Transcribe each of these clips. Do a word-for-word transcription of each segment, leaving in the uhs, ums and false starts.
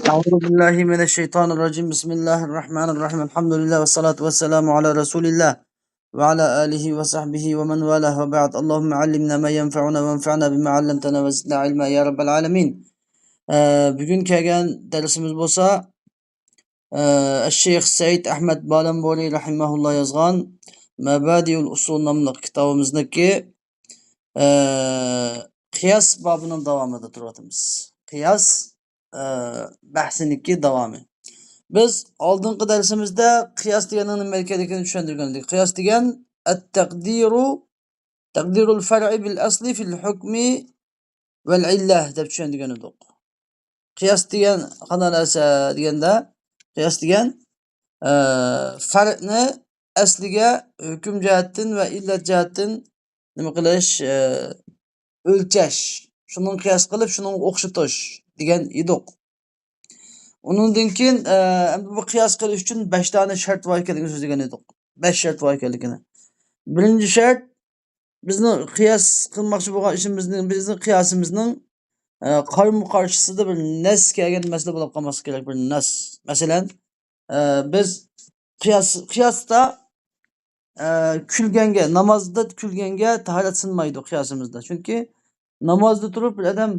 أعوذ بالله من الشيطان الرجيم. بسم الله الرحمن الرحيم. الحمد لله والصلاة والسلام على رسول الله وعلى آله وصحبه ومن والاه وبعد. اللهم علمنا ما ينفعنا وانفعنا بما علمتنا وزدنا علما يا رب العالمين. ئە، بۈگۈن كەلگەن دەرسىمىز بولسا، ئە، ئەششەيخ سەئىد ئەھمەد بالامبورى رەھىمەھۇللا يازغان مەبادىئۇل ئۇسۇل ناملىق كىتابىمىزنىڭكى، ئە، قىياس بابىنىڭ داۋامىدا تۇرۇۋاتىمىز. قىياس، ئە، بەھسىنىڭكى داۋامى. بىز ئالدىنقى دەرسىمىزدە قىياس دېگەننىڭ نېمە ئىكەنلىكىنى چۈشەندۈرگەن ئىدۇق. قىياس دېگەن التقدير، تقدير الفرع بالأصل في الحكم والعلة دەپ چۈشەندۈرگەن ئىدۇق. قىياس دېگەن قانداق نەرسە دېگەندە، قىياس دېگەن، ئە، پەرقنى ئەسلىگە ھۆكۈم جەھەتتىن ۋە ئىللەت جەھەتتىن نېمە قىلىش، ئە، ئۆلچەش، شۇنىڭغا قىياس قىلىپ، شۇنىڭغا ئوخشىتىش دېگەن ئىدۇق. ئۇنىڭدىن كېيىن، ئە، ئەمدى بۇ قىياس قىلىش ئۈچۈن بەش دانە شەرت بار ئىكەنلىكىنى سۆزلىگەن ئىدۇق. بەش شەرت بار ئىكەنلىكىنى. بىرىنچى شەرت، بىزنىڭ قىياس قىلماقچى بولغان ئىشىمىزنىڭ، بىزنىڭ قىياسىمىزنىڭ، ئە، قارىمۇ قارشىسىدا بىر نەس كەلگەن مەسىلە بولۇپ قالماسلىقى كېرەك، بىر نەس. مەسىلەن، ئە، بىز قىياس، قىياستا، ئە، كۈلگەنگە، نامازدا كۈلگەنگە تاھارەت سىنمايدۇ قىياسىمىزدا. چۈنكى نامازدا تۇرۇپ بىر ئادەم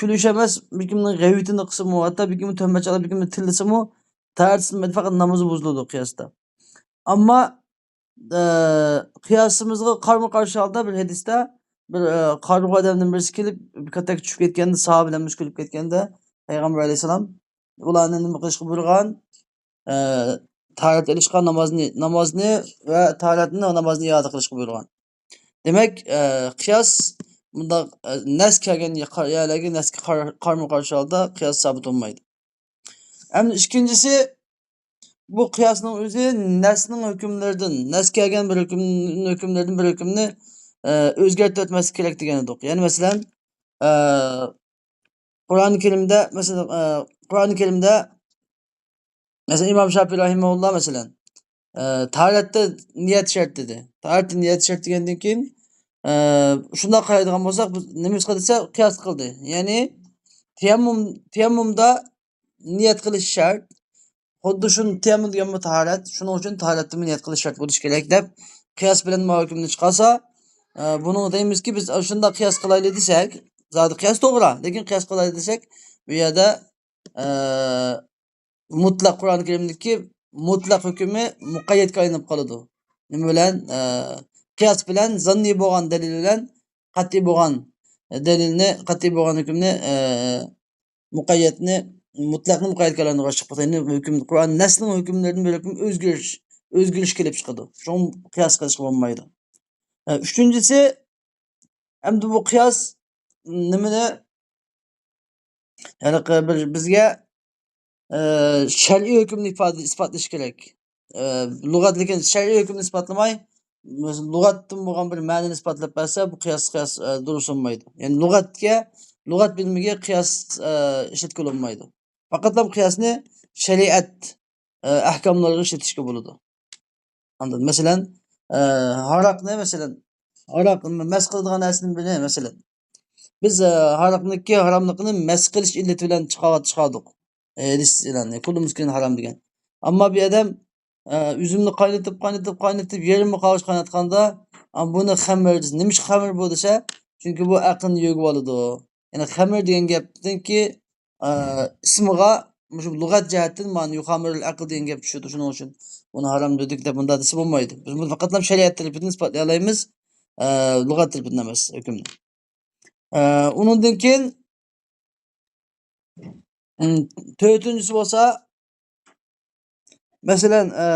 كۈلۈش ئەمەس، بىر كىمنىڭ غەيۋىتىنى قىلسىمۇ، ھەتتا بىر كىمنى تۆھمەت چالاپ، بىر كىمنى تىللىسىمۇ تاھارەت سىنمايدۇ، پەقەت نامىزى بۇزۇلىدۇ قىياستا. ئەمما، ئە، قىياسىمىزغا قارىمۇ قارشى ھالدا بىر ھەدىستە بىر، ئە، قارىغۇ ئادەمدىن بىرسى كېلىپ، بىر كاتەككە چۈشۈپ كەتكەندە، ساھابىلەرمۇ كۈلۈپ كەتكەندە، پەيغەمبەر ئەلەيھىسسالام ئۇلارنى نېمە قىلىشقا بۇيرۇغان؟ ئە، تاھارەت ئېلىشقا، نامازنى، نامازنى ۋە تاھارەتنى، نامازنى ئىئادە قىلىشقا بۇيرۇغان. دېمەك، ئە، قىياس مۇنداق، ئە، نەس كەلگەن يە-، يەرلەرگە نەسكە قار-، قارىمۇ قارشى ھالدا قىياس سابىت بولمايدۇ. ئەمدى ئىككىنچىسى، بۇ قىياسنىڭ ئۆزى نەسنىڭ ھۆكۈملىرىدىن، نەس كەلگەن بىر ھۆكۈم، ھۆكۈملىرىدىن بىر ھۆكۈمنى، ئە، ئۆزگەرتىۋەتمەسلىك كېرەك دېگەن ئىدۇق. يەنى مەسىلەن، ئە، قۇرئان كەرىمدە، مەسىلەن، ئە، قۇرئان كەرىمدە، مەسىلەن، ئىمام شاپىي رەھىمەھۇللا، مەسىلەن، ئە، تاھارەتتە نىيەت شەرت دېدى. تاھارەتتە نىيەت شەرت دېگەندىن كېيىن، ئە، شۇنداق قارايدىغان بولساق، بىز نېمە قىلدى دېسە، قىياس قىلدى. يەنى تەيەممۇم، تەيەممۇمدا نىيەت قىلىش شەرت. خۇددى شۇ تەيەممۇم دېگەنمۇ تاھارەت. شۇنىڭ ئۈچۈن تاھارەتتىمۇ نىيەت قىلىش شەرت بولۇشى كېرەك دەپ، قىياس بىلەن ماۋۇ ھۆكۈمنى چىقارسا، ئە، بۇنىڭغا دەيمىزكى، بىز شۇنداق قىياس قىلايلى دېسەك، زادى قىياس توغرا، لېكىن قىياس قىلايلى دېسەك، بۇ يەردە، ئە، مۇتلەق، قۇرئان كەرىمدىكى مۇتلەق ھۆكمى مۇقەييەتكە ئايلىنىپ قالىدۇ. نېمە بىلەن؟ ئە، قىياس بىلەن زاننىي بولغان دەلىل بىلەن قەتئىي بولغان دەلىلنى، قەتئىي بولغان ھۆكۈمنى، ئە، مۇقەييەتنى، مۇتلەقنى مۇقەييەتكە ئايلاندۇرغان چىقىپ قالىدۇ. يەنى ھۆكۈم، قۇرئان نەسنىڭ ھۆكۈملىرىدىن بىر ھۆكۈم ئۆزگىرىش، ئۆزگىرىش كېلىپ چىقىدۇ. شۇڭا قىياس قىلىشقا بولمايدۇ. ئە، ئۈچىنچىسى، ئەمدى بۇ قىياس نېمىنى، ھېلىقى بىر بىزگە، ئە، شەرئىي ھۆكۈمنى ئىپادە، ئىسپاتلىشى كېرەك. ئە، لۇغەت، لېكىن شەرئىي ھۆكۈمنى ئىسپاتلىماي، مەسىلەن، لۇغەتتىن بولغان بىر مەنىنى ئىسپاتلاپ بەرسە، بۇ قىياس، قىياس، ئە، دۇرۇس بولمايدۇ. يەنى لۇغەتكە، لۇغەت بىلىمىگە قىياس، ئە، ئىشلەتكىلى بولمايدۇ. پەقەتلا قىياسنى شەرىئەت، ئە، ئەھكاملىرىغا ئىشلىتىشكە بولىدۇ. ئاندىن، مەسىلەن، ئە، ھاراقنى، مەسىلەن، ھاراق مەس قىلىدىغان نەرسىنىڭ بىرى، مەسىلەن، بىز، ئە، ھاراقنىڭكى ھاراملىقىنى مەس قىلىش ئىللىتى بىلەن چىقار-، چىقاردۇق. ئە، ھەدىس بىلەن، كۇللۇ مۇسكىرىن ھارام دېگەن. ئەمما بىر ئادەم، ئە، ئۈزۈمنى قاينىتىپ، قاينىتىپ، قاينىتىپ، يېرىمى قالغۇچە قايناتقاندا، ئا، بۇنى خەمىر دېسە، نېمىشقا خەمىر بۇ دېسە، چۈنكى بۇ ئەقىلنى يۆگىۋالىدۇ. يەنى خەمىر دېگەن گەپتىنكى، ئە، ئىسمىغا مۇشۇ لۇغەت جەھەتتىن مانا يۇخامىرۇل ئەقىل دېگەن گەپ چۈشىدۇ، شۇنىڭ ئۈچۈن بۇنى ھارام دېدۇق دەپ مۇنداق دېسە بولمايدۇ. بىز بۇنى پەقەتلا شەرىئەت تەرىپىدىن ئىسپاتلايالايمىز، ئە، لۇغەت تەرىپىدىن ئەمەس ھۆكۈمنى. ئە، ئۇنىڭدىن كېيىن، ئىم، تۆتىنچىسى بولسا، مەسىلەن، ئە،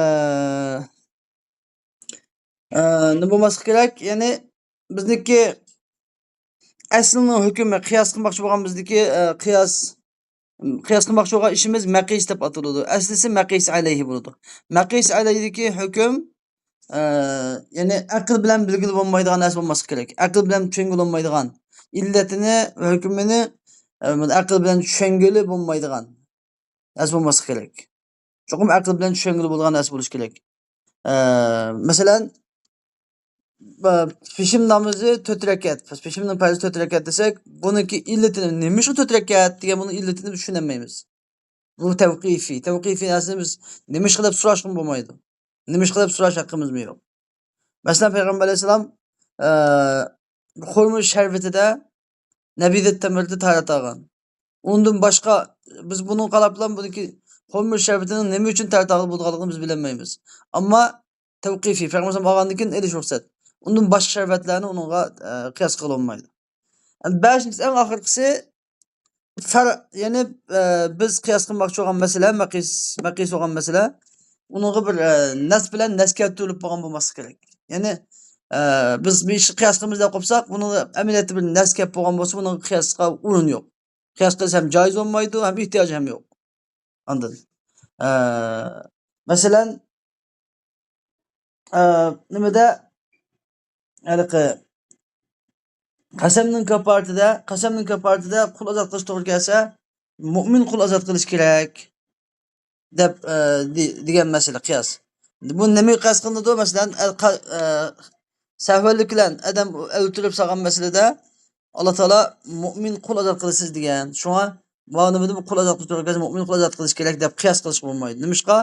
ئە، نېمە بولماسلىقى كېرەك؟ يەنى بىزنىڭكى ئەسلىنىڭ ھۆكمى، قىياس قىلماقچى بولغان بىزنىڭكى، ئە، قىياس، قىياس قىلماقچى بولغان ئىشىمىز مەقىس دەپ ئاتىلىدۇ. ئەسلىسى مەقىس ئەلەيھى بولىدۇ. مەقىس ئەلەيھىدىكى ھۆكۈم، ئە، يەنى ئەقىل بىلەن بىلگىلى بولمايدىغان نەرسە بولماسلىقى كېرەك. ئەقىل بىلەن چۈشەنگىلى بولمايدىغان، ئىللىتىنى، ھۆكمىنى، ئە، ئەقىل بىلەن چۈشەنگىلى بولمايدىغان نەرسە بولماسلىقى كېرەك. چوقۇم ئەقىل بىلەن چۈشەنگىلى بولىدىغان نەرسە بولۇشى كېرەك. ئە، مەسىلەن، بە-، پېشىم نامىزى تۆت رەكەت، پېشىمنىڭ پەرزى تۆت رەكەت دېسەك، بۇنىڭكى ئىللىتىنى، نېمە ئۈچۈن تۆت رەكەت دېگەن بۇنىڭ ئىللىتىنى بىز چۈشىنەلمەيمىز. بۇ تەۋقىفىي. تەۋقىفىي نەرسىنى بىز نېمىشقا دەپ سوراشقىمۇ بولمايدۇ. نېمىشقا دەپ سوراش ھەققىمىزمۇ يوق. مەسىلەن، پەيغەمبەر ئەلەيھىسسالام، ئە، خورما شەربىتىدە نەبىزەت تەمرىدە تەھارەت ئالغان. ئۇندىن باشقا، بىز بۇنىڭغا قاراپلا بۇنىڭكى خورما شەربىتىنىڭ نېمە ئۈچۈن تەھارەت ئالغىلى بولىدىغانلىقىنى بىز بىلەلمەيمىز. ئەمما تەۋقىفىي، پەيغەمبەر ئەلەيھىسسالام ئالغاندىن كېيىن ئېلىش رۇخسەت. ئۇندىن باشقا شەربەتلەرنى ئۇنىڭغا، ئە، قىياس قىلغىلى بولمايدۇ. بەشىنچىسى، ئەڭ ئاخىرقىسى، فەر-، يەنى، ئە، بىز قىياس قىلماقچى بولغان مەسىلە، مەقىس، مەقىس بولغان مەسىلە، ئۇنىڭغا بىر، ئە، نەس بىلەن نەس كەلتۈرۈلۈپ بولغان بولماسلىقى كېرەك. يەنى، ئە، بىز بىر ئىشقا قىياس قىلىمىز دەپ قوپساق، بۇنىڭغا ئەمەلىيەتتە بىر نەس كەپ بولغان بولسا، بۇنىڭغا قىياسقا ئورۇن يوق. قىياس قىلسا ھەم جايىز بولمايدۇ، ھەم ئېھتىياجى ھەم يوق. ئاندىن، ئە، مەسىلەن، ئە، نېمىدە، ھېلىقى قەسەمنىڭ كاپپارىتىدە، قەسەمنىڭ كاپپارىتىدە قۇل ئازاد قىلىش توغرا كەلسە، مۇئمىن قۇل ئازاد قىلىش كېرەك دەپ، ئە، دې-، دېگەن مەسىلە قىياس. بۇ نېمىگە قىياس قىلىنىدۇ؟ مەسىلەن، ئەل قا-، ئە، سەھۋەنلىك بىلەن ئادەم ئۆلتۈرۈپ سالغان مەسىلىدە ئاللا تائالا مۇئمىن قۇل ئازاد قىلىسىز دېگەن. شۇڭا ماۋۇ نېمىدە بۇ قۇل ئازاد قىلىش توغرا كەلسە، مۇئمىن قۇل ئازاد قىلىش كېرەك دەپ قىياس قىلىشقا بولمايدۇ. نېمىشقا؟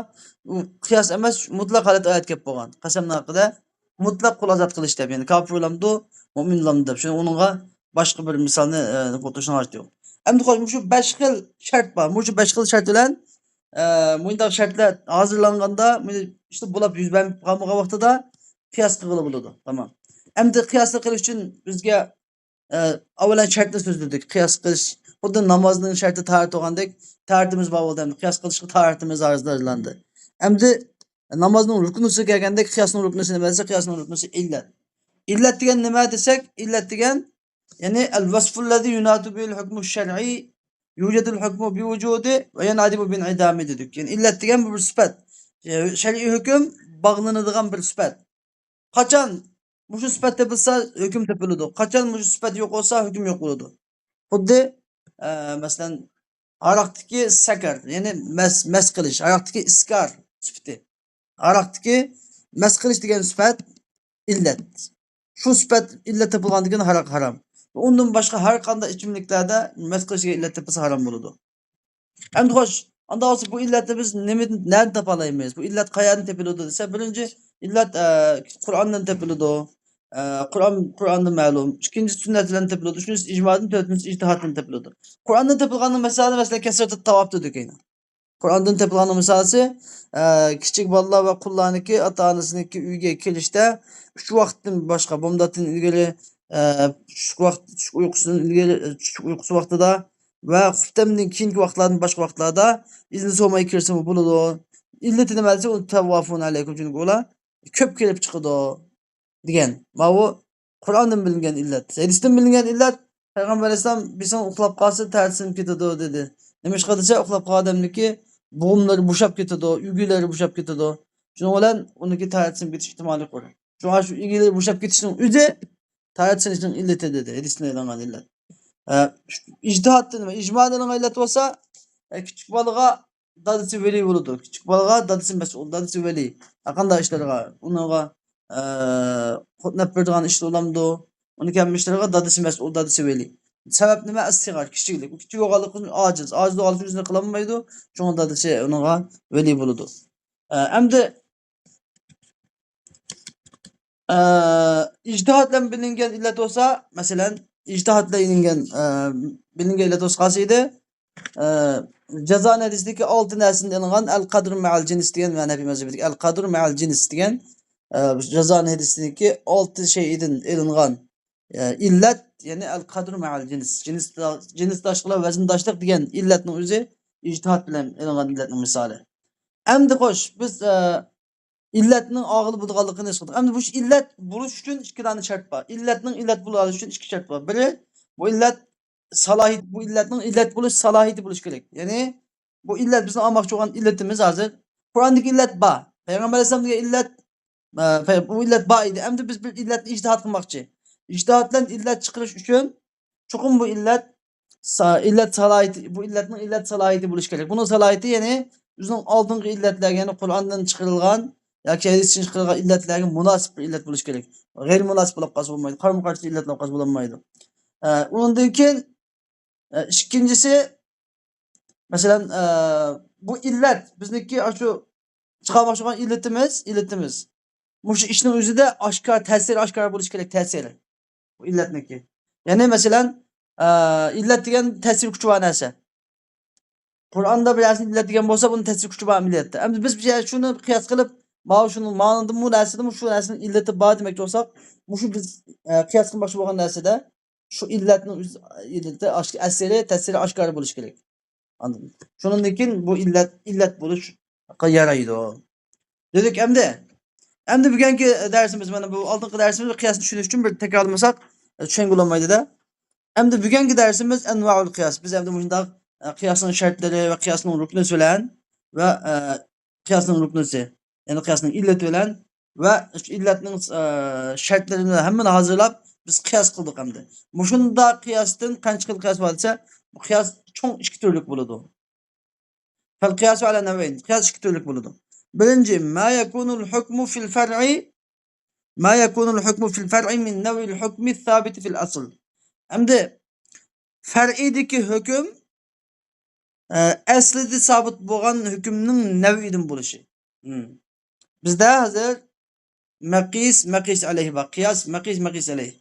ئۇ قىياس ئەمەس، مۇتلەق ھالەت ئايەت كەپ بولغان. قەسەمنىڭ ھەققىدە مۇتلەق قۇل ئازاد قىلىش دەپ، يەنى كاپىر بولامدۇ، مۇئمىن بولامدۇ دەپ. شۇڭا ئۇنىڭغا باشقا بىر مىسالنى، ئە، قوتۇرۇشنىڭ ھاجىتى يوق. ئەمدى خوش، مۇشۇ بەش خىل شەرت بار. مۇشۇ بەش خىل شەرت بىلەن، ئە، مۇنداق شەرتلەر ھازىرلانغاندا، مۇنداق ئىشلار بولۇپ يۈز بەرمەي قالمىغان ۋاقتىدا قىياس قىلغىلى بولىدۇ. تامام. ئەمدى قىياسنى قىلىش ئۈچۈن بىزگە ئە، ئەۋۋەلەن شەرتنى سۆزلىدۇك. قىياس قىلىش، خۇددى نامازنىڭ شەرتى تاھارەت بولغاندەك، تاھارىتىمىز بار بولدى. ئەمدى قىياس قىلىشقا تاھارىتىمىز ھازىرلاندى. ئەمدى نامازنىڭ رۇكنىسىغا كەلگەندەك، قىياسنىڭ رۇكنىسى نېمە دېسە، قىياسنىڭ رۇكنىسى ئىللەت. ئىللەت دېگەن نېمە دېسەك، ئىللەت دېگەن، يەنى، الوصف الذي يناد به الحكم الشرعي يوجد الحكم بوجوده وينعدم بانعدامه دېدۇق. يەنى ئىللەت دېگەن بۇ بىر سۈپەت. شەرئىي ھۆكۈم باغلىنىدىغان بىر سۈپەت. قاچان مۇشۇ سۈپەت تېپىلسا، ھۆكۈم تېپىلىدۇ. قاچان مۇشۇ سۈپەت يوق بولسا، ھۆكۈم يوق بولىدۇ. خۇددى، ئە، مەسىلەن، ھاراقتىكى سەكەر، يەنى مەس، مەس قىلىش، ھاراقتىكى ئىسكار سۈپىتى. ھاراقتىكى مەس قىلىش دېگەن سۈپەت ئىللەت. شۇ سۈپەت ئىللەت تېپىلغاندىن كېيىن ھاراق ھارام. ئۇندىن باشقا ھەر قانداق ئىچىملىكلەردە مەس قىلىش دېگەن ئىللەت تېپىلسا ھارام بولىدۇ. ئەمدى خوش، ئانداق بولسا بۇ ئىللەتنى بىز نېمىدىن، نەدىن تاپالايمىز؟ بۇ ئىللەت قەيەردىن تېپىلىدۇ دېسە، بىرىنچى ئىللەت، ئە، قۇرئاندىن تېپىلىدۇ. ئە، قۇرئان، قۇرئاندىن مەلۇم. ئىككىنچى سۈننەت بىلەن تېپىلىدۇ. ئۈچىنچىسى ئىجمادىن، تۆتىنچىسى ئىجتىھادتىن تېپىلىدۇ. قۇرئاندىن تېپىلغاننىڭ مىسالى، مەسىلەن، كەسرەتۇ تاۋاپ دېدۇق يەنە. قۇرئاندىن تېپىلغاننىڭ مىسالى، ئە، كىچىك بالىلار ۋە قۇللارنىڭكى ئاتا-ئانىسىنىڭكى ئۆيىگە كېلىشتە ئۈچ ۋاقىتتىن باشقا، بامداتتىن ئىلگىرى، ئە، چۈش ۋاقىت، چۈش ئۇيقۇسىدىن ئىلگىرى، چۈش ئۇيقۇسى ۋاقتىدا ۋە خۇپتەندىن كېيىنكى ۋاقىتلاردىن باشقا ۋاقىتلاردا ئىزنى سورىماي كىرسىمۇ بولىدۇ. ئىللىتى نېمە دېسە، ئۇ تەۋۋافۇن ئەلەيكۇم، چۈنكى ئۇلار كۆپ كېلىپ چىقىدۇ دېگەن. ماۋۇ قۇرئاندىن بىلىنگەن ئىللەت. ھەدىستىن بىلىنگەن ئىللەت، پەيغەمبەر ئەلەيھىسسالام بىر سەن ئۇخلاپ قالسا تەرىتى سىنىپ كېتىدۇ دېدى. نېمىشقا دېسە، ئۇخلاپ قالغان ئادەمنىڭكى بوغۇملىرى بوشاپ كېتىدۇ، ئۆگىلىرى بوشاپ كېتىدۇ. شۇنىڭ بىلەن ئۇنىڭكى تەرىتى سىنىپ كېتىش ئېھتىمالى يۇقىرى. شۇڭا شۇ ئۆگىلىرى بوشاپ كېتىشنىڭ ئۆزى تەرىتى سىنىشنىڭ ئىللىتى دېدى، ھەدىستىن ئېلىنغان ئىللەت. ئە، ئىجتىھادتىن ۋە ئىجمادىن ئېلىنغان ئىللەت بولسا، ئە، كىچىك بالىغا دادىسى ۋەلىي بولىدۇ. كىچىك بالىغا دادىسى مەسئۇل، دادىسى ۋەلىي. ھەرقانداق ئىشلارغا، ئۇنىڭغا، ئە، قۇتناپ بېرىدىغان ئىشلار بولامدۇ؟ ئۇنىڭ كەم ئىشلىرىغا دادىسى مەسئۇل، دادىسى ۋەلىي. سەۋەب نېمە؟ ئەسسىغار، كىچىكلىك. ئۇ كىچىك بولغانلىقى ئۈچۈن ئاجىز. ئاجىز بولغانلىقى ئۈچۈن ئۆزىنى قىلالمايدۇ. شۇڭا دادىسى ئۇنىڭغا ۋەلىي بولىدۇ. ئە، ئەمدى ئە، ئىجتىھاد بىلەن بىلىنگەن ئىللەت بولسا، مەسىلەن، ئىجتىھاد بىلەن ئىلىنگەن، ئە، بىلىنگەن ئىللەت بولسا قالسا ئىدى، ئە، جازا ھەدىسىدىكى ئالتە نەرسىدىن ئېلىنغان ئەل قەدر مەئەل جىنس دېگەن ۋە ھەنەفىي مەزھىپىدىكى ئەل قەدر مەئەل جىنس دېگەن، ئە، جازا ھەدىسىدىكى ئالتە شەيئىدىن ئېلىنغان، ئە، ئىللەت، يەنى ئەل قەدر مەئەل جىنس. جىنس، جىنسداشلىق بىلەن ۋەزىنداشلىق دېگەن ئىللەتنىڭ ئۆزى ئىجتىھاد بىلەن ئېلىنغان ئىللەتنىڭ مىسالى. ئەمدى خوش، بىز، ئە، ئىللەتنىڭ ئالغىلى بولىدىغانلىقىنى ھېس قىلدۇق. ئەمدى بۇ ئىللەت بولۇش ئۈچۈن ئىككى دانە شەرت بار. ئىللەتنىڭ ئىللەت بولۇش ئۈچۈن ئىككى شەرت بار. بىرى، بۇ ئىللەت سالاھىيىتى، بۇ ئىللەتنىڭ ئىللەت بولۇش سالاھىيىتى بولۇشى كېرەك. يەنى بۇ ئىللەت، بىزنىڭ ئالماقچى بولغان ئىللىتىمىز ھازىر. قۇرئاندىكى ئىللەت بار. پەيغەمبەر ئەلەيھىسسالام دېگەن ئىللەت، ئە، پەي-، بۇ ئىللەت بار ئىدى. ئەمدى بىز بىر ئىللەتنى ئىجتىھاد قىلماقچى. ئىجتىھاد بىلەن ئىللەت چىقىرىش ئۈچۈن چوقۇم بۇ ئىللەت سا-، ئىللەت سالاھىيىتى، بۇ ئىللەتنىڭ ئىللەت سالاھىيىتى بولۇشى كېرەك. بۇنىڭ سالاھىيىتى، يەنى ئۆزىنىڭ ئالدىنقى ئىللەتلەرگە، يەنى قۇرئاندىن چىقىرىلغان ياكى ھەدىستىن چىقىرىلغان ئىللەتلەرگە مۇناسىپ بىر ئىللەت بولۇشى كېرەك. غەيرىي مۇناسىپ بولۇپ قالسا بولمايدۇ. قارىمۇ قارشى ئىللەت بولۇپ قالسا بولمايدۇ. ئە، ئۇنىڭدىن كېيىن، ئە، ئىككىنچىسى، مەسىلەن، ئە، بۇ ئىللەت، بىزنىڭكى ئاشۇ چىقارماقچى بولغان ئىللىتىمىز، ئىللىتىمىز. مۇشۇ ئىشنىڭ ئۆزىدە ئاشكارا، تەسىرى ئاشكارا بولۇشى كېرەك، تەسىرى. بۇ ئىللەتنىڭكى. يەنى مەسىلەن، ئە، ئىللەت دېگەن تەسىر كۈچى بار نەرسە. قۇرئاندا بىر نەرسىنى ئىللەت دېگەن بولسا، بۇنىڭ تەسىر كۈچى بار ئەمەلىيەتتە. ئەمدى بىز بىر شۇنى قىياس قىلىپ، ماۋۇ شۇنىڭ مانىدىمۇ نەرسىدىمۇ شۇ نەرسىنىڭ ئىللىتى بار دېمەكچى بولساق، مۇشۇ بىز، ئە، قىياس قىلماقچى بولغان نەرسىدە شۇ ئىللەتنىڭ ئۆز-، ئىللىتى ئاش-، ئەسىرى، تەسىرى ئاشكارا بولۇشى كېرەك. ئاندىن شۇنىڭدىن كېيىن بۇ ئىللەت، ئىللەت بولۇشقا يارايدۇ. دېدۇق ئەمدى. ئەمدى بۈگۈنكى دەرسىمىز، مانا بۇ ئالدىنقى دەرسىمىز قىياسنى چۈشىنىش ئۈچۈن بىر تەكرارلىمىساق، چۈشەنگىلى بولمايدۇ-دە. ئەمدى بۈگۈنكى دەرسىمىز ئەنۋائۇل قىياس. بىز ئەمدى مۇشۇنداق، ئە، قىياسنىڭ شەرتلىرى ۋە قىياسنىڭ رۇكنىسى بىلەن ۋە، ئە، قىياسنىڭ رۇكنىسى، يەنى قىياسنىڭ ئىللىتى بىلەن ۋە شۇ ئىللەتنىڭ، ئە، شەرتلىرىنى ھەممىنى ھازىرلاپ، بىز قىياس قىلدۇق ئەمدى. مۇشۇنداق قىياستىن قانچە خىل قىياس بار دېسە، بۇ قىياس چوڭ ئىككى تۈرلۈك بولىدۇ. فالقياس على نوعين. قىياس ئىككى تۈرلۈك بولىدۇ. بىرىنچى، ما يكون الحكم في الفرع، ما يكون الحكم في الفرع من نوع الحكم الثابت في الأصل. ئەمدى فەرئىدىكى ھۆكۈم، ئە، ئەسلىدە سابىت بولغان ھۆكۈمنىڭ نەۋئىدىن بولۇشى. مم. بىزدە ھازىر مەقىس، مەقىس ئەلەيھ بار. قىياس، مەقىس، مەقىس ئەلەيھ.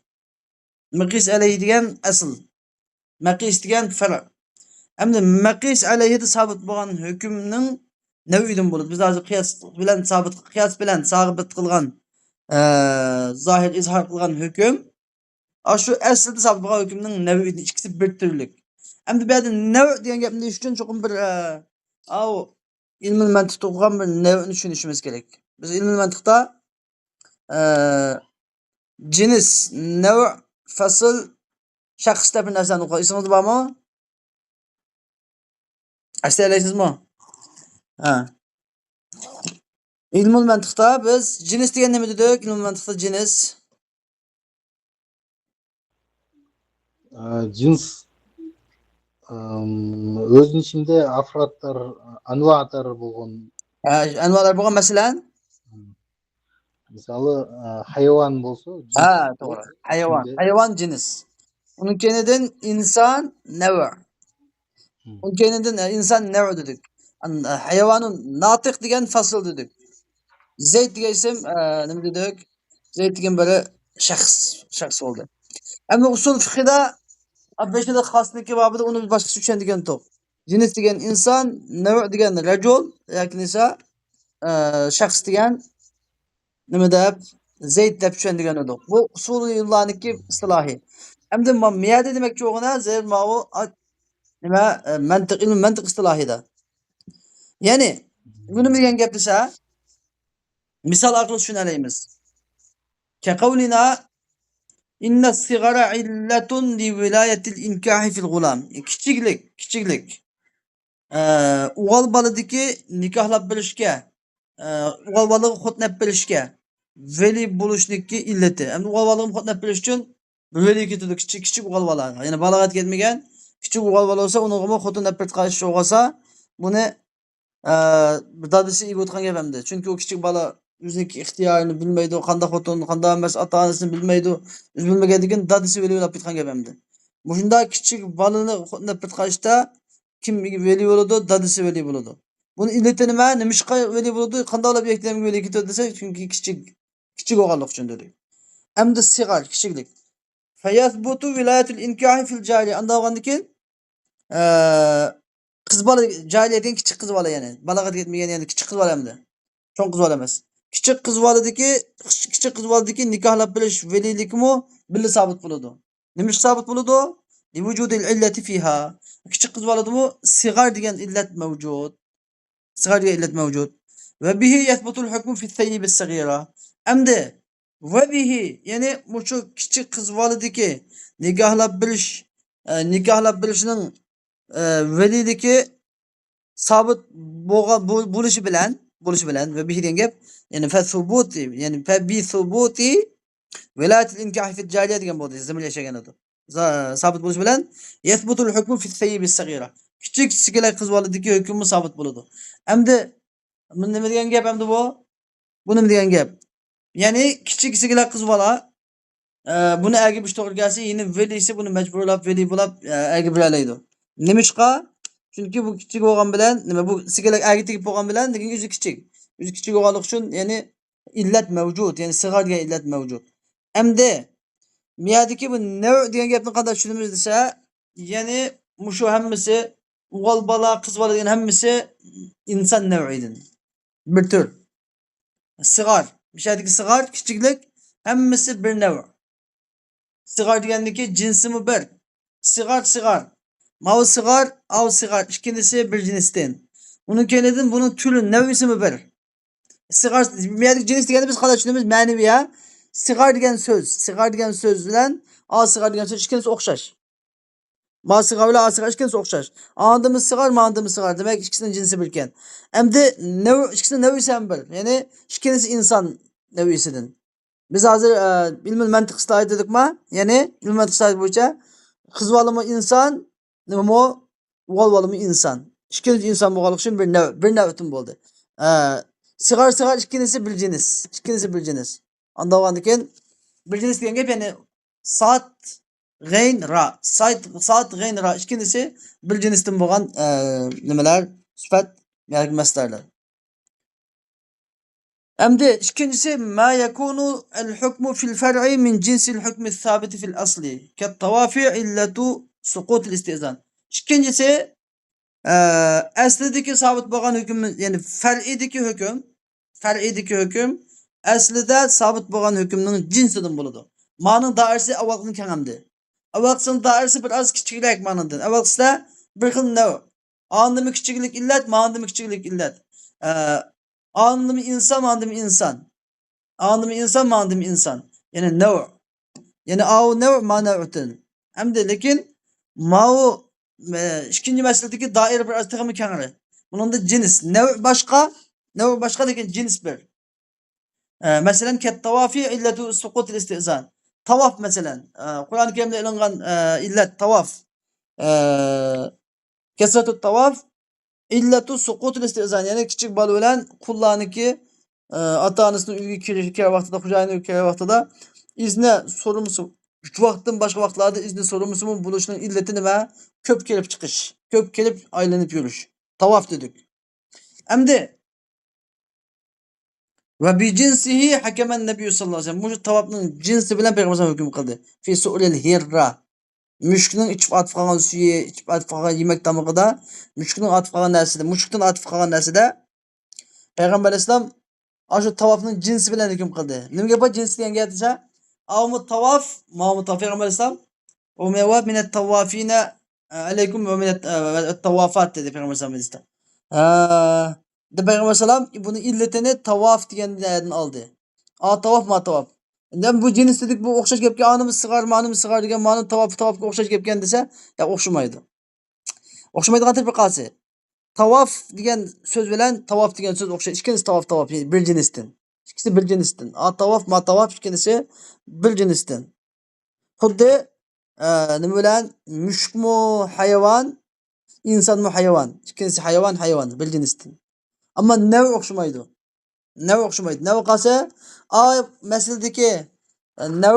مەقىس ئەلەيھ دېگەن ئەسل. مەقىس دېگەن فەرئ. ئەمدى مەقىس ئەلەيھىدە سابىت بولغان ھۆكۈمنىڭ نەۋئىدىن بولىدۇ. بىز ھازىر قىياس بىلەن سابىت، قىياس بىلەن سابىت قىلغان، ئە، زاھىر ئىزھار قىلغان ھۆكۈم ئاشۇ ئەسلىدە سابىت بولغان ھۆكۈمنىڭ نەۋئىدىن، ئىككىسى بىر تۈرلۈك. ئەمدى بۇ يەردە نەۋ دېگەن گەپنى دېيىش ئۈچۈن چوقۇم بىر، ئە، ئاۋۇ ئىلمىل مەنتىقتا ئوقۇغان بىر نەۋنى چۈشىنىشىمىز كېرەك. بىز ئىلمىل مەنتىقتا، ئە، جىنس، نەۋ، فەسىل، شەخس دەپ بىر نەرسىلەرنى ئوقۇغان. ئېسىڭىزدە بارمۇ؟ ئەسلىيەلەيسىزمۇ؟ ھە. ئىلمۇل مەنتىقتا بىز جىنس دېگەن نېمە دېدۇق؟ ئىلمۇل مەنتىقتا جىنس. ئە، جىنس، ئەم، ئۆزىنىڭ ئىچىندە ئەفرادلار، ئەنۋالار بولغان. ھە، ئەنۋالار بولغان، مەسىلەن؟ مىسالى، ئە، ھايۋان بولسا، جىنس ھە، توغرا. ھايۋان، ئىچىندە ھايۋان جىنس. ئۇنىڭ كەينىدىن ئىنسان، نەۋ. مم. ئۇنىڭ كەينىدىن، ئە، ئىنسان نەۋ دېدۇك. ئان-، ئە، ھايۋانۇن ناتىق دېگەن فەسىل دېدۇك. زەيد دېگەن ئىسىم، ئە، نېمە دېدۇك؟ زەيد دېگەن بىرى شەخس، شەخس بولدى. ئەمدى ئۇسۇل فىقھىدا، ئا، بېشىدا خاسنىكى بابىدا ئۇنى بىز باشقىچە چۈشەندۈرگەن ئىدۇق. جىنس دېگەن ئىنسان، نەۋ دېگەن رەجۇل ياكى نىسا، ئە، شەخس دېگەن نېمە دەپ، زەيد دەپ چۈشەندۈرگەن ئىدۇق. بۇ ئۇسۇلىيۇللارنىڭكى ئىستىلاھى. ئەمدى ما-، مىيەدە دېمەكچى بولغىنى زەيد ماۋۇ، ئا-، نېمە، ئە، مەنتىق، ئىلمى مەنتىق ئىستىلاھىدا. يەنى، بۇ نېمە دېگەن گەپ دېسە، مىسال ئارقىلىق چۈشىنەلەيمىز. كقولنا إن الصغر علة لولاية الإنكاح في الغلام. كىچىكلىك، كىچىكلىك. ئە، ئوغۇل بالىدىكى نىكاھلاپ بېرىشكە، ئە، ئوغۇل بالىغا خوتۇن ئەپ بېرىشكە ۋەلىي بولۇشنىڭكى ئىللىتى. ئەمدى ئوغۇل بالىغا خوتۇن ئەپ بېرىش ئۈچۈن بىر ۋەلىي كېتىدۇ، كىچىك، كىچىك ئوغۇل بالا. يەنى بالاغەت يەتمىگەن كىچىك ئوغۇل بالا بولسا، ئۇنىڭغىمۇ خوتۇن ئەپ بېرىدىغان ئىش بولغانسا، بۇنى، ئە، دادىسى ئىگە بولىدىغان گەپ ئەمدى. چۈنكى ئۇ كىچىك بالا ئۆزىنىڭكى ئىختىيارىنى بىلمەيدۇ، قانداق خوتۇن، قانداق ئەمەس، ئاتا-ئانىسىنى بىلمەيدۇ. ئۆزى بىلمىگەندىن كېيىن دادىسى ۋەلىي بولاپ كېتىدىغان گەپ ئەمدى. مۇشۇنداق كىچىك بالىنى خوتۇن ئەپ بېرىدىغان ئىشتا كىم ۋەلىي بولىدۇ؟ دادىسى ۋەلىي بولىدۇ. بۇنى ئىللىتى نېمە؟ نېمىشقا ۋەلىي بولىدۇ؟ قانداق بولۇپ يەكتىنەمگە ۋەلىي كېتىدۇ دېسە، چۈنكى كىچىك، كىچىك بولغانلىقى ئۈچۈن دېدى. ئەمدى سىغار، كىچىكلىك. فيثبت ولاية الإنكاح في الجارية. ئانداق بولغاندىن كېيىن، ئە، قىز بالا، جارىيە دېگەن كىچىك قىز بالا يەنى. بالاغەت يەتمىگەن يەنى كىچىك قىز بالا ئەمدى. چوڭ قىز بالا ئەمەس. كىچىك قىز بالىدىكى، كىچىك قىز بالىدىكى نىكاھلاپ بېرىش ۋەلىيلىكىمۇ بىللە سابىت بولىدۇ. نېمىشقا سابىت بولىدۇ؟ لوجودىل ئىللەتى فىھا. كىچىك قىز بالىدىمۇ سىغار دېگەن ئىللەت مەۋجۇت. سىغار دېگەن ئىللەت مەۋجۇت. ۋە بىھى يەسبۇتۇل ھۆكمۇ فىسسەييىبىس سەغىرە. ئەمدى ۋە بىھى، يەنى مۇشۇ كىچىك قىز بالىدىكى نىكاھلاپ بېرىش، ئە، نىكاھلاپ بېرىشنىڭ، ئە، ۋەلىيلىكى سابىت بولغان، بۇ، بولۇشى بىلەن، بولۇشى بىلەن، ۋە بىھى دېگەن گەپ، يەنى فەسۇبۇتى، يەنى فەبىسۇبۇتى ۋىلايەتىل ئىنكاھى فىل جارىيە دېگەن بولدى، زېمىر ياشىغان ئىدى. زا-، سابىت بولۇشى بىلەن، يەسبۇتۇل ھۆكمۇ فىس سەييىبىس سەغىرە. كىچىك كىچىككىنە قىز بالىدىكى ھۆكۈممۇ سابىت بولىدۇ. ئەمدى، بۇ نېمە دېگەن گەپ ئەمدى بۇ؟ بۇ نېمە دېگەن گەپ؟ يەنى كىچىك كىچىككىنە قىز بالا، ئە، بۇنى ئەرگە بېرىش توغرا كەلسە، يەنى ۋەلىسى بۇنى مەجبۇرلاپ، ۋەلىي بولاپ، ئە، ئەرگە بېرەلەيدۇ. نېمىشقا؟ چۈنكى بۇ كىچىك بولغان بىلەن، نېمە، بۇ سىگىلەك ئەگە تېگىپ بولغان بىلەن، لېكىن ئۆزى كىچىك. ئۆزى كىچىك بولغانلىقى ئۈچۈن، يەنى ئىللەت مەۋجۇت، يەنى سىغار دېگەن ئىللەت مەۋجۇت. ئەمدى بۇ يەردىكى بۇ نەۋ دېگەن گەپنى قانداق چۈشىنىمىز دېسە، يەنى مۇشۇ ھەممىسى ئوغۇل بالا، قىز بالا دېگەن ھەممىسى ئىنسان نەۋئىدىن بىر تۈر. سىغار، مۇشۇ يەردىكى سىغار، كىچىكلىك، ھەممىسى بىر نەۋ. سىغار دېگەندىكى جىنسىمۇ بىر. سىغار، سىغار. ماۋۇ سىغار، ئاۋۇ سىغار، ئىككىلىسى بىر جىنستىن. ئۇنىڭ كەينىدىن بۇنىڭ تۈرى، نەۋئىسىمۇ بىر. سىغار، بۇ يەردىكى جىنس دېگەندە بىز قانداق چۈشىنىمىز؟ مەنىۋى، ھە؟ سىغار دېگەن سۆز، سىغار دېگەن سۆز بىلەن ئا سىغار دېگەن سۆز ئىككىلىسى ئوخشاش. ما سىغار بىلەن ئا سىغار ئىككىلىسى ئوخشاش. ئاندىمۇ سىغار، ماندىمۇ سىغار. دېمەك، ئىككىسىنىڭ جىنسى بىركەن. ئەمدى نەۋ-، ئىككىسىنىڭ نەۋئىسى ھەم بىر. يەنى ئىككىلىسى ئىنسان نەۋئىسىدىن. بىز ھازىر، ئە، ئىلمىل مەنتىق ئىستىلاھى دېدۇقما؟ يەنى ئىلمىل مەنتىق ئىستىلاھى بويىچە قىز بالىمۇ ئىنسان، نېمىمۇ، ئوغۇل بالىمۇ ئىنسان. ئىككىلىسى ئىنسان بولغانلىقى ئۈچۈن بىر نەۋ-، بىر نەۋئىتىن بولدى. ئە، سىغار، سىغار ئىككىلىسى بىر جىنس. ئىككىلىسى بىر جىنس. ئانداق بولغاندىكىن بىر جىنس دېگەن گەپ، يەنى ساد، غەين، را. سايت، ساد، غەين، را. ئىككىلىسى بىر جىنستىن بولغان، ئە، نېمىلەر، سۈپەت ياكى مەسدەرلەر. ئەمدى ئىككىنچىسى، ما يكون الحكم في الفرع من جنس الحكم الثابت في الأصل كالطواف علة سقوط الاستئذان. ئىككىنچىسى، ئە، ئەسلىدىكى سابىت بولغان ھۆكۈم، يەنى فەرئىدىكى ھۆكۈم، فەرئىدىكى ھۆكۈم ئەسلىدە سابىت بولغان ھۆكۈمنىڭ جىنسىدىن بولىدۇ. مانىڭ دائىرىسى ئاۋۋالقىسىدىن كەڭ ئەمدى. ئاۋۋالقىسىنىڭ دائىرىسى بىر ئاز كىچىكرەك مانىڭدىن. ئاۋۋالقىسىدا بىر خىل نەۋ. ئاندىمۇ كىچىكلىك ئىللەت، ماندىمۇ كىچىكلىك ئىللەت. ئە، ئاندىمۇ ئىنسان، ماندىمۇ ئىنسان. ئاندىمۇ ئىنسان، ماندىمۇ ئىنسان. يەنى نەۋ. يەنى ئاۋۇ نەۋ، ما نەۋتىن. ئەمدى لېكىن ماۋۇ، ئە، ئىككىنچى مەسىلىدىكى دائىرە بىر ئاز تېخىمۇ كەڭرى. بۇنىڭدا جىنس، نەۋ باشقا، نەۋ باشقا، لېكىن جىنس بىر. ئە، مەسىلەن، كەتتاۋافى ئىللەتۇ سۇقۇتىل ئىستىزان. تاۋاپ، مەسىلەن، ئە، قۇرئان كەرىمدە ئېلىنغان، ئە، ئىللەت، تاۋاپ. ئە، كەسرەتۇ تاۋاپ، ئىللەتۇ سۇقۇتۇل ئىستىزان، يەنى كىچىك بالا بىلەن قۇللارنىڭكى، ئە، ئاتا-ئانىسىنىڭ ئۆيىگە كىرىش، كىرگەن ۋاقتىدا، خوجايىنىنىڭ ئۆيىگە كىرگەن ۋاقتىدا ئىزنى سورىمىسا، شۇ ۋاقىتتىن باشقا ۋاقىتلاردا ئىزنى سورىمىسىمۇ بولۇشىنىڭ ئىللىتى نېمە؟ كۆپ كېلىپ چىقىش، كۆپ كېلىپ ئايلىنىپ يۈرۈش. تاۋاپ دېدۇق. ئەمدى ۋە بىجىنسىھى ھەكەمەن نەبىييۇ ساللاللاھۇ ئەلەيھى ۋەسەللەم. مۇشۇ تاۋاپنىڭ جىنسى بىلەن پەيغەمبەر ھۆكۈم قىلدى. فى سۇئلىل ھىررا. مۈشۈكنىڭ ئىچىپ ئارتىپ قالغان سۈيى، ئىچىپ ئارتىپ قالغان يېمەك تامىقىدا، مۈشۈكنىڭ ئارتىپ قالغان نەرسىدە، مۈشۈكتىن ئارتىپ قالغان نەرسىدە پەيغەمبەر ئەلەيھىسسالام ئاشۇ تاۋاپنىڭ جىنسى بىلەن ھۆكۈم قىلدى. نېمە گەپ بار جىنس دېگەن گەپ دېسە، ئاۋۇمۇ تاۋاپ، ماۋۇمۇ تاۋاپ. پەيغەمبەر ئەلەيھىسسالام، ئۇ مەۋا مىنەت تاۋافىنە ئەلەيكۇم ۋە مىنەت، ئە، ۋە تاۋافات دېدى پەيغەمبەر ئەلەيھىسسالام ھەدىستە. ھە، دەپ پەيغەمبەر ئەلەيھىسسالام بۇنى ئىللىتىنى تاۋاپ دېگەندىن ئالدى. ئا تاۋاپ، ما تاۋاپ. ئەمدى بۇ جىنس دېدۇق، بۇ ئوخشاش گەپكە، ئانىمۇ سىغار، مانىمۇ سىغار دېگەن، مانىمۇ تاۋاپ، تاۋاپقا ئوخشاش گەپكەن دېسە، ياق، ئوخشىمايدۇ. ئوخشىمايدىغان تەرىپى قالسا، تاۋاف دېگەن سۆز بىلەن تاۋاپ دېگەن سۆز ئوخشاش. ئىككىلىسى تاۋاپ، تاۋاپ، بىر جىنستىن. ئىككىسى بىر جىنستىن. ئا تاۋاپ، ما تاۋاپ، ئىككىلىسى بىر جىنستىن. خۇددى، ئە، نېمە بىلەن؟ مۈشۈكمۇ ھايۋان، ئىنسانمۇ ھايۋان. ئىككىلىسى ھايۋان، ھايۋان، بىر جىنستىن. ئەمما نەۋ ئوخشىمايدۇ. نەۋ ئوخشىمايدۇ. نەۋ قالسا، ئا، مەسىلىدىكى، ئە، نەۋ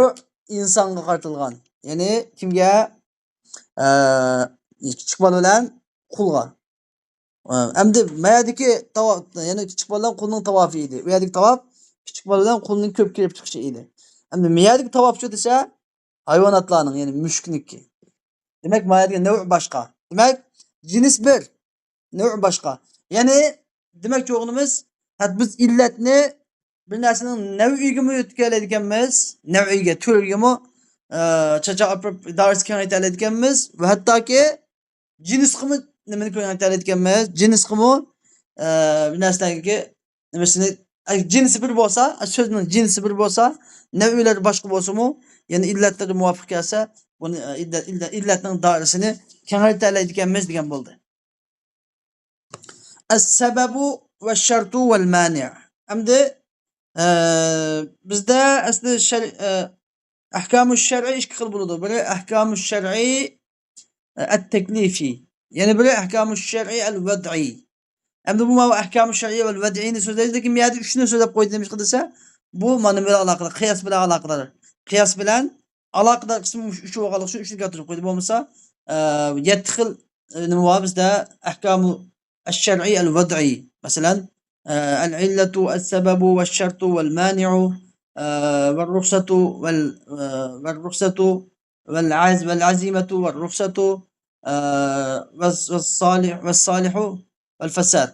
ئىنسانغا قارىتىلغان. يەنى كىمگە؟ ئە، كىچىك بالا بىلەن قۇلغا. ئە، ئەمدى مەيەردىكى تاۋا-، يەنى كىچىك بالا بىلەن قۇلنىڭ تاۋاپى ئىدى. ئۇ يەردىكى تاۋاپ كىچىك بالا بىلەن قۇلنىڭ كۆپ كېلىپ چىقىشى ئىدى. ئەمدى مەيەردىكى تاۋاپچۇ دېسە، ھايۋاناتلارنىڭ، يەنى مۈشۈكنىڭكى. دېمەك، ما يەردىكى نەۋ باشقا. دېمەك، جىنس بىر، نەۋ باشقا. يەنى، دېمەكچى بولغىنىمىز، ھە، بىز ئىللەتنى بىر نەرسىنىڭ نەۋئىگىمۇ يۆتكەيدىكەنمىز، نەۋئىگە، تۈرىگىمۇ، ئە، چاچا ئاپىرىپ دائىرىسى كېڭەيتەلەيدىكەنمىز ۋە ھەتتاكى جىنسقىمۇ نېمىنى كېڭەيتەلەيدىكەنمىز، جىنسقىمۇ، ئە، بىر نەرسىلەرگە نېمىسىنى، ئە، جىنسى بىر بولسا، ئە، سۆزنىڭ جىنسى بىر بولسا، نەۋئىلەر باشقا بولسىمۇ، يەنى ئىللەتلىرى مۇۋاپىق كەلسە، بۇنى، ئە، ئىللەت، ئىللەت، ئىللەتنىڭ دائىرىسىنى كېڭەيتەلەيدىكەنمىز دېگەن بولدى. ئەس-سەبەبۇ ۋە شەرتۇ ۋەل مانىئ. ئەمدى، ئە، بىزدە ئەسلى شەر-، ئە، ئەھكامۇ شەرئى ئىككى خىل بولىدۇ. بىرى ئەھكامۇ شەرئى، ئە، ئەت-تەكلىفى. يەنە بىرى ئەھكامۇ شەرئى ئەل-ۋەدئى. ئەمدى بۇ ماۋۇ ئەھكامۇ شەرئى ۋەل ۋەدئىنى سۆزلەيدۇ، لېكىن بۇ يەردە ئۈچنى سۆزلەپ قويدى. نېمىشقا دېسە، بۇ مانا نېمە بىلەن ئالاقىدار؟ قىياس بىلەن ئالاقىدار. قىياس بىلەن ئالاقىدار قىسمى مۇشۇ، شۇ بولغانلىقى ئۈچۈن ئۈچنى كەلتۈرۈپ قويدى. بولمىسا، ئە، يەتتە خىل ئە، نېمە بار بىزدە؟ ئەھكامۇ ئەششەرئى ئەل ۋەدئى. مەسىلەن، ئە، ئەل ئىللەتۇ، ئەس سەبەبۇ، ۋەش شەرتۇ، ۋەل مانىئۇ، ئە، ۋەر رۇخسەتۇ، ۋەل، ئە، ۋەر رۇخسەتۇ، ۋەل ئەز-، ۋەل ئەزىمەتۇ، ۋەر رۇخسەتۇ، ئە، ۋەس-، ۋەس سالىھ-، ۋەس سالىھۇ، ۋەل فەساد.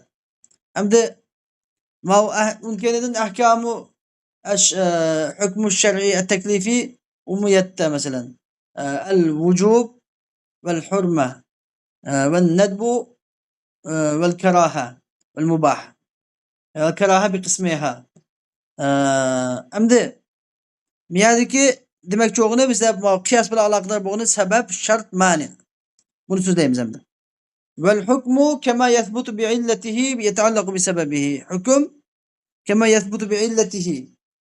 ئەمدى ماۋۇ ئەھ-، ئۇنىڭ كەينىدىن ئەھكامۇ ئەش-، ئە، ھۆكمۇ شەرئى ئەت تەكلىفى ئۇمۇ يەتتە، مەسىلەن، ئە، ئەل ۋۇجۇب ۋەل ھۇرمە، ئە، ۋەن نەدبۇ، ئە، ۋەل كاراھە، ۋەل مۇباھ. ۋەل كاراھە بىقىسمىھا. ئە، ئەمدى مىيەدىكى دېمەكچى بولغىنى بىزدە ماۋۇ قىياس بىلەن ئالاقىدار بولغىنى سەۋەب، شەرت، مانىئ. بۇنى سۆزلەيمىز ئەمدى. ۋەل ھۇكمۇ كەما يەسبۇتۇ بىئىللەتىھى يەتەئەللەقۇ بىسەبەبىھى. ھۆكۈم كەما يەسبۇتۇ بىئىللەتىھى.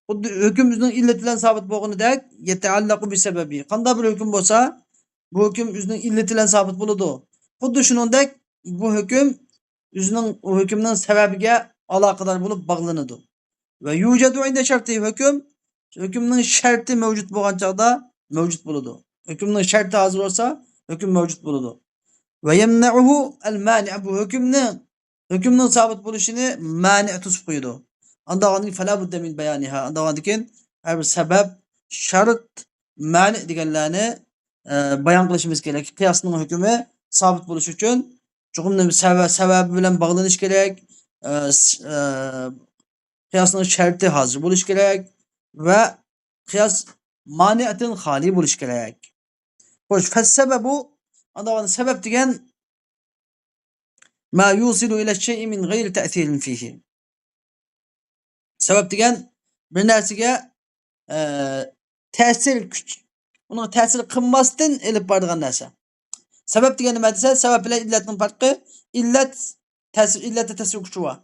خۇددى ھۆكۈم ئۆزىنىڭ ئىللىتى بىلەن سابىت بولغىنىدەك، يەتەئەللەقۇ بىسەبەبىھى. قانداق بىر ھۆكۈم بولسا، بۇ ھۆكۈم ئۆزىنىڭ ئىللىتى بىلەن سابىت بولىدۇ. خۇددى شۇنىڭدەك بۇ ھۆكۈم ئۆزىنىڭ، ئۇ ھۆكۈمنىڭ سەۋەبىگە ئالاقىدار بولۇپ باغلىنىدۇ. ۋە يۇجەدۇ ئىندە شەرتى ھۆكۈم، ھۆكۈمنىڭ شەرتى مەۋجۇت بولغان چاغدا مەۋجۇت بولىدۇ. ھۆكۈمنىڭ شەرتى ھازىر بولسا، ھۆكۈم مەۋجۇت بولىدۇ. ۋە يەمنەئۇھۇ ئەل مانىئ، بۇ ھۆكۈمنى، ھۆكۈمنىڭ سابىت بولۇشىنى مانىئ توسۇپ قويىدۇ. ئانداغاندىن فەلا بۇددە مىن بەيانىھا. ئانداغاندىن كېيىن ھەر بىر سەۋەب، شەرت، مانىئ دېگەنلەرنى، ئە، بايان قىلىشىمىز كېرەك. قىياسنىڭ ھۆكمى سابىت بولۇشى ئۈچۈن چوقۇم نېمە سەۋە-، سەۋەبى بىلەن باغلىنىشى كېرەك. ئە، س-، ئە، قىياسنىڭ شەرتى ھازىر بولۇشى كېرەك ۋە قىياس مانىئتىن خالىي بولۇشى كېرەك. خوش، فەسسەبەبۇ، ئانداق سەۋەب دېگەن ما يوصل إلى الشيء من غير تأثير فيه. سەۋەب دېگەن بىر نەرسىگە، ئە، تەسىر كۈچ، ئۇنىڭ تەسىر قىلماستىن ئېلىپ بارىدىغان نەرسە. سەۋەب دېگەن نېمە دېسە، سەۋەب بىلەن ئىللەتنىڭ پەرقى، ئىللەت تەسىر، ئىللەتتە تەسىر كۈچى بار.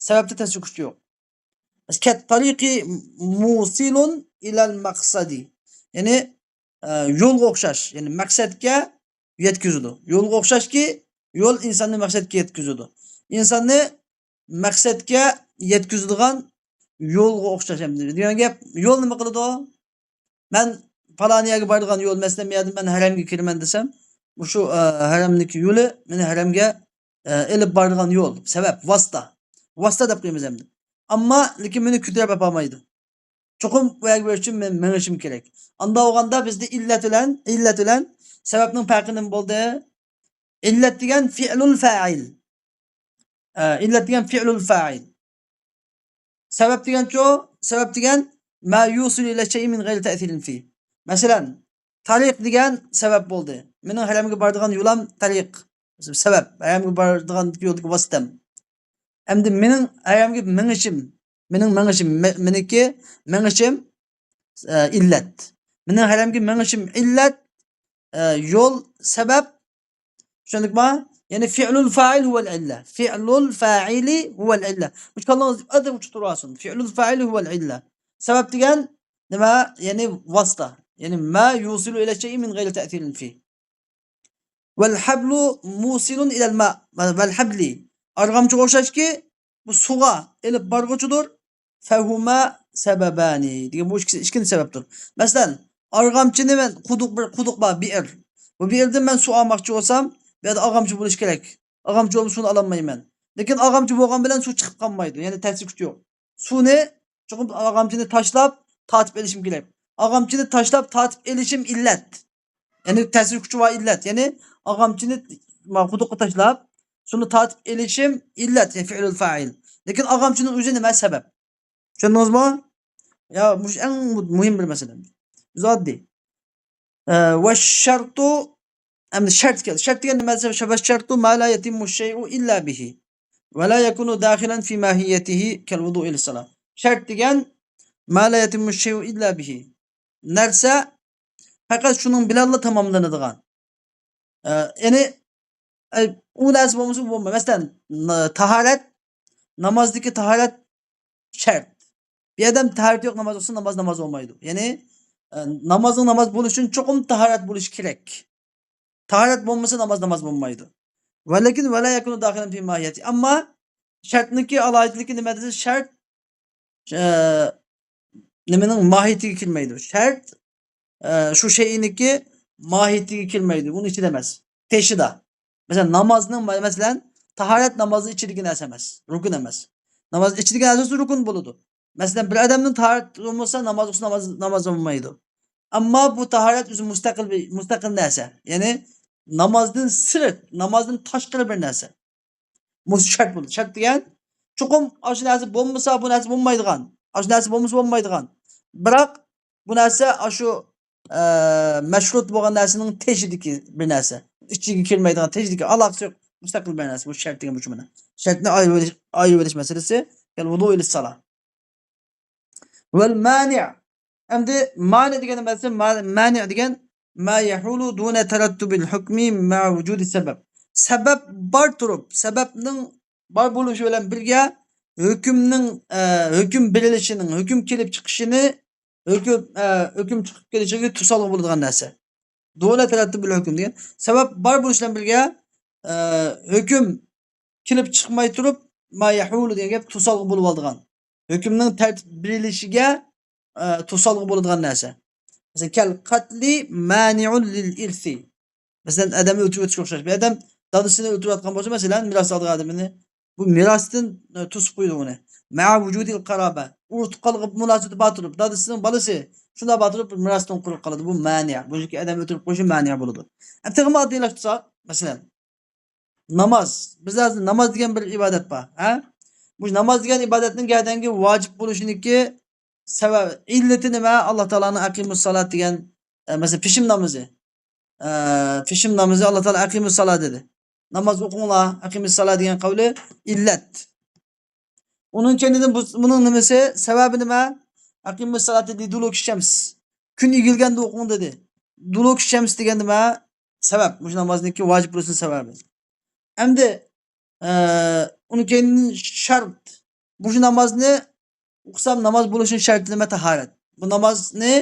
سەۋەبتە تەسىر كۈچى يوق. كەت تارىقى موسىلۇن ئىلەل مەقسەدى. يەنى، ئە، يولغا ئوخشاش، يەنى مەقسەتكە يەتكۈزىدۇ. يولغا ئوخشاشكى، يول ئىنساننى مەقسەتكە يەتكۈزىدۇ. ئىنساننى مەقسەتكە يەتكۈزىدىغان يولغا ئوخشاش. ئەمدى دېگەن گەپ، يول نېمە قىلىدۇ؟ مەن پالان يەرگە بارىدىغان يول، مەسىلەن، بۇ يەردىن مەن ھەرەمگە كىرىمەن دېسەم، مۇشۇ، ئە، ھەرەمنىڭكى يولى مېنى ھەرەمگە، ئە، ئېلىپ بارىدىغان يول، سەۋەب، ۋاسىتە. ۋاسىتە دەپ قويىمىز ئەمدى. ئەمما لېكىن مېنى كۆتۈرۈپ ئاپارمايدۇ. چوقۇم بۇ يەرگە بېرىش ئۈچۈن مەن مېڭىشىم كېرەك. ئانداق بولغاندا بىزدە ئىللەت بىلەن، ئىللەت بىلەن سەۋەبنىڭ پەرقى نېمە بولدى؟ ئىللەت دېگەن فىئلۇل فائىل. ئە، ئىللەت دېگەن فىئلۇل فائىل. سەۋەب دېگەنچۇ؟ سەۋەب دېگەن ما يوصل إلى الشيء من غير تأثير فيه. مەسىلەن، تارىق دېگەن سەۋەب بولدى. مېنىڭ ھەرەمگە بارىدىغان يولام تارىق. سەۋەب، ھەرەمگە بارىدىغان يولدىكى ۋاسىتەم. ئەمدى مېنىڭ ھەرەمگە مېڭىشىم، مېنىڭ مېڭىشىم، مې-، مېنىڭكى مېڭىشىم، ئە، ئىللەت. مېنىڭ ھەرەمگە مېڭىشىم ئىللەت، ئە، يول سەۋەب. چۈشەندۇقما؟ يەنى فىئلۇل فائىل ھۇۋەل ئىللە. فىئلۇل فائىلى ھۇۋەل ئىللە. مۇشۇ كاللاڭىزدا ئادەم ئۇچۇپ تۇرۇۋالسۇن. فىئلۇل فائىلى ھۇۋەل ئىللە. سەۋەب دېگەن نېمە؟ يەنى ۋاسىتە. يەنى ما يوصل إلى الشيء من غير تأثير فيه. ۋەل ھەبلۇ موسىلۇن ئىلەل ما. ۋەل ھەبلى. ئارغامچىغا ئوخشاشكى، بۇ سۇغا ئېلىپ بارغۇچىدۇر. فەھۇما سەبەبانى دېگەن بۇ ئىككىسى، ئىككىنچى سەۋەبتۇر. مەسىلەن، ئارغامچىنى مەن، قۇدۇق، بىر قۇدۇق بار، بىئىر. بۇ بىئىردىن مەن سۇ ئالماقچى بولسام، بۇ يەردە ئارغامچى بولۇشى كېرەك. ئارغامچى بولمىسا سۇنى ئالالمايمەن. لېكىن ئارغامچى بولغان بىلەن سۇ چىقىپ قالمايدۇ. يەنى تەسىر كۈچى يوق. سۇنى چوقۇم ئارغامچىنى تاشلاپ تارتىپ ئېلىشىم كېرەك. ئارغامچىنى تاشلاپ تارتىپ ئېلىشىم ئىللەت. يەنى تەسىر كۈچى بار ئىللەت. يەنى ئارغامچىنى ما قۇدۇققا تاشلاپ، سۇنى تارتىپ ئېلىشىم ئىللەت، يەنى فىئلۇل فائىل. لېكىن ئارغامچىنىڭ ئۆزى نېمە؟ سەۋەب. چۈشەندىڭىزمۇ؟ يا، مۇشۇ ئەڭ مۇ-، مۇھىم بىر مەسىلە. بىز ئاددىي. ئە، ۋە شەرتۇ، ئەمدى شەرت كەلدى. شەرت دېگەن نېمە دېسە، ۋە شەرتۇ ما لا يەتىممۇ شەيئۇ ئىللا بىھى. ۋە لا يەكۇنۇ داخىلەن فى ماھىيەتىھى كەل ۋۇدۇئى لىسسالا. شەرت دېگەن ما لا يەتىممۇ شەيئۇ ئىللا بىھى. نەرسە پەقەت شۇنىڭ بىلەنلا تاماملىنىدىغان. ئە، يەنى، ئە، ئۇ نەرسە بولمىسا بولمايدۇ. مەسىلەن، ن-، تاھارەت، نامازدىكى تاھارەت شەرت. بۇ ئادەم تاھارىتى يوق ناماز ئوقۇسا، ناماز ناماز بولمايدۇ. يەنى، ئە، نامازنىڭ ناماز بولۇشى ئۈچۈن چوقۇم تاھارەت بولۇشى كېرەك. تاھارەت بولمىسا، ناماز ناماز بولمايدۇ. ۋە لېكىن ۋە لا يەكۇنۇ داخىلەن فى ماھىيەتى. ئەمما شەرتنىڭكى ئالاھىدىلىكى نېمە دېسە، شەرت، ئە، نېمىنىڭ ماھىيىتىگە كىرمەيدۇ. شەرت، ئە، شۇ شەيئىنىڭكى ماھىيىتىگە كىرمەيدۇ. ئۇنىڭ ئىچىدە ئەمەس. تېشىدا. مەسىلەن، نامازنىڭ، مەسىلەن، تاھارەت نامازنىڭ ئىچىدىكى نەرسە ئەمەس، رۇكۇن ئەمەس. ناماز ئىچىدىكى نەرسە بولسا رۇكۇن بولىدۇ. مەسىلەن، بىر ئادەمنىڭ تاھارىتى بولمىسا، ناماز ئوقۇسا ناماز، ناماز بولمايدۇ. ئەمما بۇ تاھارەت ئۆزى مۇستەقىل بىر، مۇستەقىل نەرسە. يەنى نامازدىن سىرت، نامازدىن تاشقىرى بىر نەرسە. مۇشۇ شەرت بولدى. شەرت دېگەن، چوقۇم ئاشۇ نەرسە بولمىسا، بۇ نەرسە بولمايدىغان. ئاشۇ نەرسە بولمىسا بولمايدىغان. بىراق بۇ نەرسە ئاشۇ، ئە، مەشرۇت بولغان نەرسىنىڭ تېشىدىكى بىر نەرسە. ئىچىگە كىرمەيدىغان، تېشىدىكى ئالاقىسى يوق. مۇستەقىل بىر نەرسە. بۇ شەرت دېگەن مۇشۇ مانا. شەرتنى ئايرىۋېلىش، ئايرىۋېلىش مەسىلىسى. كەل ۋۇدۇ ئىلىس سالا. ۋەل مانىئ. ئەمدى مانىئ دېگەن نېمە؟ ما-، مانىئ دېگەن ما يەھۇلۇ دۇنە تەرەتتۇبىل ھۇكمى مەئە ۋۇجۇدى سەبەب. سەبەب بار تۇرۇپ، سەبەبنىڭ بار بولۇشى بىلەن بىرگە ھۆكۈمنىڭ، ئە، ھۆكۈم بېرىلىشىنىڭ، ھۆكۈم كېلىپ چىقىشىنى، ھۆكۈم، ئە، ھۆكۈم چىقىپ كېلىشىگە توسالغۇ بولىدىغان نەرسە. دۇنە تەرەتتۇبىل ھۆكۈم دېگەن سەۋەب بار بولۇش بىلەن بىرگە، ئە، ھۆكۈم كېلىپ چىقماي تۇرۇپ، ما يەھۇلۇ دېگەن گەپ توسالغۇ بولۇۋالىدىغان. ھۆكۈمنىڭ تەرتىپ بېرىلىشىگە، ئە، توسالغۇ بولىدىغان نەرسە. مەسىلەن، كەل قەتلى مانىئۇن لىل ئىرسى. مەسىلەن، ئادەمنى ئۆلتۈرۈپ ئۆتۈشكە ئوخشاش. بىر ئادەم دادىسىنى ئۆلتۈرۈۋاتقان بولسا، مەسىلەن، مىراس ئالىدىغان ئادىمىنى، بۇ مىراستىن، ئە، توسۇپ قويىدۇ ئۇنى. مەئە ۋۇجۇدىل قارابە. ئۇرۇق-تۇغقانلىق مۇناسىۋىتى بار تۇرۇپ، دادىسىنىڭ بالىسى، شۇنداق بار تۇرۇپ، مىراستىن قۇرۇق قالىدۇ. بۇ مانىئ. بۇ يەردىكى ئادەم ئۆلتۈرۈپ قويۇشى مانىئ بولىدۇ. ئەمدى تېخىمۇ ئاددىيلاشتۇرساق، مەسىلەن، ناماز. بىز ھازىر ناماز دېگەن بىر ئىبادەت بار، ھە؟ بۇ ناماز دېگەن ئىبادەتنىڭ گەدەنگە ۋاجىپ بولۇشىنىڭكى سەۋەب، ئىللىتى نېمە؟ ئاللا تائالانىڭ ئەقىمۇس سالات دېگەن، ئە، مەسىلەن، پېشىم نامىزى. ئە، پېشىم نامىزى، ئاللا تائالا ئەقىمۇس سالات دېدى. ناماز ئوقۇڭلار، ئەقىمۇس سالات دېگەن قەۋلى ئىللەت. ئۇنىڭ كەينىدىن بۇ، بۇنىڭ نېمىسى، سەۋەبى نېمە؟ ئەقىمۇس سالاتە لىدۇلۇكى شەمس. كۈن ئېگىلگەندە ئوقۇڭ دېدى. دۇلۇكى شەمس دېگەن نېمە؟ سەۋەب. مۇشۇ نامازنىڭكى ۋاجىپ بولۇشىنىڭ سەۋەبى. ئەمدى، ئە، ئۇنىڭ كەينىدىن شەرت. مۇشۇ نامازنى ئوقۇسام، ناماز بولۇشىنىڭ شەرتى نېمە؟ تاھارەت. بۇ نامازنى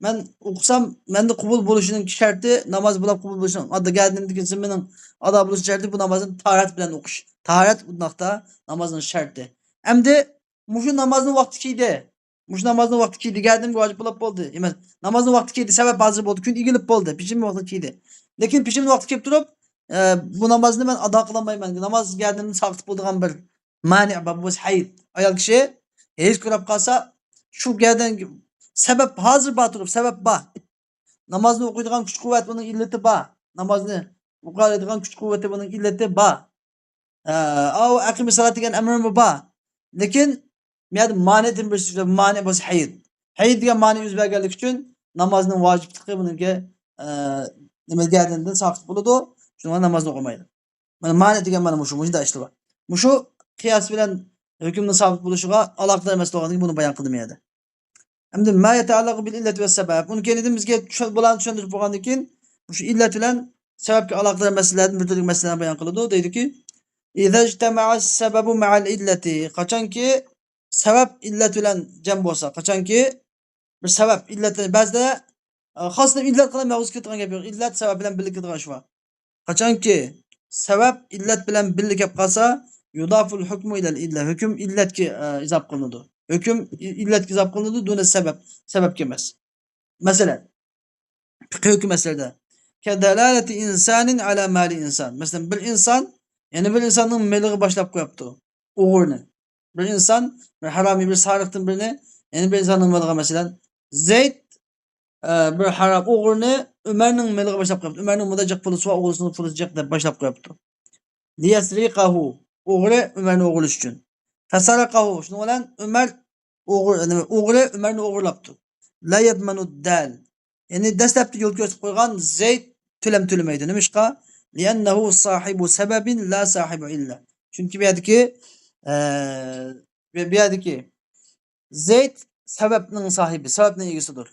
مەن ئوقۇسام، مەندە قوبۇل بولۇشىنىڭ شەرتى، ناماز بولاپ قوبۇل بولۇشىنىڭ، ئادا گەدىنىمدىكى زىممىنىڭ ئادا بولۇشىنىڭ شەرتى بۇ نامازنى تاھارەت بىلەن ئوقۇش. تاھارەت بۇنداقتا نامازنىڭ شەرتى. ئەمدى مۇشۇ نامازنىڭ ۋاقتى كىردى. مۇشۇ نامازنىڭ ۋاقتى كىردى، گەدىنىمگە ۋاجىپ بولاپ بولدى. ئەمەس، نامازنىڭ ۋاقتى كىردى، سەۋەب ھازىر بولدى، كۈن ئېگىلىپ بولدى، پېشىننىڭ ۋاقتى كىردى. لېكىن پېشىننىڭ ۋاقتى كېلىپ تۇرۇپ، ئە، بۇ نامازنى مەن ئادا قىلالمايمەن. ناماز گەدىنىمدىن ساقىت بولىدىغان بىر مانىئ بار، بۇ ھەيز. ئايال كىشى ھەيز كۆرۈپ قالسا، شۇ گەدەن سەۋەب ھازىر بار تۇرۇپ، سەۋەب بار. نامازنى ئوقۇيدىغان كۈچ-قۇۋۋەت بۇنىڭ ئىللىتى بار. نامازنى ئوقۇيدىغان كۈچ-قۇۋۋىتى بۇنىڭ ئىللىتى بار. ئە، ئاۋۇ ئەقىمۇ سالات دېگەن ئەمرىمۇ بار. لېكىن بۇ يەردە مانىئدىن بىرسى، مانىئ بولسا ھەيز. ھەيز دېگەن مانىئ يۈز بەرگەنلىكى ئۈچۈن نامازنىڭ ۋاجىپلىقى بۇنىڭكى، ئە، نېمە، گەدىنىدىن ساقىت بولىدۇ. شۇنىڭ بىلەن نامازنى ئوقۇمايدۇ. مانا مانىئ دېگەن مانا مۇشۇ، مۇشۇنداق ئىشلار بار. مۇشۇ قىياس بىلەن ھۆكۈمنىڭ سابىت بولۇشىغا ئالاقىدار ئەمەس بولغاندىكىن بۇنى بايان قىلدىم بۇ يەردە. ئەمدى ما يەتەئەللەقۇ بىل ئىللەتى ۋە سەبەب. ئۇنىڭ كەينىدىن بىزگە چۈشەن-، بۇلارنى چۈشەندۈرۈپ بولغاندىن كېيىن، مۇشۇ ئىللەت بىلەن سەۋەبكە ئالاقىدار مەسىلىلەردىن بىر تۈرلۈك مەسىلىلەرنى بايان قىلىدۇ. دەيدۇكى، ئىزەجتەمەئەس سەبەبۇ مەئەل ئىللەتى. قاچانكى سەۋەب ئىللەت بىلەن جەم بولسا، قاچانكى بىر سەۋەب، ئىللەت، بەزىدە، ئە، خاسنى ئىللەت قىلىپ مەۋزۇ كېتىدىغان گەپ يوق. ئىللەت سەۋەب بىلەن بىللە كېتىدىغان ئىش بار. قاچانكى سەۋەب ئىللەت بىلەن بىللە كەپ قالسا، يۇدافۇل ھۇكمۇ ئىلەل ئىللە. ھۆكۈم ئىللەتكە، ئە، ئىزاپ قىلىنىدۇ. ھۆكۈم ئىللەتكە ئىزاپ قىلىنىدۇ، دۇنە سەۋەب، سەۋەبكە ئەمەس. مەسىلەن، پىقھىي ھۆكۈم مەسىلىدە. كەدەلالەتى ئىنسانىن ئەلا مالى ئىنسان. مەسىلەن، بىر ئىنسان يەنە بىر ئىنساننىڭ مېلىغا باشلاپ قويۇپتۇ ئوغرىنى. بىر ئىنسان، بىر ھارامىي، بىر سارىقتىن بىرىنى يەنە بىر ئىنساننىڭ مېلىغا، مەسىلەن، زەيد، ئە، بىر ھارام ئوغرىنى ئۆمەرنىڭ مېلىغا باشلاپ قويۇپتۇ. ئۆمەرنىڭ مۇندا جىق پۇلى بار، ئوغلىسىنىڭ پۇلى جىق دەپ باشلاپ قويۇپتۇ. لىيەسرىقەھۇ، ئوغرى ئۆمەرنى ئوغرىلاش ئۈچۈن. فەسەرەقەھۇ، شۇنىڭ بىلەن ئۆمەر ئوغرى، نېمە، ئوغرى ئۆمەرنى ئوغرىلاپتۇ. لا يەدمەنۇ دال. يەنى دەسلەپتە يول كۆرسىتىپ قويغان زەيد تۆلەم تۆلىمەيدۇ. نېمىشقا؟ لىئەننەھۇ ساھىبۇ سەبەبىن لا ساھىبۇ ئىللە. چۈنكى بۇ يەردىكى، ئە، بۇ يەردىكى زەيد سەۋەبنىڭ ساھىبى، سەۋەبنىڭ ئىگىسىدۇر.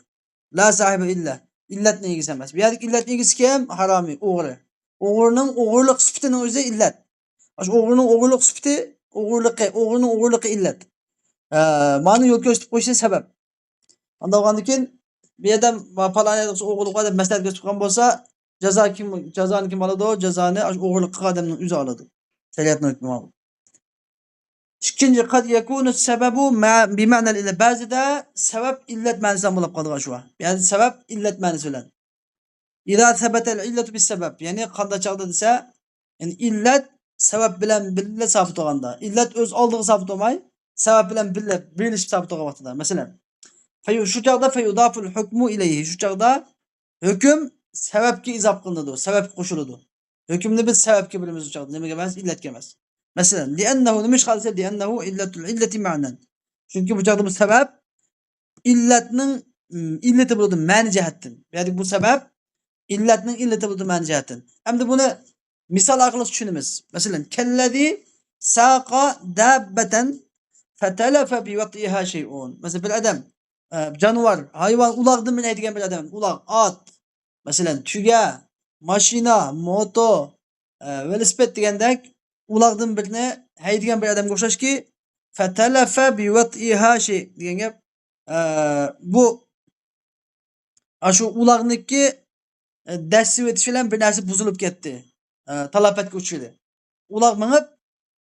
لا ساھىبۇ ئىللە، ئىللەتنىڭ ئىگىسى ئەمەس. بۇ يەردىكى ئىللەتنىڭ ئىگىسى كىم؟ ھارامىي، ئوغرى. ئوغرىنىڭ ئوغرىلىق سۈپىتىنىڭ ئۆزى ئىللەت. ئاشۇ ئوغرىنىڭ ئوغرىلىق سۈپىتى، ئوغرىلىقى، ئوغرىنىڭ ئوغرىلىقى ئىللەت. ئە، مانا يول كۆرسىتىپ قويۇشى سەۋەب. ئانداق بولغاندىن كېيىن، بۇ يەردە پالان يەردە ئوغرىلىق بار دەپ مەسلىھەت كۆرسىتىپ قويغان بولسا، جازا كىم، جازانى كىم ئالىدۇ؟ جازانى ئاشۇ ئوغرىلىق قىلغان ئادەمنىڭ ئۆزى ئالىدۇ. شەرىئەتنىڭ ھۆكمى بار. ئىككىنچى، قەد يەكۇنۇ سەبەبۇ مە-، بىمەنەل ئىللە. بەزىدە سەۋەب ئىللەت مەنىسى بىلەن بولۇپ قالىدىغان ئىش بار. بەزىدە سەۋەب ئىللەت مەنىسى بىلەن. ئىزا سەبەتەل ئىللەتۇ بىسسەبەب. يەنى قانداق چاغدا دېسە، يەنى ئىللەت سەۋەب بىلەن بىللە سابىت بولغاندا، ئىللەت ئۆز ئالدىغا سابىت بولماي، سەۋەب بىلەن بىللە بىرلىشىپ سابىت بولغان ۋاقتىدا، مەسىلەن، فەيۇ-، شۇ چاغدا فەيۇدافۇل ھۇكمۇ ئىلەيھى، شۇ چاغدا ھۆكۈم سەۋەبكە ئىزاپە قىلىنىدۇ، سەۋەبكە قوشۇلىدۇ. ھۆكۈمنى بىز سەۋەبكە بىلىمىز ئۇ چاغدا، نېمىگە ئەمەس؟ ئىللەتكە ئەمەس. مەسىلەن، لىئەننەھۇ، نېمىشقا دېسە، لىئەننەھۇ ئىللەتۇل ئىللەتى مەنەن. چۈنكى بۇ چاغدا بۇ سەۋەب ئىللەتنىڭ، ئىم، ئىللىتى بولىدۇ مەنە جەھەتتىن. يەنى بۇ سەۋەب ئىللەتنىڭ ئىللىتى بولىدۇ مەنە جەھەتتىن. ئەمدى بۇنى مىسال ئارقىلىق چۈشىنىمىز. مەسىلەن، كەللەزى ساقا داببەتەن فەتەلەفە بىۋەتئىھا شەيئۇن. مەسىلەن، بىر ئادەم، ئە، جانىۋار، ھايۋان، ئۇلاغدىن بىرنى ھەيدىگەن بىر ئادەم، ئۇلاغ، ئات، مەسىلەن، تۈگە، ماشىنا، موتو، ئە، ۋېلىسىپىت دېگەندەك ئۇلاغدىن بىرنى ھەيدىگەن بىر ئادەمگە ئوخشاشكى، فەتەلەفە بىۋەتئىھا شەي دېگەن گەپ، ئە، بۇ، ئاشۇ ئۇلاغنىكى، ئە، دەسسىۋېتىش بىلەن بىر نەرسە بۇزۇلۇپ كەتتى. ئە، تالاپەتكە ئۇچرىدى. ئۇلاغ مېڭىپ،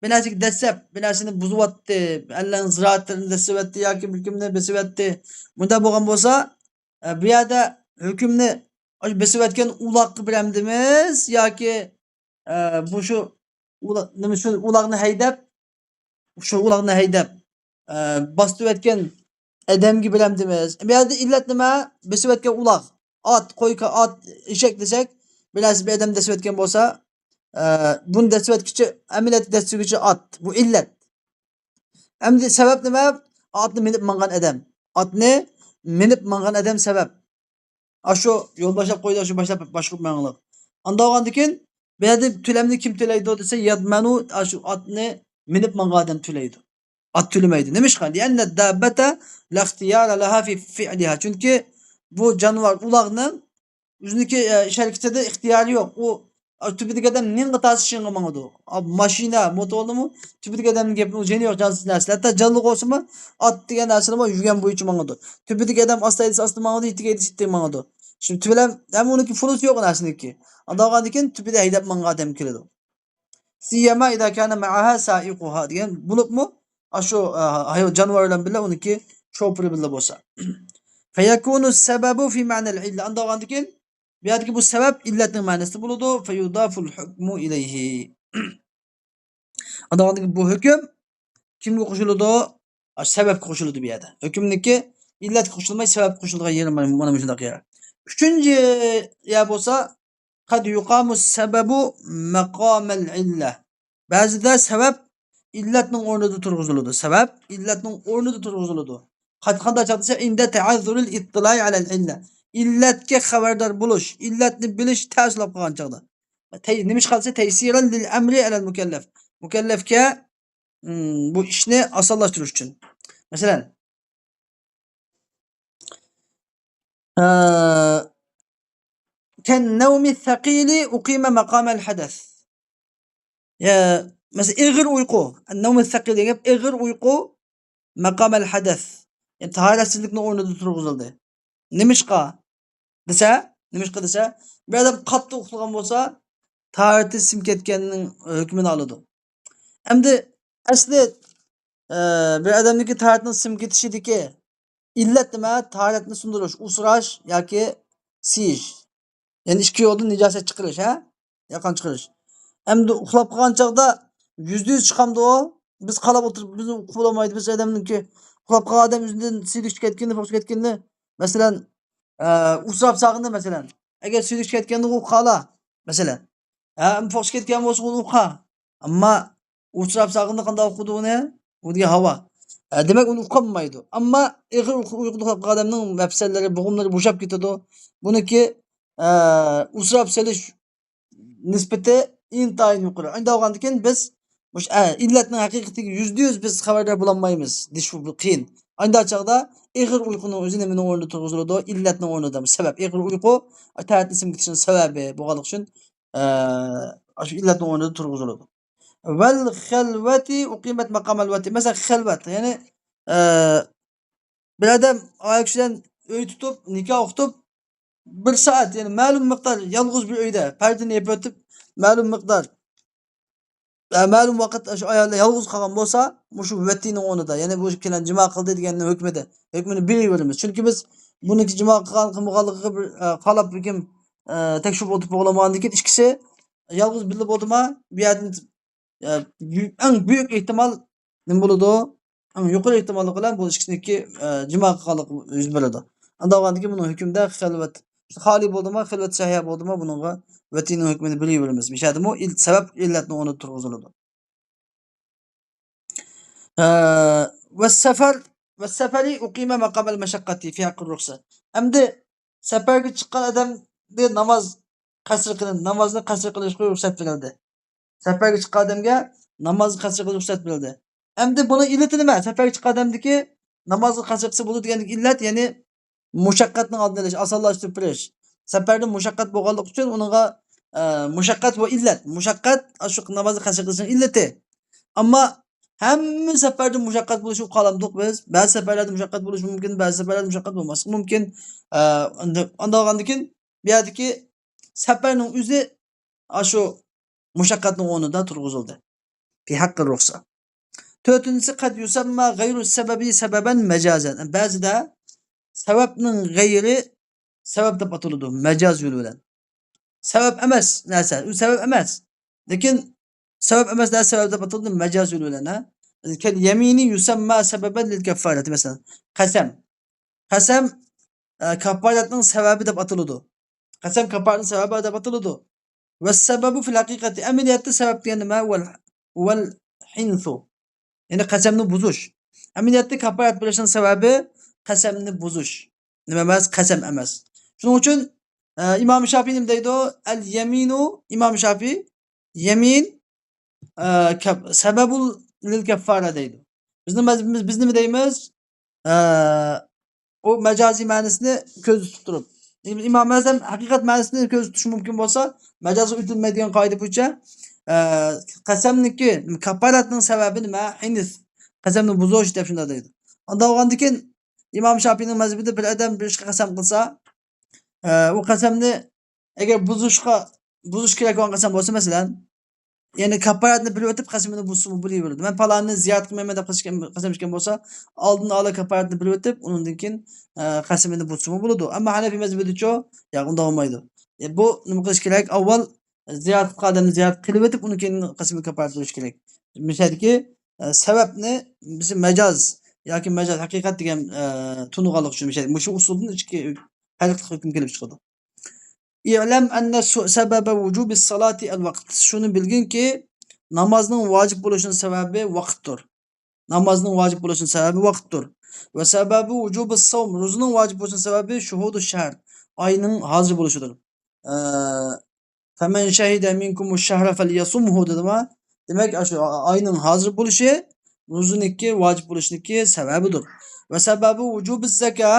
بىر نەرسىگە دەسسەپ، بىر نەرسىنى بۇزۇۋەتتى، ئەللەرنىڭ زىرائەتلىرىنى دەسسىۋەتتى ياكى بىر كىمنى بېسىۋەتتى. مۇنداق بولغان بولسا، ئە، بۇ يەردە ھۆكۈمنى ئاشۇ بېسىۋەتكەن ئۇلاغقا بېرەمدىمىز ياكى، ئە، بۇ شۇ ئۇلا-، نېمە، شۇ ئۇلاغنى ھەيدەپ، شۇ ئۇلاغنى ھەيدەپ، ئە، باستۇرۇۋەتكەن ئادەمگە بېرەمدىمىز؟ بۇ يەردە ئىللەت نېمە؟ بېسىۋەتكەن ئۇلاغ. ئات، قوي، ئات، ئېشەك دېسەك، بىر نەرسە بىر ئادەم دەسسىۋەتكەن بولسا، ئە، بۇنى دەسسىۋەتكۈچى، ئەمەلىيەتتە دەسسىۋەتكۈچى ئات. بۇ ئىللەت. ئەمدى سەۋەب نېمە؟ ئاتنى مىنىپ ماڭغان ئادەم. ئاتنى مىنىپ ماڭغان ئادەم سەۋەب. ئاشۇ يول باشلاپ قويدى، ئاشۇ باشلاپ، باشقۇرۇپ ماڭغانلىق. ئانداق بولغاندىكىن، بۇ يەردە تۆلەمنى كىم تۆلەيدۇ دېسە، يەدمەنۇ، ئاشۇ ئاتنى مىنىپ ماڭغان ئادەم تۆلەيدۇ. ئات تۆلىمەيدۇ. نېمىشقا؟ لىئەننە داببەتە لا ئىختىيارە لەھا فى فىئلىھا. چۈنكى بۇ جانىۋار، ئۇلاغنىڭ ئۆزىنىڭكى، ئە، ئىش ھەرىكىتىدە ئىختىيارى يوق. ئۇ، ئە، تۈپىدىكى ئادەم نېنىغا تارتسا شۇنىڭغا ماڭىدۇ. ئا، ماشىنا، موتورنىمۇ تۈپىدىكى ئادەمنىڭ گېپىنىڭ جېنى يوق، جانسىز نەرسىلەر. ھەتتا جانلىق بولسىمۇ، ئات دېگەن نەرسىنىمۇ يۈرگەن بويىچە ماڭىدۇ. تۈپىدىكى ئادەم ئاستا ھەيدىسە ئاستا ماڭىدۇ، يېتىك ھەيدىسە يېتىك ماڭىدۇ. شۇ تۈپى بىلەن ھەم ئۇنىڭكى فۇلۇسى يوق نەرسىنىڭكى. ئانداق بولغاندىن كېيىن تۈپىدە ھەيدەپ ماڭغان ئادەم كېلىدۇ. سىيەما ئىزا كانە مەئەھا سائىقۇھا دېگەن بولۇپمۇ، ئاشۇ، ئە، ھايۋان، جانىۋار بىلەن بىللە ئۇنىڭكى شوپۇرى بىللە بولسا. فەيەكۇنۇ سەبەبۇ فى مەنەل ئىللە. ئانداق بولغاندىن كېيىن، بۇ يەردىكى بۇ سەۋەب ئىللەتنىڭ مەنىسىدە بولىدۇ. فەيۇدافۇل ھۇكمۇ ئىلەيھى. ئانداق بولغاندىن كېيىن بۇ ھۆكۈم كىمگە قوشۇلىدۇ؟ ئاشۇ سەۋەبكە قوشۇلىدۇ بۇ يەردە. ھۆكۈمنىڭكى ئىللەتكە قوشۇلماي، سەۋەبكە قوشۇلىدىغان يېرى مانا، مانا مۇشۇنداق يەر. ئۈچىنچى يەر بولسا، قەد يۇقامۇ سەبەبۇ مەقامەل ئىللە. بەزىدە سەۋەب ئىللەتنىڭ ئورنىدا تۇرغۇزۇلىدۇ. سەۋەب ئىللەتنىڭ ئورنىدا تۇرغۇزۇلىدۇ. قاچ-، قانداق چاغدا دېسە، ئىندە تەئەززۇرىل ئىتتىلاي ئەلەل ئىللە. ئىللەتكە خەۋەردار بولۇش، ئىللەتنى بىلىش تەس بولۇپ قالغان چاغدا. تەي-، نېمىشقا دېسە، تەيسىرەن لىل ئەمرى ئەلەل مۇكەللەف. مۇكەللەفكە، ئىم، بۇ ئىشنى ئاسانلاشتۇرۇش ئۈچۈن. مەسىلەن، ئە، كەن نەۋمى سەقىلى ئۇقىمە مەقامەل ھەدەس. يا، مەسىلەن، ئېغىر ئۇيقۇ. نەۋمى سەقىل دېگەن گەپ ئېغىر ئۇيقۇ مەقامەل ھەدەس. يەنى تاھارەتسىزلىكنىڭ ئورنىدا تۇرغۇزۇلدى. نېمىشقا دېسە، نېمىشقا دېسە، بىر ئادەم قاتتىق ئۇخلىغان بولسا، تاھارىتى سىم كەتكەننىڭ ھۆكمىنى ئالىدۇ. ئەمدى ئەسلى، ئە، بىر ئادەمنىڭكى تاھارىتىنىڭ سىم كېتىشىدىكى ئىللەت نېمە؟ تاھارەتنى سۇندۇرۇش، ئۇسراش ياكى سىيىش. يەنى ئىككى يولدىن نىجاسەت چىقىرىش، ھە؟ يا قان چىقىرىش. ئەمدى ئۇخلاپ قالغان چاغدا يۈزدە يۈز چىقامدۇ ئۇ؟ بىز قالاپ ئولتۇرۇپ، بىز ئۇقۇپ بولالمايدۇ. بىز ئادەمنىڭكى ئۇخلاپ قالغان ئادەم ئۆزىدىن سۈيدۈكى چىقىپ كەتكىنى، پوقىسى كەتكىنىنى، مەسىلەن، ئە، ئۇسراپ ساغىنى، مەسىلەن. ئەگەر سۈيدۈكى چىقىپ كەتكەندە ئۇ ئۇقۇپ قالا، مەسىلەن. ھە، ئەمدى پوقىسى كەتكەن بولسا ئۇنى ئۇقا. ئەمما ئۇسراپ ساغىندا قانداق ئۇقىدۇ ئۇنى؟ ئۇ دېگەن ھاۋا. ئە، دېمەك، ئۇنى ئۇقالمايدۇ. ئەمما ئېغىر ئۇيقۇ-، ئۇيقۇدا ئۇخلاپ قالغان ئادەمنىڭ مەپسەللىرى، بوغۇملىرى بوشاپ كېتىدۇ. بۇنىڭكى، ئە، ئۇسراپ سېلىش نىسبىتى ئىنتايىن يۇقىرى. ئەمدى بولغاندىكىن بىز مۇشۇ، ئە، ئىللەتنىڭ ھەقىقىتىگە يۈزدە يۈز بىز خەۋەردار بولالمايمىز دېيىش قىيىن. ئانداق چاغدا ئېغىر ئۇيقۇنىڭ ئۆزى نېمىنىڭ ئورنىدا تۇرغۇزۇلىدۇ؟ ئىللەتنىڭ ئورنىدا. سەۋەب، ئېغىر ئۇيقۇ تاھارەتنى سىم كېتىشنىڭ سەۋەبى بولغانلىقى ئۈچۈن، ئە، ئاشۇ ئىللەتنىڭ ئورنىدا تۇرغۇزۇلىدۇ. ۋەل خەلۋەتى ئۇقىمەت مەقامەل ۋەتى. مەسىلەن، خەلۋەت، يەنى، ئە، بىر ئادەم ئايال كىشى بىلەن ئۆي تۇتۇپ، نىكاھ ئوقۇتۇپ، بىر سائەت، يەنى مەلۇم مىقدار يالغۇز بىر ئۆيدە پەردىنى يېپىۋېتىپ، مەلۇم مىقدار، ئە، مەلۇم ۋاقىت شۇ ئايال بىلەن يالغۇز قالغان بولسا، مۇشۇ ۋەتىنىڭ ئورنىدا، يەنى بۇ كېلىن جىما قىلدى دېگەننىڭ ھۆكمىدە، ھۆكمىنى بېرىۋېرىمىز. چۈنكى بىز بۇنىڭكى جىما قىلغان قىلمىغانلىقىغا بىر، ئە، قاراپ بىر كىم، ئە، تەكشۈرۈپ ئولتۇرۇپ بولالمىغاندىن كېيىن ئىككىسى، يالغۇز بىللە بولدىما، بۇ يەردىن، ئە، بۈ-، ئەڭ بۈيۈك ئېھتىمال نېمە بولىدۇ؟ ئەڭ يۇقىرى ئېھتىماللىق بىلەن بۇ ئىككىسىنىڭكى، ئە، جىما قىلغانلىقى يۈز بېرىدۇ. ئانداق بولغاندىكىن بۇنىڭ ھۆكمىدە خىلۋەت، خالىي بولدىما، خىلۋەت سەھىيە بولدىما، بۇنىڭغا ۋەتىنىڭ ھۆكمىنى بېرىۋېرىمىز. مۇشۇ يەردىمۇ ئىل-، سەۋەب ئىللەتنىڭ ئورنىدا تۇرغۇزۇلىدۇ. ئە، ۋەسسەفەر، ۋەسسەفەرى ئۇقىمە مەقامەل مەشەققەتى فى ھەققى رۇخسە. ئەمدى سەپەرگە چىققان ئادەمدە ناماز قەسر قىلىن-، نامازنى قەسر قىلىشقا رۇخسەت بېرىلدى. سەپەرگە چىققان ئادەمگە نامازنى قەسر قىلىشقا رۇخسەت بېرىلدى. ئەمدى بۇنىڭ ئىللىتى نېمە؟ سەپەرگە چىققان ئادەمدىكى نامازنى قەسر قىلسا بولىدۇ دېگەندىكى ئىللەت، يەنى مۇشەققەتنىڭ ئالدىنى ئېلىش، ئاسانلاشتۇرۇپ بېرىش. سەپەردە مۇشەققەت بولغانلىقى ئۈچۈن ئۇنىڭغا، ئە، مۇشەققەت ۋە ئىللەت. مۇشەققەت ئاشۇ نامازنى قەسر قىلىشنىڭ ئىللىتى. ئەمما ھەممە سەپەردە مۇشەققەت بولۇشىنى قالامدۇق بىز. بەزى سەپەرلەردە مۇشەققەت بولۇشى مۇمكىن، بەزى سەپەرلەردە مۇشەققەت بولماسلىقى مۇمكىن. ئە، ئانداق، ئانداق بولغاندىكىن بۇ يەردىكى سەپەرنىڭ ئۆزى ئاشۇ مۇشەققەتنىڭ ئورنىدا تۇرغۇزۇلدى. في حق الرخصة. تۆتىنچىسى، قەد يۇسەمما غەيرۇ سەبەبى سەبەبەن مەجازەن. بەزىدە سەۋەبنىڭ غەيرى سەۋەب دەپ ئاتىلىدۇ، مەجاز يولى بىلەن. سەۋەب ئەمەس نەرسە، ئۇ سەۋەب ئەمەس. لېكىن سەۋەب ئەمەس نەرسە سەۋەب دەپ ئاتىلىدۇ، مەجاز يولى بىلەن، ھە؟ كەل يەمىنى يۇسەمما سەبەبەن لىل كەففارەتى، مەسىلەن، قەسەم. قەسەم، ئە، كاپپارەتنىڭ سەۋەبى دەپ ئاتىلىدۇ. قەسەم كاپپارەتنىڭ سەۋەبى دەپ ئاتىلىدۇ. ۋەسسەبەبۇ فىل ھەقىقەتى، ئەمەلىيەتتە سەۋەب دېگەن نېمە؟ ۋەل، ۋەل ھىنسۇ. يەنى قەسەمنى بۇزۇش. ئەمەلىيەتتە كاپپارەت بېرىشنىڭ سەۋەبى قەسەمنى بۇزۇش. نېمە ئەمەس؟ قەسەم ئەمەس. شۇنىڭ ئۈچۈن، ئە، ئىمام شافىي نېمە دەيدۇ؟ ئەل يەمىنۇ، ئىمام شافىي يەمىن، ئە، كەپ-، سەبەبۇل لىل كەففارە دەيدۇ. بىزنىڭ مەزھىپىمىز، بىز نېمە دەيمىز؟ ئە، ئۇ مەجازىي مەنىسىنى كۆزدە تۇتۇپ تۇرۇپ. ئىم-، ئىمام ئەزەم ھەقىقەت مەنىسىنى كۆزدە تۇتۇش مۇمكىن بولسا، مەجازغا ئۆتۈلمەيدىگەن قائىدە بويىچە، ئە، قەسەمنىڭكى، كاپپارەتنىڭ سەۋەبى نېمە؟ ھىنس. قەسەمنى بۇزۇش دەپ شۇنداق دەيدۇ. ئانداق بولغاندىكىن، ئىمام شاپىينىڭ مەزھىپىدە بىر ئادەم بىر ئىشقا قەسەم قىلسا، ئە، ئۇ قەسەمنى ئەگەر بۇزۇشقا، بۇزۇش كېرەك بولغان قەسەم بولسا، مەسىلەن، يەنى كاپپارەتنى بىلىۋېتىپ، قەسىمىنى بۇزسىمۇ بولۇۋېرىدۇ. مەن پالانىنى زىيارەت قىلمايمەن دەپ قەسەم، قەسەم ئىچكەن بولسا، ئالدىن ئالا كاپپارەتنى بىلىۋېتىپ، ئۇنىڭدىن كېيىن، ئە، قەسىمىنى بۇزسىمۇ بولىدۇ. ئەمما ھەنەفىي مەزھىپىدىچۇ؟ ياق، ئۇنداق بولمايدۇ. ئە، بۇ نېمە قىلىش كېرەك؟ ئاۋۋال زىيارەت قىلغان ئادەمنى زىيارەت قىلىۋېتىپ، ئۇنىڭ كېيىن قەسىمىنى كاپپارەت بېرىش كېرەك. مىسالدىكى، ئە، سەۋەبنى بىز مەجاز ياكى مەجاز ھەقىقەت دېگەن، ئە، تونۇغانلىق ئۈچۈن مىسال، مۇشۇ ئۇسۇلدىن ئىككى پەرقلىق ھۆكۈم كېلىپ چىقىدۇ. ئىلەم ئەننە سۇ-، سەبەبە ۋۇجۇبىس سالاتى ئەل ۋاقىت. شۇنى بىلگىنكى، نامازنىڭ ۋاجىپ بولۇشىنىڭ سەۋەبى ۋاقىتتۇر. نامازنىڭ ۋاجىپ بولۇشىنىڭ سەۋەبى ۋاقىتتۇر. ۋە سەبەبى ۋۇجۇبىس ساۋم. روزىنىڭ ۋاجىپ بولۇشىنىڭ سەۋەبى شۇھۇدۇ شەھەر. ئاينىڭ ھازىر بولۇشىدۇر. ئە، فەمەن شەھىدە مىنكۇمۇش شەھرە فەليەسۇمھۇ دېدىما؟ دېمەك، ئاشۇ ئاينىڭ ھازىر بولۇشى روزىنىڭكى ۋاجىپ بولۇشىنىڭكى سەۋەبىدۇر. ۋە سەبەبى ۋۇجۇبىز زەكا.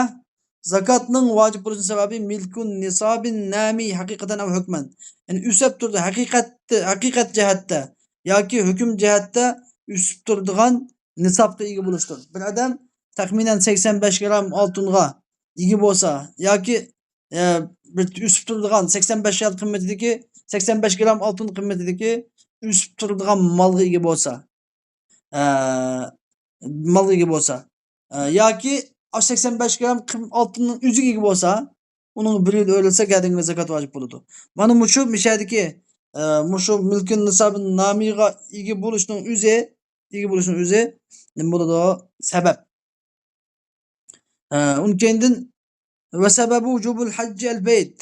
زاكاتنىڭ ۋاجىپ بولۇشىنىڭ سەۋەبى مىلكۇن نىسابىن نامى ھەقىقەتەن ئەۋ ھۆكمەن. يەنى ئۆسۈپ تۇرىدۇ، ھەقىقەتتە، ھەقىقەت جەھەتتە ياكى ھۆكۈم جەھەتتە ئۆسۈپ تۇرىدىغان نىسابقا ئىگە بولۇشتۇر. بىر ئادەم تەخمىنەن سەكسەن بەش گرام ئالتۇنغا ئىگە بولسا ياكى، ئە، بىر ئۆسۈپ تۇرىدىغان سەكسەن بەش رىيال قىممىتىدىكى، سەكسەن بەش گرام ئالتۇن قىممىتىدىكى ئۆسۈپ تۇرىدىغان مالغا ئىگە بولسا، ئە، مالغا ئىگە بولسا، ئە، ياكى ئاشۇ سەكسەن بەش گرام قىم-، ئالتۇننىڭ ئۆزىگە ئىگە بولسا، ئۇنىڭ بىر يىل ئۆرۈلسە، گەدىنىگە زاكات ۋاجىپ بولىدۇ. مانا مۇشۇ مىشەدىكى، ئە، مۇشۇ مۈلكۈن نىسابى نامىغا ئىگە بولۇشنىڭ ئۆزى، ئىگە بولۇشنىڭ ئۆزى نېمە بولىدۇ؟ سەۋەب. ئە، ئۇنىڭ كەينىدىن، ۋە سەبەبى ۋۇجۇبۇل ھەججى ئەل بەيت.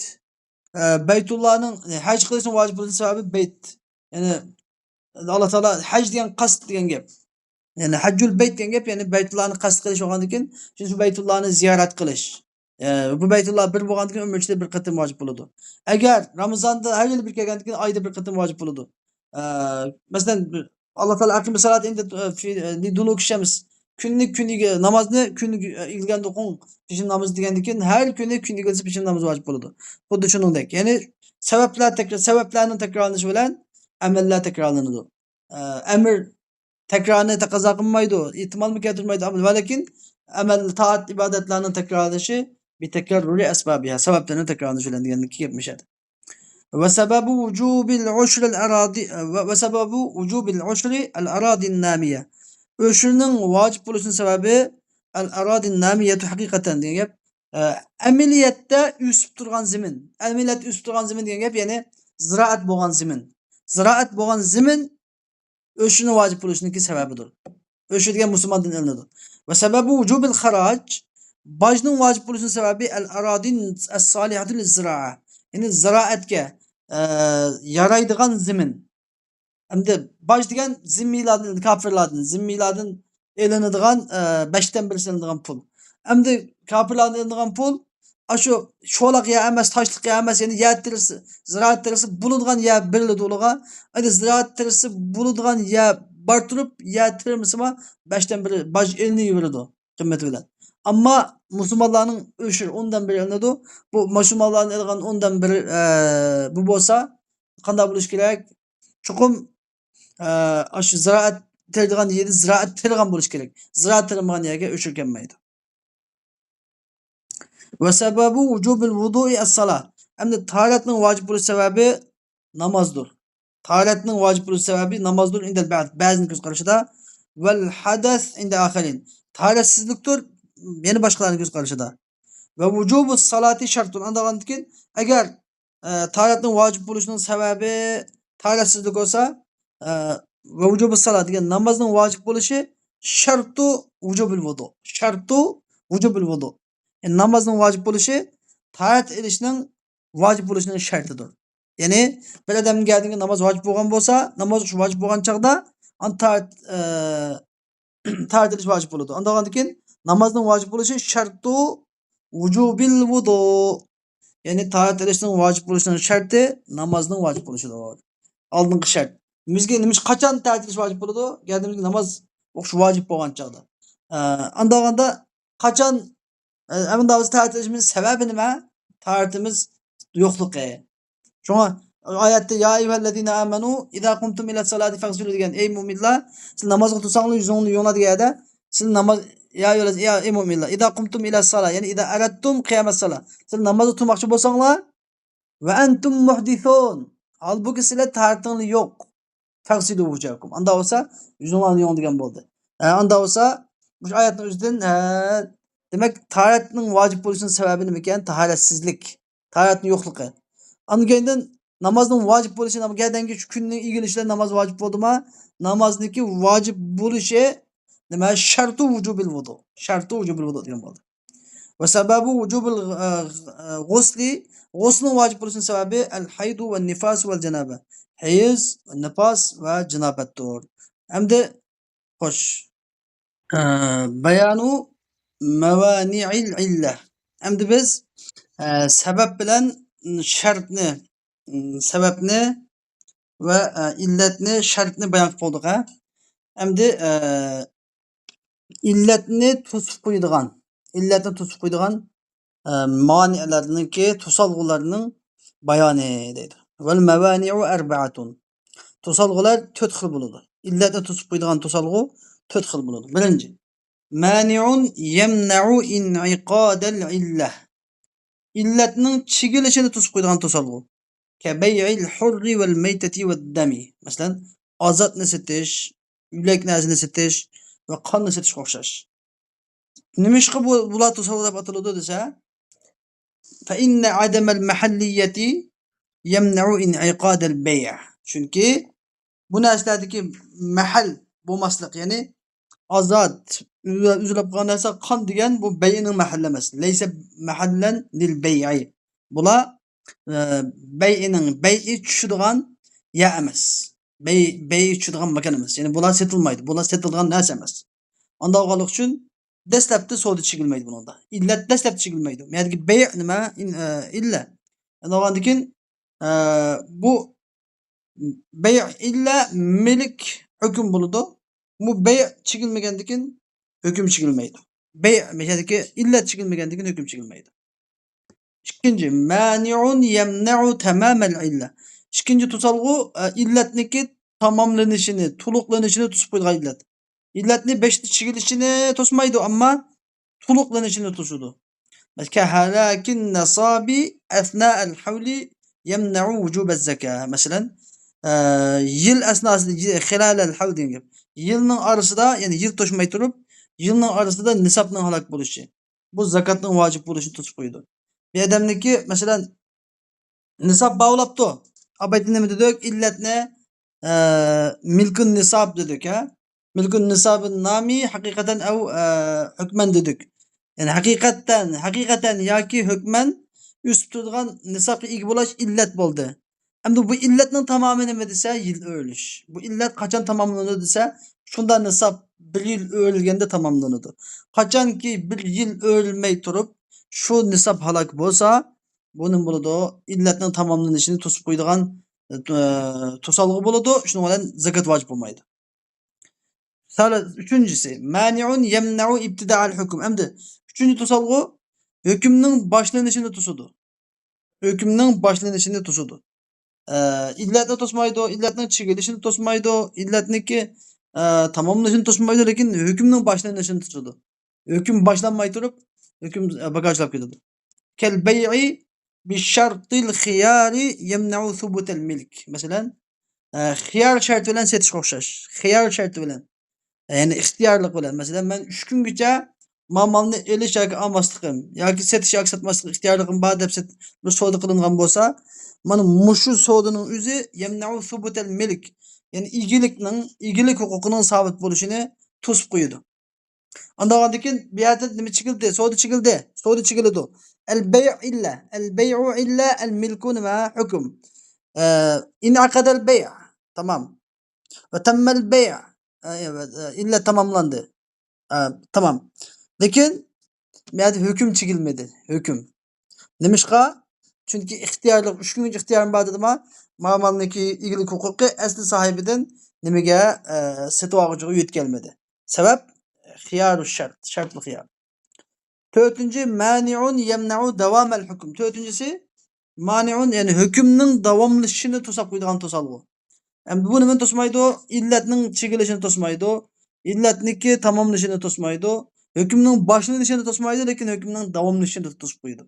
ئە، بەيتۇللانىڭ، ھەج قىلىشنىڭ ۋاجىپ بولۇشىنىڭ سەۋەبى بەيت. يەنى، ئاللا تائالا ھەج دېگەن قەست دېگەن گەپ. يەنى، ھەججۇل بەيت دېگەن گەپ، يەنى بەيتۇللانى قەست قىلىش بولغاندىكىن، شۇ، شۇ بەيتۇللانى زىيارەت قىلىش. ئە، بۇ بەيتۇللا بىر بولغاندىكىن، ئۆمۈر ئىچىدە بىر قېتىم ۋاجىپ بولىدۇ. ئەگەر رامىزاندا ھەر يىلى بىر كەلگەندىكىن، ئايدا بىر قېتىم ۋاجىپ بولىدۇ. ئە، مەسىلەن، ئاللا تائالا ئەقىمۇس سالاتە ئىندە، ئە، في، ئە، لدلوك الشمس. كۈننى، كۈن ئىگە-، نامازنى كۈن ئىگە-، ئىگىلىگەندە ئوقۇڭ، پېشىن نامىزى دېگەندىكىن، ھەر كۈنى كۈن ئىگىلىسە پېشىن نامىزى ۋاجىپ بولىدۇ. خۇددى شۇنىڭدەك. يەنى سەۋەبلەر تەكرار، سەۋەبلەرنىڭ تەكرارلىنىشى بىلەن ئەمەللەر تەكرارلىنىدۇ. ئە، ئەمىر تەكرارنى تەقەززا قىلمايدۇ، ئېھتىمالمۇ كەلتۈرمەيدۇ. ۋەلەكىن ئەمەل، تائەت، ئىبادەتلەرنىڭ تەكرارلىنىشى بىتەكرارۇرى ئەسبابىھا، سەۋەبلەرنىڭ تەكرارلىنىشى بىلەن دېگەندىكى گەپ مىشەدە. ۋە سەبەبۇ ۋۇجۇبىل ئۇشرىل ئەرادى، ۋە، ۋە سەبەبۇ ۋۇجۇبىل ئۇشرى ئەل ئەرادىن نامىيە. ئۆشرىنىڭ ۋاجىپ بولۇشىنىڭ سەۋەبى ئەل ئەرادىن نامىيەتۇ ھەقىقەتەن دېگەن گەپ. ئە، ئەمەلىيەتتە ئۆسۈپ تۇرغان زېمىن. ئەمەلىيەتتە ئۆسۈپ تۇرغان زېمىن دېگەن گەپ، يەنى زىرائەت بولغان زېمىن. زىرائەت بولغان زېمىن ئۆشۈرنىڭ ۋاجىپ بولۇشىنىڭكى سەۋەبىدۇر. ئۆشۈر دېگەن مۇسۇلماندىن ئېلىنىدۇ. ۋە سەۋەبۇ ۋۇجۇبىل خىراج، باجنىڭ ۋاجىپ بولۇشىنىڭ سەۋەبى ئەل ئارادىن ئەس سالىھەتۇ لىززىرائە. يەنى زىرائەتكە، ئە، يارايدىغان زېمىن. ئەمدى باج دېگەن زىممىيلاردىن، كاپىرلاردىن، زىممىيلاردىن ئېلىنىدىغان، ئە، بەشتىن بىرسى ئېلىنىدىغان پۇل. ئەمدى كاپىرلاردىن ئېلىنىدىغان پۇل، ئاشۇ شولاق يەر ئەمەس، تاشلىق يەر ئەمەس، يەنى يەر تېرىسى، زىرائەت تېرىسى بولىدىغان يەر بېرىلىدۇ ئۇلارغا. ئەمدى زىرائەت تېرىسى بولىدىغان يەر بار تۇرۇپ، يەر تېرىمىسىمۇ بەشتىن بىرى باج ئېلىنىۋېرىدۇ قىممىتى بىلەن. ئەمما مۇسۇلمانلارنىڭ ئۆشۈر ئوندىن بىرى ئېلىنىدۇ. بۇ مۇسۇلمانلارنىڭ ئېلىدىغان ئوندىن بىرى، ئە، بۇ بولسا قانداق بولۇشى كېرەك؟ چوقۇم، ئە، ئاشۇ زىرائەت تېرىدىغان يېرى زىرائەت تېرىغان بولۇشى كېرەك. زىرائەت تېرىمىغان يەرگە ئۆشۈر كەلمەيدۇ. ۋە سەبەبۇ ۋۇجۇبىل ۋۇدۇئى ئەسسالا. ئەمدى تاھارەتنىڭ ۋاجىپ بولۇش سەۋەبى نامازدۇر. تاھارەتنىڭ ۋاجىپ بولۇش سەۋەبى نامازدۇر ئىندەل بەئد، بەزىنىڭ كۆز قارىشىدا. ۋەل ھەدەس ئىندە ئاخىرىن. تاھارەتسىزلىكتۇر، يەنە باشقىلارنىڭ كۆز قارىشىدا. ۋە ۋۇجۇبۇ سالاتى شەرتۇن. ئاندىن كېيىن ئەگەر، ئە، تاھارەتنىڭ ۋاجىپ بولۇشىنىڭ سەۋەبى تاھارەتسىزلىك بولسا، ئە، ۋە ۋۇجۇبۇ سالا دېگەن نامازنىڭ ۋاجىپ بولۇشى شەرتۇ ۋۇجۇبىل ۋۇدۇ. شەرتۇ ۋۇجۇبىل ۋۇدۇ. يەنى نامازنىڭ ۋاجىپ بولۇشى تاھارەت ئېلىشنىڭ ۋاجىپ بولۇشىنىڭ شەرتىدۇر. يەنى بىر ئادەمگە ناماز ۋاجىپ بولغان بولسا، ناماز ۋاجىپ بولغان چاغدا ئان تاھارەت، ئە، تاھارەت ئېلىش ۋاجىپ بولىدۇ. ئاندىن كېيىن نامازنىڭ ۋاجىپ بولۇشى شەرتۇ ۋۇجۇبىل ۋۇدۇ. يەنى تاھارەت ئېلىشنىڭ ۋاجىپ بولۇشىنىڭ شەرتى نامازنىڭ ۋاجىپ بولۇشىدۇر. ئالدىنقى شەرت. بىزگە نېمە ئىش، قاچان تاھارەت ئېلىش ۋاجىپ بولىدۇ؟ گەردىمىزگە ناماز ئوقۇش ۋاجىپ بولغان چاغدا. ئە، ئانداغاندا قاچان، ئە، ئەمدى بىز تاھارەت ئېلىشىمىز سەۋەبى نېمە؟ تاھارىتىمىز يوقلۇقى. شۇڭا ئايەتتە، يا ئەييۇھەللەزىنە ئامەنۇ ئىزا قۇمتۇم ئىلەسسالاتى فەغسىلۇ دېگەن، ئەي مۆمىنلەر، سىلەر نامازغا تۇرساڭلار يۈزۈڭلارنى يۇيۇڭلار دېگەن يەردە، سىلەر ناماز، يا ئەييۇھەللەزىنە، يا، ئەي مۆمىنلەر، ئىزا قۇمتۇم ئىلەسسالا، يەنى ئىزا ئەرەدتۇم قىيامەسسالا، سىلەر نامازغا تۇرماقچى بولساڭلار، ۋە ئەنتۇم مۇھدىسۇن، ھالبۇكى سىلەر تاھارىتىڭلار يوق. فەغسىلۇ ۋۇجۇھەكۇم. ئاندا بولسا يۈزۈڭلارنى يۇيۇڭ دېگەن بولدى. ئە، ئاندا بولسا مۇشۇ ئايەتنىڭ ئۆزىدىن، ئە، دېمەك، تاھارەتنىڭ ۋاجىپ بولۇشىنىڭ سەۋەبى نېمىكەن؟ تاھارەتسىزلىك. تاھارەتنىڭ يوقلۇقى. ئاندىن كېيىندىن نامازنىڭ ۋاجىپ بولۇشى، نام-، گەدەنگە شۇ كۈننىڭ ئىگىلىشىدە ناماز ۋاجىپ بولدىما؟ نامازنىڭكى ۋاجىپ بولۇشى نېمە؟ شەرتۇ ۋۇجۇبىل ۋۇدۇ. شەرتۇ ۋۇجۇبىل ۋۇدۇ دېگەن بولدى. ۋە سەبەبۇ ۋۇجۇبىل، ئە، ئە، غۇسلى، غۇسلىنىڭ ۋاجىپ بولۇشىنىڭ سەۋەبى ئەل ھەيدۇ ۋە نىفاس ۋەل جانابە. ھەيز، نىپاس ۋە جانابەتتۇر. ئەمدى خوش. ئە، بايانۇ مەۋانىئىل ئىللە. ئەمدى بىز، ئە، سەۋەب بىلەن شەرتنى، سەۋەبنى ۋە، ئە، ئىللەتنى، شەرتنى بايان قىلىپ بولدۇق، ھە. ئەمدى، ئە، ئىللەتنى توسۇپ قويىدىغان، ئىللەتنى توسۇپ قويىدىغان، ئە، مانىئلەرنىڭكى، توسالغۇلارنىڭ بايانى دەيدۇ. ۋەل مەۋانىئۇ ئەربەئەتۇن. توسالغۇلار تۆت خىل بولىدۇ. ئىللەتنى توسۇپ قويىدىغان توسالغۇ تۆت خىل بولىدۇ. بىرىنچى، مانىئۇن يەمنەئۇ ئىنئىقادەل ئىللە. ئىللەتنىڭ چىگىلىشىنى توسۇپ قويىدىغان توسالغۇ. كەبەيئىل ھۇررى ۋەل مەيتەتى ۋەد دەمى. مەسىلەن، ئازادنى سېتىش، يۈلەك نەرسىنى سېتىش ۋە قاننى سېتىشقا ئوخشاش. نېمىشقا بۇ، بۇلار توسالغۇ دەپ ئاتىلىدۇ دېسە، فەئىننە ئەدەمەل مەھەللىيەتى يەمنەئۇ ئىنئىقادەل بەيئ. چۈنكى بۇ نەرسىلەردىكى مەھەل بولماسلىق، يەنى ئازاد، ئۈزۈلۈپ قالغان نەرسە قان دېگەن بۇ بەيئنىڭ مەھەللى ئەمەس. لەيسە مەھەللەن لىل بەيئ. بۇلار، ئە، بەيئنىڭ، بەيئ چۈشىدىغان يەر ئەمەس. بەي-، بەيئ چۈشىدىغان ماكان ئەمەس. يەنى بۇلار سېتىلمايدۇ. بۇلار سېتىلىدىغان نەرسە ئەمەس. ئانداق بولغانلىقى ئۈچۈن دەسلەپتە سودا چېكىلمەيدۇ بۇنىڭدا. ئىللەت دەسلەپتە چېكىلمەيدۇ. بۇ يەردىكى بەيئ نېمە؟ ئىن-، ئە، ئىللە. ئاندىن كېيىن، ئە، بۇ بەيئ ئىللە مىلك ھۆكۈم بولىدۇ. بۇ بەيئ چېكىلمىگەندىكىن ھۆكۈم چېكىلمەيدۇ. بەيئ، بۇ يەردىكى ئىللەت چېكىلمىگەندىكىن ھۆكۈم چېكىلمەيدۇ. ئىككىنچى، مانىئۇن يەمنەئۇ تامامەل ئىللە. ئىككىنچى توسالغۇ، ئە، ئىللەتنىكى تاماملىنىشىنى، تولۇقلىنىشىنى توسۇپ قويىدىغان ئىللەت. ئىللەتنى بەشتە چىگىلىشىنى توسمايدۇ، ئەمما تولۇقلىنىشىنى توسىدۇ. كەھەلاكىن نەسابى ئەسنائەل ھەۋلى يەمنەئۇ ۋۇجۇبەز زەكا. مەسىلەن، ئە، يىل ئەسناسىدا، يى-، خىلالەل ھەۋل دېگەن گەپ. يىلنىڭ ئارىسىدا، يەنى يىل توشماي تۇرۇپ، يىلنىڭ ئارىسىدا نىسابنىڭ ھالاك بولۇشى. بۇ زاكاتنىڭ ۋاجىپ بولۇشىنى توسۇپ قويىدۇ. بىر ئادەمنىڭكى، مەسىلەن، نىساب باۋلاپتۇ. ئاپايتى نېمە دېدۇق؟ ئىللەتنى، ئە، مىلكۇن نىساب دېدۇك، ھە؟ مىلكۇن نىسابىن نامى ھەقىقەتەن ئەۋ، ئە، ھۆكمەن دېدۇق. يەنى ھەقىقەتەن، ھەقىقەتەن ياكى ھۆكمەن ئۆسۈپ تۇرىدىغان نىسابقا ئىگە بولاش ئىللەت بولدى. ئەمدى بۇ ئىللەتنىڭ تامامى نېمە دېسە، يىل ئۆرۈلۈش. بۇ ئىللەت قاچان تاماملىنىدۇ دېسە، شۇنداق نىساب بىر يىل ئۆرۈلگەندە تاماملىنىدۇ. قاچانكى بىر يىل ئۆرۈلمەي تۇرۇپ، شۇ نىساب ھالاك بولسا، بۇ نېمە بولىدۇ؟ ئىللەتنىڭ تاماملىنىشىنى توسۇپ قويىدىغان، ئە، توسالغۇ بولىدۇ. شۇنىڭ بىلەن زاكات ۋاجىپ بولمايدۇ. سال-، ئۈچىنچىسى، مانىئۇن يەمنەئۇ ئىبتىدائەل ھۆكۈم. ئەمدى ئۈچىنچى توسالغۇ ھۆكۈمنىڭ باشلىنىشىنى توسىدۇ. ھۆكۈمنىڭ باشلىنىشىنى توسىدۇ. ئە، ئىللەتنى توسمايدۇ، ئىللەتنىڭ چېكىنىشىنى توسمايدۇ، ئىللەتنىڭكى، ئە، تاماملىنىشىنى توسمايدۇ، لېكىن ھۆكۈمنىڭ باشلىنىشىنى توسىدۇ. ھۆكۈم باشلانماي تۇرۇپ، ھۆكۈم، ئە، باكاشلاپ كېتىدۇ. كەل بەيئى بىشەرتىل خىيارى يەمنەئۇ سۇبۇتەل مىلك. مەسىلەن، ئە، خىيار شەرتى بىلەن سېتىشقا ئوخشاش. خىيار شەرتى بىلەن. يەنى ئىختىيارلىق بىلەن. مەسىلەن، مەن ئۈچ كۈنگىچە ما مالنى ئېلىش ياكى ئالماسلىقىم ياكى سېتىش ياكى ساتماسلىق ئىختىيارلىقىم بار دەپ سېت-، بىر سودا قىلىنغان بولسا، مانا مۇشۇ سودىنىڭ ئۆزى يەمنەئۇ سۇبۇتەل مىلك، يەنى ئىگىلىكنىڭ، ئىگىلىك ھوقۇقىنىڭ سابىت بولۇشىنى توسۇپ قويىدۇ. ئاندىن كېيىن بۇ يەردە نېمە چېكىلدى؟ سودا چېكىلدى. سودا چېكىلىدۇ. ئەل بەيئۇ ئىللە. ئەل بەيئۇ ئىللە، ئەل مىلكۇ نېمە؟ ھۆكۈم. ئە، ئىنئەقەدەل بەيئ. تامام. ۋە تەممەل بەيئ. ئە، ئە، ئىللە تاماملاندى. ئە، تامام. لېكىن بۇ يەردە ھۆكۈم چېكىلمىدى. ھۆكۈم. نېمىشقا؟ چۈنكى ئىختىيارلىق، ئۈچ كۈنگىچە ئىختىيارىم بار دېدىما، ما مالنىڭكى ئىگىلىك ھوقۇقى ئەسلى ساھىبىدىن نېمىگە، ئە، سېتىۋالغۇچىغا يۆتكەلمىدى. سەۋەب، خىيارۇ شەرت، شەرتلىك خىيار. تۆتىنچى، مانىئۇن يەمنەئۇ داۋامەل ھۆكۈم. تۆتىنچىسى، مانىئۇن، يەنى ھۆكۈمنىڭ داۋاملىشىشىنى توساپ قويىدىغان توسالغۇ. ئەمدى بۇ نېمىنى توسمايدۇ؟ ئىللەتنىڭ چېكىلىشىنى توسمايدۇ. ئىللەتنىڭكى تاماملىشىنى توسمايدۇ. ھۆكۈمنىڭ باشلىنىشىنى توسمايدۇ، لېكىن ھۆكۈمنىڭ داۋاملىشىشىنى توسۇپ قويىدۇ.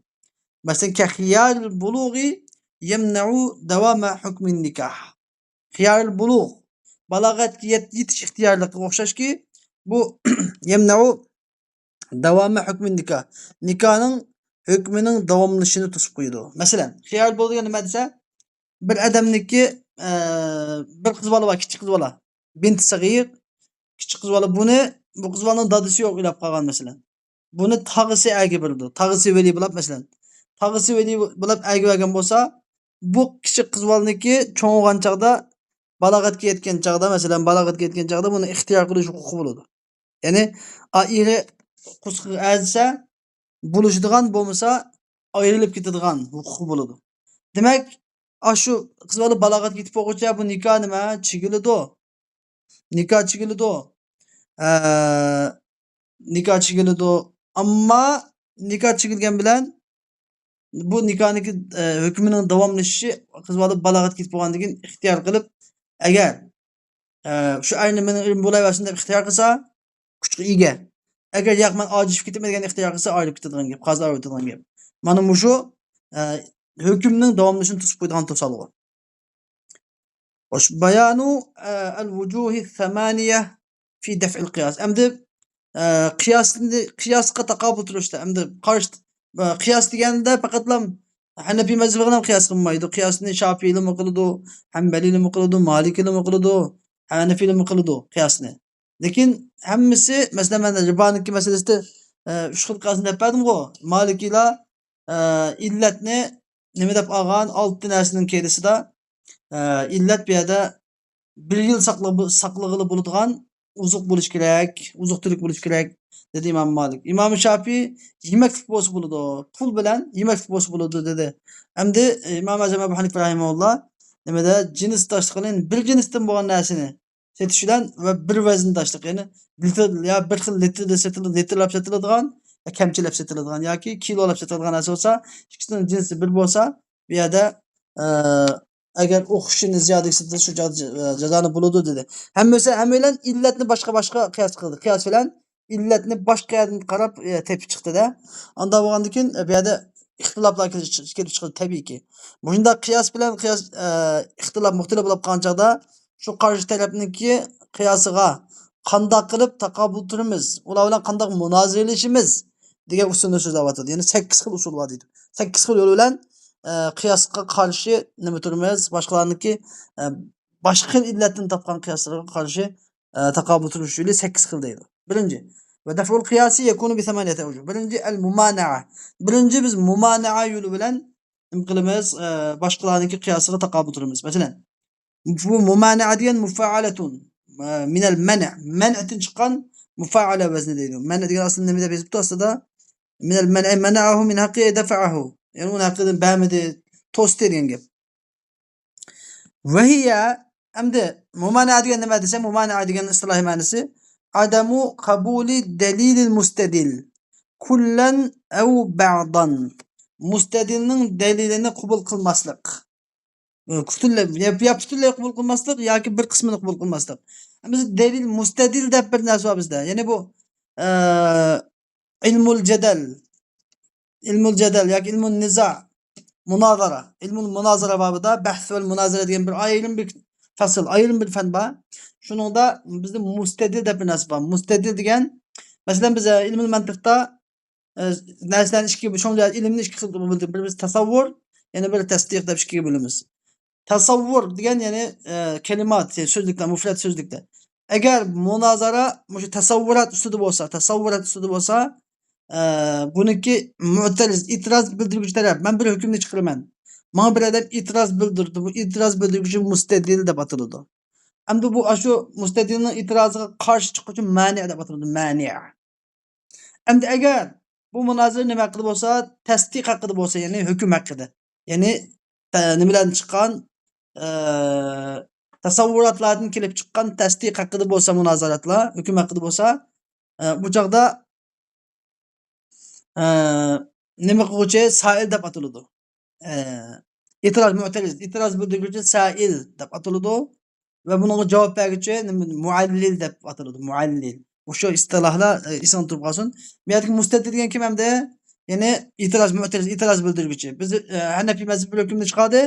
مەسىلەن، كەخىيارىل بۇلۇغى يەمنەئۇ داۋامە ھۆكمىن نىكاھ. خىيارىل بۇلۇغ، بالاغەتكە يەت-، يېتىش ئىختىيارلىقىغا ئوخشاشكى، بۇ يەمنەئۇ داۋامە ھۆكمىن نىكاھ. نىكاھنىڭ ھۆكمىنىڭ داۋاملىشىشىنى توسۇپ قويىدۇ. مەسىلەن، خىيار بۇلۇغ دېگەن نېمە دېسە، بىر ئادەمنىڭكى، ئە، بىر قىز بالا بار، كىچىك قىز بالا. بىنتى سەغىر، كىچىك قىز بالا. بۇنى، بۇ قىز بالىنىڭ دادىسى يوق، ئۆلۈپ قالغان مەسىلەن. بۇنى تاغىسى ئەرگە بېرىدۇ. تاغىسى ۋەلىي بولاپ مەسىلەن. تاغىسى ۋەلىي بولاپ ئەرگە بەرگەن بولسا، بۇ كىچىك قىز بالىنىڭكى چوڭ بولغان چاغدا، بالاغەتكە يەتكەن چاغدا، مەسىلەن، بالاغەتكە يەتكەن چاغدا بۇنى ئىختىيار قىلىش ھوقۇقى بولىدۇ. يەنى، ئا-، ئېرى قورسىقىغا ئەرزىسە، بولۇشىدىغان، بولمىسا ئايرىلىپ كېتىدىغان ھوقۇقى بولىدۇ. دېمەك، ئاشۇ قىز بالا بالاغەتكە يېتىپ بولغۇچە بۇ نىكاھ نېمە؟ چېكىلىدۇ. نىكاھ چېكىلىدۇ. ئە، نىكاھ چېكىلىدۇ. ئەمما نىكاھ چېكىلگەن بىلەن بۇ نىكاھنىڭكى، ئە، ھۆكمىنىڭ داۋاملىشىشى، قىز بالا بالاغەتكە يېتىپ بولغاندىن كېيىن ئىختىيار قىلىپ، ئەگەر، ئە، شۇ ئەرنى مېنىڭ ئېرىم بولايۋەرسۇن دەپ ئىختىيار قىلسا، كۈچكە ئىگە. ئەگەر ياق، مەن ئاجىزىپ كېتىمەن دېگەن ئىختىيار قىلسا، ئايرىلىپ كېتىدىغان گەپ، قازا ئايرىلىپ كېتىدىغان گەپ. مانا مۇشۇ، ئە، ھۆكۈمنىڭ داۋاملىشىشىنى توسۇپ قويىدىغان توسالغۇ. خوش، بايانۇ، ئە، ئەل ۋۇجۇھى سەمانىيە فى دەفئىل قىياس. ئەمدى، ئە، قىياسنى، قىياسقا تاقابىل تۇرۇشتا، ئەمدى قارشى، ئە، قىياس دېگەندە پەقەتلا ھەنەفىي مەزھىپىگە قىياس قىلمايدۇ. قىياسنى شافىئىيلىمۇ قىلىدۇ، ھەمبەلىيلىمۇ قىلىدۇ، مالىكىيلىمۇ قىلىدۇ، ھەنەفىيلىمۇ قىلىدۇ قىياسنى. لېكىن ھەممىسى، مەسىلەن، مەن رىبانىڭكى مەسىلىسىدە، ئە، ئۈچ خىل قىياسنى دەپ بەردىمغۇ؟ مالىكىيلار، ئە، ئىللەتنى نېمە دەپ ئالغان؟ ئالتە نەرسىنىڭ كېرىسىدا، ئە، ئىللەت بۇ يەردە بىر يىل ساقلا-، ساقلىغىلى بولىدىغان ئوزۇق بولۇش كېرەك، ئوزۇق-تۈلۈك بولۇش كېرەك، دېدى ئىمام مالىك. ئىمام شافىئىي يېمەكلىك بولسا بولىدۇ، پۇل بىلەن يېمەكلىك بولسا بولىدۇ، دېدى. ئەمدى ئىمام ئەزەم ئەبۇ ھەنىفە رەھىمەھۇللا نېمىدە، جىنس تاشلىقىنى، بىر جىنستىن بولغان نەرسىنى سېتىش بىلەن ۋە بىر ۋەزىن تاشلىق، يەنى لىتىر، يا بىر خىل لىتىردا سېتىلىدۇ، لىتىرلاپ سېتىلىدىغان، كەمچىلەپ سېتىلىدىغان ياكى كىلولاپ سېتىلىدىغان نەرسە بولسا، ئىككىسىنىڭ جىنسى بىر بولسا، بۇ يەردە، ئە، ئەگەر ئوخشىشىنى زىيادە سېتىلسە، شۇ جا-، جازانى بولىدۇ، دېدى. ھەممىسى، ھەممەيلەن ئىللەتنى باشقا-باشقا قىياس قىلدى. قىياس بىلەن ئىللەتنى باشقا يەردىن قاراپ، ئە، تېپىپ چىقتى-دە. ئانداق بولغاندىن كېيىن، ئە، بۇ يەردە ئىختىلاپلار كېلىپ چىق-، كېلىپ چىقىدۇ، تەبىئىيكى. مۇشۇنداق قىياس بىلەن قىياس، ئە، ئىختىلاپ، مۇختەلىپ بولۇپ قالغان چاغدا، شۇ قارشى تەرەپنىڭكى قىياسىغا قانداق قىلىپ تاقابىل تۇرىمىز، ئۇلار بىلەن قانداق مۇنازىرىلىشىمىز دېگەن ئۇسۇلنى سۆزلەۋاتىدۇ. يەنى سەككىز خىل ئۇسۇل بار دەيدۇ. سەككىز خىل يول بىلەن، ئە، قىياسقا قارشى نېمە تۇرىمىز، باشقىلارنىڭكى، ئە، باشقا خىل ئىللەتتىن تاپقان قىياسلىرىغا قارشى، ئە، تاقابىل تۇرۇش يولى سەككىز خىل دەيدۇ. بىرىنچى، ۋە دەفئۇل قىياسى يەكۇنۇ بىسەمانىيەتە ئەۋجۇھ. بىرىنچى، ئەل مۇمانەئە. بىرىنچى بىز مۇمانەئە يولى بىلەن نېمە قىلىمىز؟ ئە، باشقىلارنىڭكى قىياسىغا تاقابىل تۇرىمىز. مەسىلەن، بۇ مۇمانەئە دېگەن مۇفەئەلەتۇن، ئە، مىنەل مەنئە. مەنئەتىن چىققان مۇفەئەلە ۋەزنى دەيدۇ. مەنئە دېگەن ئەسلىدە نېمە دەپ يېزىپتۇ ئاستىدا؟ مىنەل مەنئە مەنەئەھۇ مىن ھەققىھى دەفەئەھۇ. يەنى ئۇنىڭ ھەققىدىن بەرمىدى، توستى دېگەن گەپ. ۋەھىيە، ئەمدى مۇمانەئە دېگەن نېمە دېسە، مۇمانەئە دېگەن ئىستىلاھىي مەنىسى ئادەمۇ قەبۇلى دەلىلىل مۇستەدىل كۇللەن ئەۋ بەئدان. مۇستەدىلنىڭ دەلىلىنى قوبۇل قىلماسلىق. پۈتۈنلەي، يا، يا پۈتۈنلەي قوبۇل قىلماسلىق ياكى بىر قىسمىنى قوبۇل قىلماسلىق. بىز دەلىل مۇستەدىل دەپ بىر نەرسە بار بىزدە. يەنى بۇ، ئە، ئىلمۇل جەدەل، ئىلمۇل جەدەل ياكى ئىلمۇل نىزا، مۇنازىرە. ئىلمۇل مۇنازىرە بابىدا بەھس ۋە مۇنازىرە دېگەن بىر ئايرىم بىر پەسىل، ئايرىم بىر پەن بار. شۇنىڭدا بىزدە مۇستەدىل دەپ بىر نەرسە بار. مۇستەدىل دېگەن، مەسىلەن، بىز، ئە، ئىلمۇل مەنتىقتا، ئە، نەرسىلەرنى ئىككىگە، شۇڭا ئىلىمنى ئىككى خىلغا بۆلدۇق. بىرىمىز تەسەۋۋۇر، يەنە بىرى تەستىق دەپ ئىككىگە بۆلىمىز. تەسەۋۋۇر دېگەن، يەنى، ئە، كەلىمات، يەنى سۆزلۈكلەر، مۇفرەت سۆزلۈكلەر. ئەگەر مۇنازىرە مۇشۇ تەسەۋۋۇرات ئۈستىدە بولسا، تەسەۋۋۇرات ئۈستىدە بولسا، ئە، بۇنىڭكى مۇئتەرىز، ئېتىراز بىلدۈرگۈچى تەرەپ، مەن بىر ھۆكۈمنى چىقىرىمەن. ماڭا بىر ئادەم ئېتىراز بىلدۈردى. بۇ ئېتىراز بىلدۈرگۈچى مۇستەدىل دەپ ئاتىلىدۇ. ئەمدى بۇ ئاشۇ مۇستەدىلنىڭ ئېتىرازىغا قارشى چىققۇچى مانىئ دەپ ئاتىلىدۇ، مانىئ. ئەمدى ئەگەر بۇ مۇنازىرە نېمە ھەققىدە بولسا، تەستىق ھەققىدە بولسا، يەنى ھۆكۈم ھەققىدە، يەنى، تە-، نېمىلەردىن چىققان، ئە، تەسەۋۋۇراتلاردىن كېلىپ چىققان تەستىق ھەققىدە بولسا، مۇنازىرەتلەر ھۆكۈم ھەققىدە بولسا، ئە، بۇ چاغدا، ئە، نېمە قىلغۇچى سائىل دەپ ئاتىلىدۇ. ئە، ئېتىراز، مۇئتەرىز، ئېتىراز بىلدۈرگۈچى سائىل دەپ ئاتىلىدۇ. ۋە بۇنىڭغا جاۋاب بەرگۈچى نېمە؟ مۇئەللىل دەپ ئاتىلىدۇ، مۇئەللىل. مۇشۇ ئىستىلاھلار، ئە، ئېسىڭدە تۇرۇپ قالسۇن. بۇ يەردىكى مۇستەدىل دېگەن كىم ئەمدى؟ يەنى ئېتىراز، مۇئتەرىز، ئېتىراز بىلدۈرگۈچى. بىز، ئە، ھەنەفىي مەزھىپى بىر ھۆكۈمنى چىقاردى.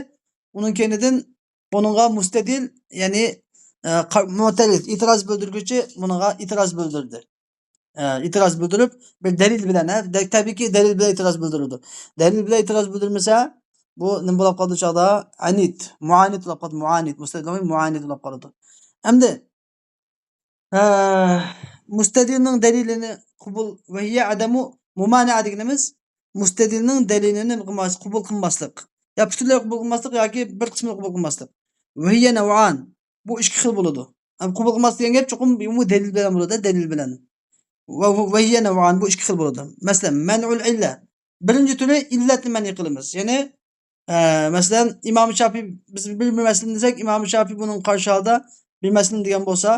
ئۇنىڭ كەينىدىن بۇنىڭغا مۇستەدىل، يەنى، ئە، قا-، مۇئتەرىز، ئېتىراز بىلدۈرگۈچى بۇنىڭغا ئېتىراز بىلدۈردى. ئە، ئېتىراز بىلدۈرۈپ، بىر دەلىل بىلەن، ھە، دە-، تەبىئىيكى دەلىل بىلەن ئېتىراز بىلدۈرىدۇ. دەلىل بىلەن ئېتىراز بىلدۈرمىسە، بۇ نېمە بولۇپ قالىدۇ چاغدا؟ ئەنىد، مۇئانىد بولۇپ قالىدۇ، مۇئانىد، مۇستەدىل بولماي، مۇئانىد بولۇپ قالىدۇ. ئەمدى، ئە، مۇستەدىلنىڭ دەلىلىنى قوبۇل، ۋەھىيە ئادەمۇ مۇمانەئە دېگىنىمىز، مۇستەدىلنىڭ دەلىلىنى قىلماس-، قوبۇل قىلماسلىق. يا پۈتۈنلەي قوبۇل قىلماسلىق ياكى بىر قىسمىنى قوبۇل قىلماسلىق. ۋەھىيە نەۋئان. بۇ ئىككى خىل بولىدۇ. ئەمما قوبۇل قىلماسلىق دېگەن گەپ چوقۇم بۇ دەلىل بىلەن بولىدۇ، دەلىل بىلەن. ۋە، ۋە، ۋەھىيە نەۋئان، بۇ ئىككى خىل بولىدۇ. مەسىلەن، مەنئۇل ئىللە. بىرىنچى تۈرى ئىللەتنى مەنئى قىلىمىز. يەنى، ئە، مەسىلەن، ئىمام شافىي، بىز بىر، بىر مەسىلىنى دېسەك، ئىمام شافىي بۇنىڭغا قارشى ھالدا بىر مەسىلىنى دېگەن بولسا،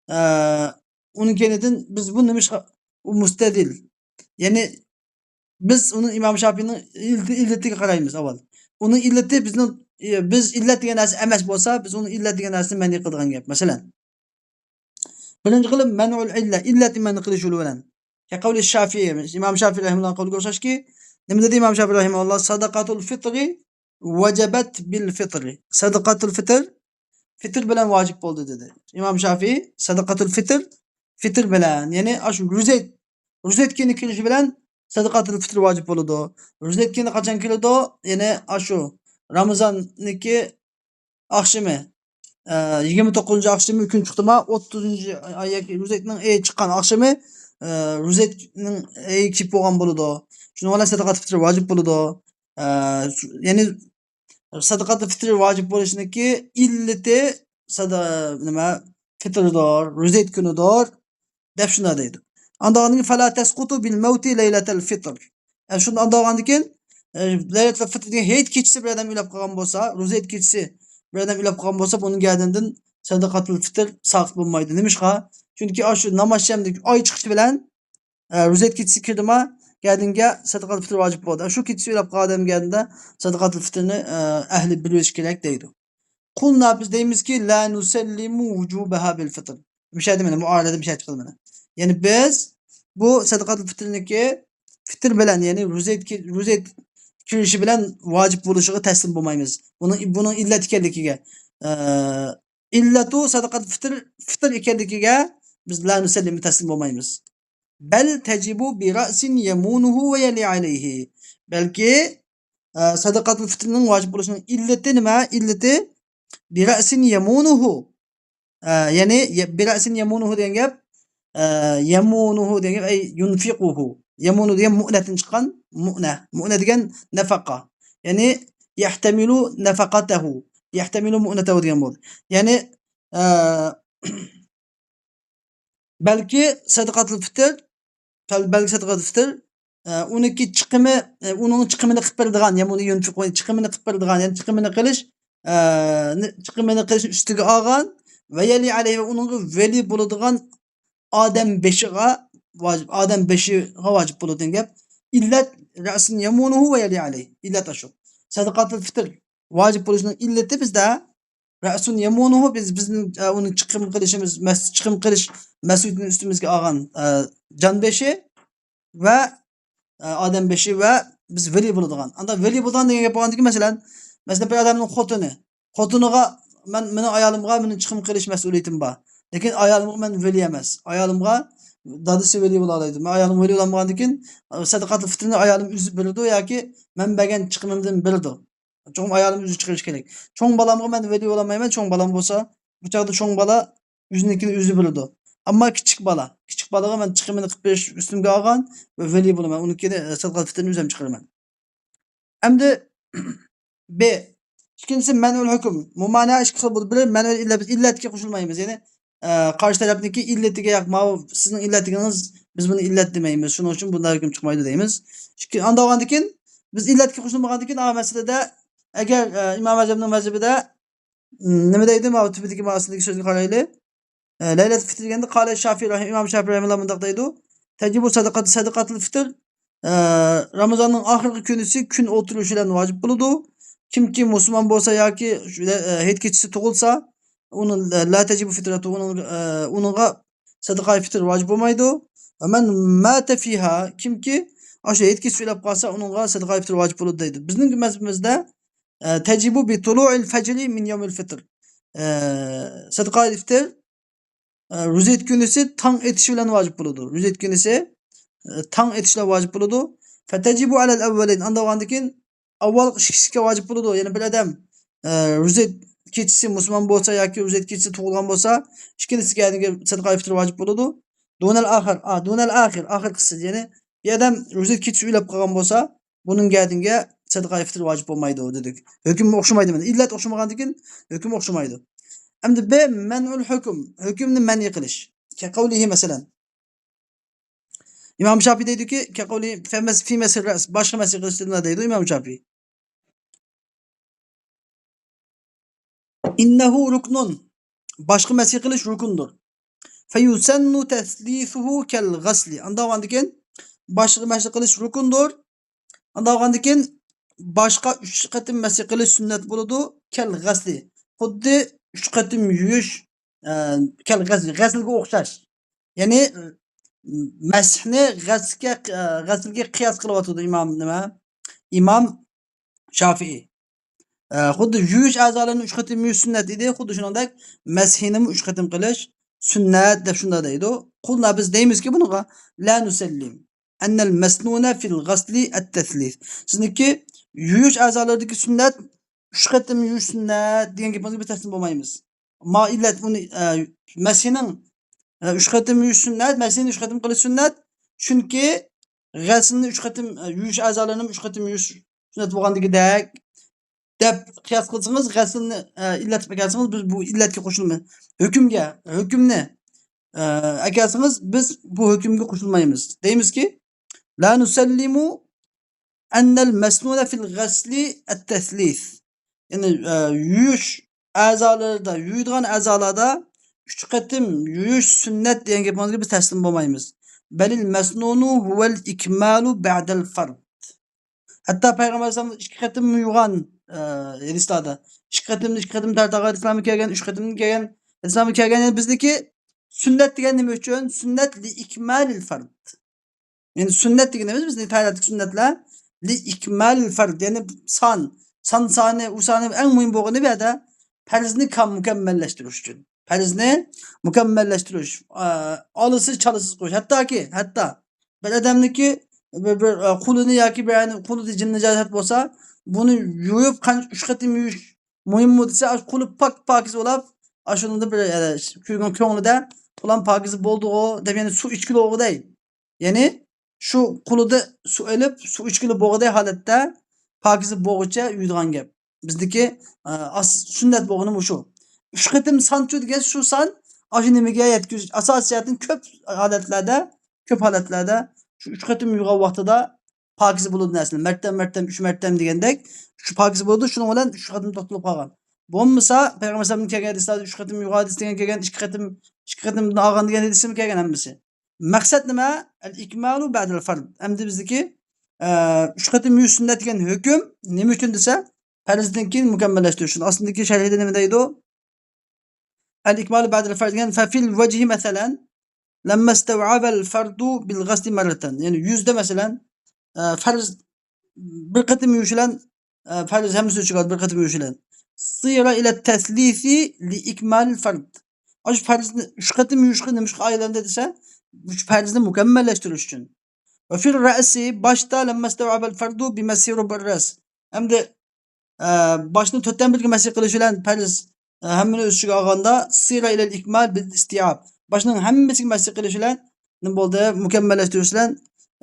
ئە، ئۇنىڭ كەينىدىن بىز بۇ نېمىشقا، ئۇ مۇستەدىل. يەنى بىز ئۇنىڭ، ئىمام شافىينىڭ ئىللىتى، ئىللىتىگە قارايمىز ئاۋۋال. ئۇنىڭ ئىللىتى بىزنىڭ، ئە، بىز ئىللەت دېگەن نەرسە ئەمەس بولسا، بىز ئۇنىڭ ئىللەت دېگەن نەرسىنى مەنئى قىلىدىغان گەپ. مەسىلەن، بىرىنچى قىلىپ مەنئۇل ئىللە، ئىللەتنى مەنئى قىلىش يولى بىلەن. كەقەۋلى شافىي، ئىمام شافىي رەھىمەھۇللاھنىڭ قەۋلىگە ئوخشاشكى، نېمە دېدى ئىمام شافىي رەھىمەھۇللاھ؟ سەدەقەتۇل فىترى ۋەجەبەت بىل فىترى. سەدەقەتۇل فىتر، فىتر بىلەن ۋاجىپ بولدى دېدى. ئىمام شافىي سەدەقەتۇل فىتر، فىتر بىلەن، يەنى ئاشۇ روزا، روزا ئېيت كۈنى كېلىشى بىلەن سەدەقەتۇل فىتر ۋاجىپ بولىدۇ. روزا ئېيت كۈنى قاچان كېلىدۇ؟ يەنى ئاشۇ رامىزاننىكى ئاخشىمى، ئە، يىگىرمە توققۇزىنچى ئاخشىمى كۈن چىقتىما، ئوتتۇزىنچى ئاي ياكى روزا ئېيتنىڭ ئېيى چىققان ئاخشىمى، ئە، روزا ئېيتنىڭ ئېيى كېلىپ بولغان بولىدۇ. شۇنىڭ بىلەن سەدەقەت فىتر ۋاجىپ بولىدۇ. ئە، شۇ، يەنى سەدەقەت فىتر ۋاجىپ بولۇشنىڭكى ئىللىتى سەدە-، نېمە، فىتىردۇر، روزا ئېيت كۈنىدۇر، دەپ شۇنداق دەيدۇ. ئاندىن كېيىن، فەلا تەسقۇتۇ بىل مەۋتى لەيلەتەل فىتر. ئە، شۇنداق ئاندىن كېيىن، ئە، لەيلەتۇل فىتر دېگەن ھېيت كېچىسى بىر ئادەم ئۆلۈپ قالغان بولسا، روزا ھېيت كېچىسى بىر ئادەم ئۆلۈپ قالغان بولسا، بۇنىڭ گەدىنىدىن سەدەقەتۇل فىتر ساقىت بولمايدۇ. نېمىشقا؟ چۈنكى ئاشۇ نامازشەمدىكى ئاي چىقىشى بىلەن، ئە، روزا ھېيت كېچىسى كىردىما، گەدىنگە سەدەقەتۇل فىتر ۋاجىپ بولدى. شۇ كېچىسى ئۆلۈپ قالغان ئادەم گەدىنىدە سەدەقەتۇل فىترنى، ئە، ئەھلى بېرىۋېلىشى كېرەك دەيدۇ. قۇلنا، بىز دەيمىزكى، لا نۇسەللىمۇ ۋۇجۇبەھا بىل فىتر. مۇشۇ يەردە مانا مۇئارىزە مۇشۇ يەردە چىقىدۇ مانا. يەنى بىز بۇ سەدىقەتۇل فىترنىڭكى فىتر بىلەن، يەنى روزا ھېيت، روزا ھېيت كىرىشى بىلەن ۋاجىپ بولۇشىغا تەسلىم بولمايمىز. بۇنىڭ، بۇنىڭ ئىللەت ئىكەنلىكىگە، ئە، ئىللەتۇ سەدىقەتۇل فىتر، فىتر ئىكەنلىكىگە بىز لا نۇسەللىمۇ تەسلىم بولمايمىز. بەل تەجىبۇ بىرەسىن يەمۇنۇھۇ ۋە يەلى ئەلەيھى. بەلكى، ئە، سەدىقەتۇل فىترنىڭ ۋاجىپ بولۇشىنىڭ ئىللىتى نېمە؟ ئىللىتى بِرَأْسٍ يَمُونُهُ. ئە، يەنى، يە-، بِرَأْسٍ يَمُونُهُ دېگەن گەپ، ئە، يَمُونُهُ دېگەن گەپ، ئەي، يۇنفىقۇھۇ. يەمۇنۇ دېگەن مۇئنەدىن چىققان، مۇئنە. مۇئنە دېگەن نەفەقە. يەنى، يَحْتَمِلُ نَفَقَتَهُ. يَحْتَمِلُ مُؤْنَتَهُ دېگەن بولدى. يەنى، ئە، بەلكى سەدىقەتۇل فىتىر، بەل-، بەلكى سەدىقەتۇل فىتىر، ئە، ئۇنىڭكى چىقىمى، ئە، ئۇنىڭ چىقىمىنى قىلىپ بېرىدىغان، يەنى ئۇنى يۇنفىقۇ، چىقىمىنى قىلىپ بېرىدىغان، يەنى چىقىمىنى قىلىش، ئە، نى-، چىقىمىنى قىلىشنى ئۈستىگە ئالغان، ۋە يەلى ئەلەيھى، ۋە ئۇنىڭغا ۋەلىي بولىدىغان ئادەم بېشىغا ۋاجىپ، ئادەم بېشىغا ۋاجىپ بولىدۇ دېگەن گەپ. ئىللەت، رەسۇن يەمۇنۇھۇ ۋە يەلى ئەلەيھ. ئىللەت ئاشۇ. سەدىقەتۇل فىتىر ۋاجىپ بولۇشىنىڭ ئىللىتى بىزدە رەسۇن يەمۇنۇھۇ، بىز، بىزنىڭ، ئە، ئۇنى چىقىم قىلىشىمىز، مەس-، چىقىم قىلىش مەسئۇلىيىتىنى ئۈستىمىزگە ئالغان، ئە، جان بېشى ۋە، ئە، ئادەم بېشى ۋە بىز ۋەلىي بولىدىغان. ئاندا ۋەلىي بولىدىغان دېگەن گەپ بولغاندىكىن، مەسىلەن، مەسىلەن، بىر ئادەمنىڭ خوتۇنى، خوتۇنىغا، مەن، مېنىڭ ئايالىمغا مېنىڭ چىقىم قىلىش مەسئۇلىيىتىم بار. لېكىن ئايالىمغا مەن ۋەلىي ئەمەس. ئايالىمغا دادىسى ۋەلىي بولالايدۇ. مەن ئايالىم ۋەلىي بولالمىغاندىكىن، سەدىقەتۇل فىتىرنى ئايالىم ئۆزى بېرىدۇ ياكى مەن بەرگەن چىقىمىمدىن بېرىدۇ. چوقۇم ئايالىم ئۆزى چىقىرىشى كېرەك. چوڭ بالامغا مەن ۋەلىي بولالمايمەن. چوڭ بالام بولسا، بۇ چاغدا چوڭ بالا ئۆزىنىڭكىنى ئۆزى بېرىدۇ. ئەمما كىچىك بالا، كىچىك بالىغا مەن چىقىمىنى قىلىپ بېرىش ئۈستۈمگە ئالغان ۋە ۋەلىي بولىمەن. ئۇنىڭكىنى، ئە، سەدىقەتۇل فىتىرنى ئۆزۈم چىقىرىمەن. ئەمدى بى. ئىككىنچىسى، مەنئۇل ھۆكۈم. مۇمانە ئىككى خىل بولۇپ، بىر مەنئۇل ئىللەت، بىز ئىللەتكە قوشۇلمايمىز. يەنى، ئە، قارشى تەرەپنىڭكى ئىللىتىگە، ياق، ماۋۇ سىزنىڭ ئىللەتىڭىز، بىز بۇنى ئىللەت دېمەيمىز، شۇنىڭ ئۈچۈن بۇنداق ھۆكۈم چىقمايدۇ دەيمىز. ئىككى، ئاندىن كېيىن بىز ئىللەتكە قوشۇلمىغاندىن كېيىن، ئا مەسىلىدە ئەگەر، ئە، ئىمام ئەزەمنىڭ مەزھىپىدە، م، نېمە دەيدۇ؟ ماۋۇ تۈپىدىكى ماۋۇ ئاستىدىكى سۆزگە قارايلى. ئە، لەيلەتۇل فىتر دېگەندە، قالە شافىئى رەھىم-، ئىمام شافىئى رەھىمەھۇللا مۇنداق دەيدۇ، تەجىبۇ سەدىقەت، سەدىقەتۇل فىتر، ئە، رامىزاننىڭ ئاخىرقى كۈنىسى كۈن ئولتۇرۇش بىلەن ۋاجىپ بولىدۇ. كىمكى مۇسۇلمان بولسا ياكى شۇ، ئە، ھېيت كېچىسى تۇغۇلسا، ئۇنىڭ، لە تەجىبۇ فىترەتۇ، ئۇنىڭ، ئە، ئۇنىڭغا سەدىقەي فىتر ۋاجىپ بولمايدۇ. ۋە مەن ماتە فىھا، كىمكى ئاشۇ ھېيت كېچىسى ئۆلۈپ قالسا، ئۇنىڭغا سەدىقەي فىتر ۋاجىپ بولىدۇ دەيدۇ. بىزنىڭ مەزھىپىمىزدە، ئە، تەجىبۇ بىتۇلۇئىل فەجرى مىن يەۋمىل فىتر. ئە، سەدىقەي فىتر، ئە، روزا ھېيت كۈنىسى تاڭ ئېتىشى بىلەن ۋاجىپ بولىدۇ. روزا ھېيت كۈنىسى، ئە، تاڭ ئېتىشى بىلەن ۋاجىپ بولىدۇ. فەتەجىبۇ ئەلەل ئەۋۋەلەين. ئاندىن بولغاندىن كېيىن ئاۋۋالقى ئىككى كىشىگە ۋاجىپ بولىدۇ. يەنى بىر ئادەم، ئە، روزا ھېيت كېچىسى مۇسۇلمان بولسا ياكى روزا ھېيت كېچىسى تۇغۇلغان بولسا، ئىككىلىسىگە سەدىقە فىتر ۋاجىپ بولىدۇ. دۇنەل ئاخىر، ئا، دۇنەل ئاخىر، ئاخىرقىسى. يەنى بىر ئادەم روزا ھېيت كېچىسى ئۆلۈپ قالغان بولسا، بۇنىڭ گەدىنىگە سەدىقە فىتر ۋاجىپ بولمايدۇ دېدۇق. ھۆكۈم ئوخشىمايدۇ مانا. ئىللەت ئوخشىمىغاندىن كېيىن ھۆكۈم ئوخشىمايدۇ. ئەمدى بى مەنئۇل ھۆكۈم، ھۆكۈمنى مەنئى قىلىش. كەقەۋلىھى مەسىلەن. ئىمام شاپىي دەيدۇكى، كەقەۋلىھى فەمەس-، فى مەسىل رەس، باشقا مەسىل قىلىشتىن دەيدۇ ئىمام شاپىي. ئىننەھۇ رۇكنۇن. باشقا مەسىل قىلىش رۇكۇندۇر. فەيۇسەننۇ تەسلىسۇھۇ كەل غەسلى. ئانداق بولغاندىكىن باشقا مەسىل قىلىش رۇكۇندۇر. ئانداق بولغاندىكىن باشقا ئۈچ قېتىم مەسىل قىلىش سۈننەت بولىدۇ. كەل غەسلى. خۇددى ئۈچ قېتىم يۇيۇش، ئە، كەل غەسلى، غەسلگە ئوخشاش. يەنى، مەسھنى غەسلگە، ئە، غەسلگە قىياس قىلىۋاتىدۇ ئىمام نېمە؟ ئىمام شافىئى. ئە، خۇددى يۇيۇش ئەزالىرىنى ئۈچ قېتىم يۇيۇش سۈننەت ئىدى، خۇددى شۇنىڭدەك مەسھىنىمۇ ئۈچ قېتىم قىلىش سۈننەت دەپ شۇنداق دەيدۇ. قۇلنا، بىز دەيمىزكى بۇنىڭغا، لا نۇسەللىم ئەننەل مەسنۇنە فىل غەسلى ئەتتەسلىس. سىزنىڭكى يۇيۇش ئەزالىرىدىكى سۈننەت، ئۈچ قېتىم يۇيۇش سۈننەت دېگەن گېپىڭىزگە بىز تەسلىم بولمايمىز. ما ئىللەت ئۇنى، ئە، مەسھىنىڭ، ئە، ئۈچ قېتىم يۇيۇش سۈننەت، مەسھىنى ئۈچ قېتىم قىلىش سۈننەت. چۈنكى غەسلنى ئۈچ قېتىم، ئە، يۇيۇش ئەزالىرىنى ئۈچ قېتىم يۇيۇش سۈننەت بولغاندىكىدەك دەپ قىياس قىلسىڭىز، غەسلنى، ئە، ئىللەتكە ئەكەلسىڭىز، بىز بۇ ئىللەتكە قوشۇلماي-، ھۆكۈمگە، ھۆكۈمنى، ئە، ئەكەلسىڭىز، بىز بۇ ھۆكۈمگە قوشۇلمايمىز. دەيمىزكى، لا نۇسەللىمۇ ئەننەل مەسنۇنە فىل غەسلى ئەتتەسلىس. يەنى، ئە، يۇيۇش ئەزالىرىدا، يۇيىدىغان ئەزالاردا ئۈچ قېتىم يۇيۇش سۈننەت دېگەن گېپىڭىزگە بىز تەسلىم بولمايمىز. بەلىل مەسنۇنۇ ھۇۋەل ئىكمالۇ بەدەل فەرد. ھەتتا پەيغەمبەر ئەلەيھىسسالام ئىككى قېتىم يۇغان، ئە، ھەدىسلەردە، ئىككى قېتىم، ئىككى قېتىم تارتىغان ھەدىسلەرمۇ كەلگەن، ئۈچ قېتىم كەلگەن ھەدىسلەرمۇ كەلگەن. يەنى بىزدىكى سۈننەت دېگەن نېمە ئۈچۈن؟ سۈننەت لىئىكمالىل فەرد. يەنى سۈننەت دېگىنىمىز بىزنىڭ تەرەتتىكى سۈننەتلەر لىئىكمالىل فەرد، يەنى سان، سان سانى، ئۇ سانى ئەڭ مۇھىم بولغىنى بۇ يەردە پەرزنى كام-، مۇكەممەللەشتۈرۈش ئۈچۈن. پەرزنى مۇكەممەللەشتۈرۈش، ئا، ئالىسىز، چالىسىز قويۇش. ھەتتاكى، ھەتتا بىر ئادەمنىڭكى بىر، بىر، ئا، قولىنى ياكى بىرەرنى قولىدا جىن نىجاسەت بولسا، بۇنى يۇيۇپ قانچە، ئۈچ قېتىم يۇيۇش مۇھىممۇ دېسە، ئاشۇ قۇلى پاك، پاكىز بولاپ، ئاشۇنىڭدا بىر، ئە، كۆڭلىدە، پۇلان پاكىز بولدىغۇ دەپ، يەنى سۇ ئىچكىلى ئوغۇ دەي. يەنى شۇ قۇلىدا سۇ ئېلىپ، سۇ ئىچكىلى بوغۇدەي ھالەتتە پاكىز بوغۇچە يۇيىدىغان گەپ. بىزدىكى، ئە، ئاس-، سۈننەت بوغىنى مۇشۇ. ئۈچ قېتىم سانچۇ دېگەن شۇ سان، ئاشۇ نېمىگە يەتكۈز-، ئاساسىي جەھەتتىن كۆپ ھالەتلەردە، كۆپ ھالەتلەردە شۇ ئۈچ قېتىم يۇيغان ۋاقتىدا پاكىز بولىدۇ نەرسىلەر. مەرتەم، مەرتەم، ئۈچ مەرتەم دېگەندەك، شۇ پاكىز بولىدۇ. شۇنىڭ بىلەن ئۈچ قېتىم توختىلىپ قالغان. بولمىسا، پەيغەمبەر ئەلەيھىسسالام كەلگەن ھەدىستە ئۈچ قېتىم يۇيغان ھەدىس دېگەن كەلگەن، ئىككى قېتىم، ئىككى قېتىمدىن ئالغان دېگەن ھەدىسمۇ كەلگەن ھەممىسى. مەقسەت نېمە؟ ئەل ئىكمالۇ بەدەل فەرد. ئەمدى بىزدىكى، ئە، ئۈچ قېتىم يۇيۇش سۈننەت دېگەن ھۆكۈم نېمە ئۈچۈن دېسە، پەرزدىن كېيىن مۇكەممەللەشتۈرۈش ئۈچۈن. ئاستىدىكى شەرھىدە نېمە دەيدۇ؟ ئەل ئىكمالۇ بەدەل فەرد دېگەن، فەفىل ۋەجھى مەسەلەن، لەممەستەۋئەبەل فەردۇ بىل غەسلى مەررەتەن. يەنى يۈزدە مەسىلەن، ئە، پەرز بىر قېتىم يۇيۇش بىلەن، ئە، پەرز ھەممىسى ئۆز ئىچىگە ئالىدۇ بىر قېتىم يۇيۇش بىلەن. سىرە ئىلە تەسلىسى لى ئىكمالىل فەرد. ئاشۇ پەرزنى ئۈچ قېتىم يۇيۇشقا نېمىشقا ئايلاندى دېسە، شۇ پەرزنى مۇكەممەللەشتۈرۈش ئۈچۈن. ۋە فىل رەئسى، باشتا، لەممەستەۋئەبەل فەردۇ بىمەسسى رۇبئىر رەس. ئەمدى، ئە، باشنى تۆتتىن بىرگە مەسخ قىلىش بىلەن پەرز، ئە، ھەممىنى ئۆز ئىچىگە ئالغاندا، سىرە ئىلەل ئىكمال بىل ئىستىئاب. باشنىڭ ھەممىسىگە مەسخ قىلىش بىلەن نېمە بولدى؟ مۇكەممەللەشتۈرۈش بىلەن،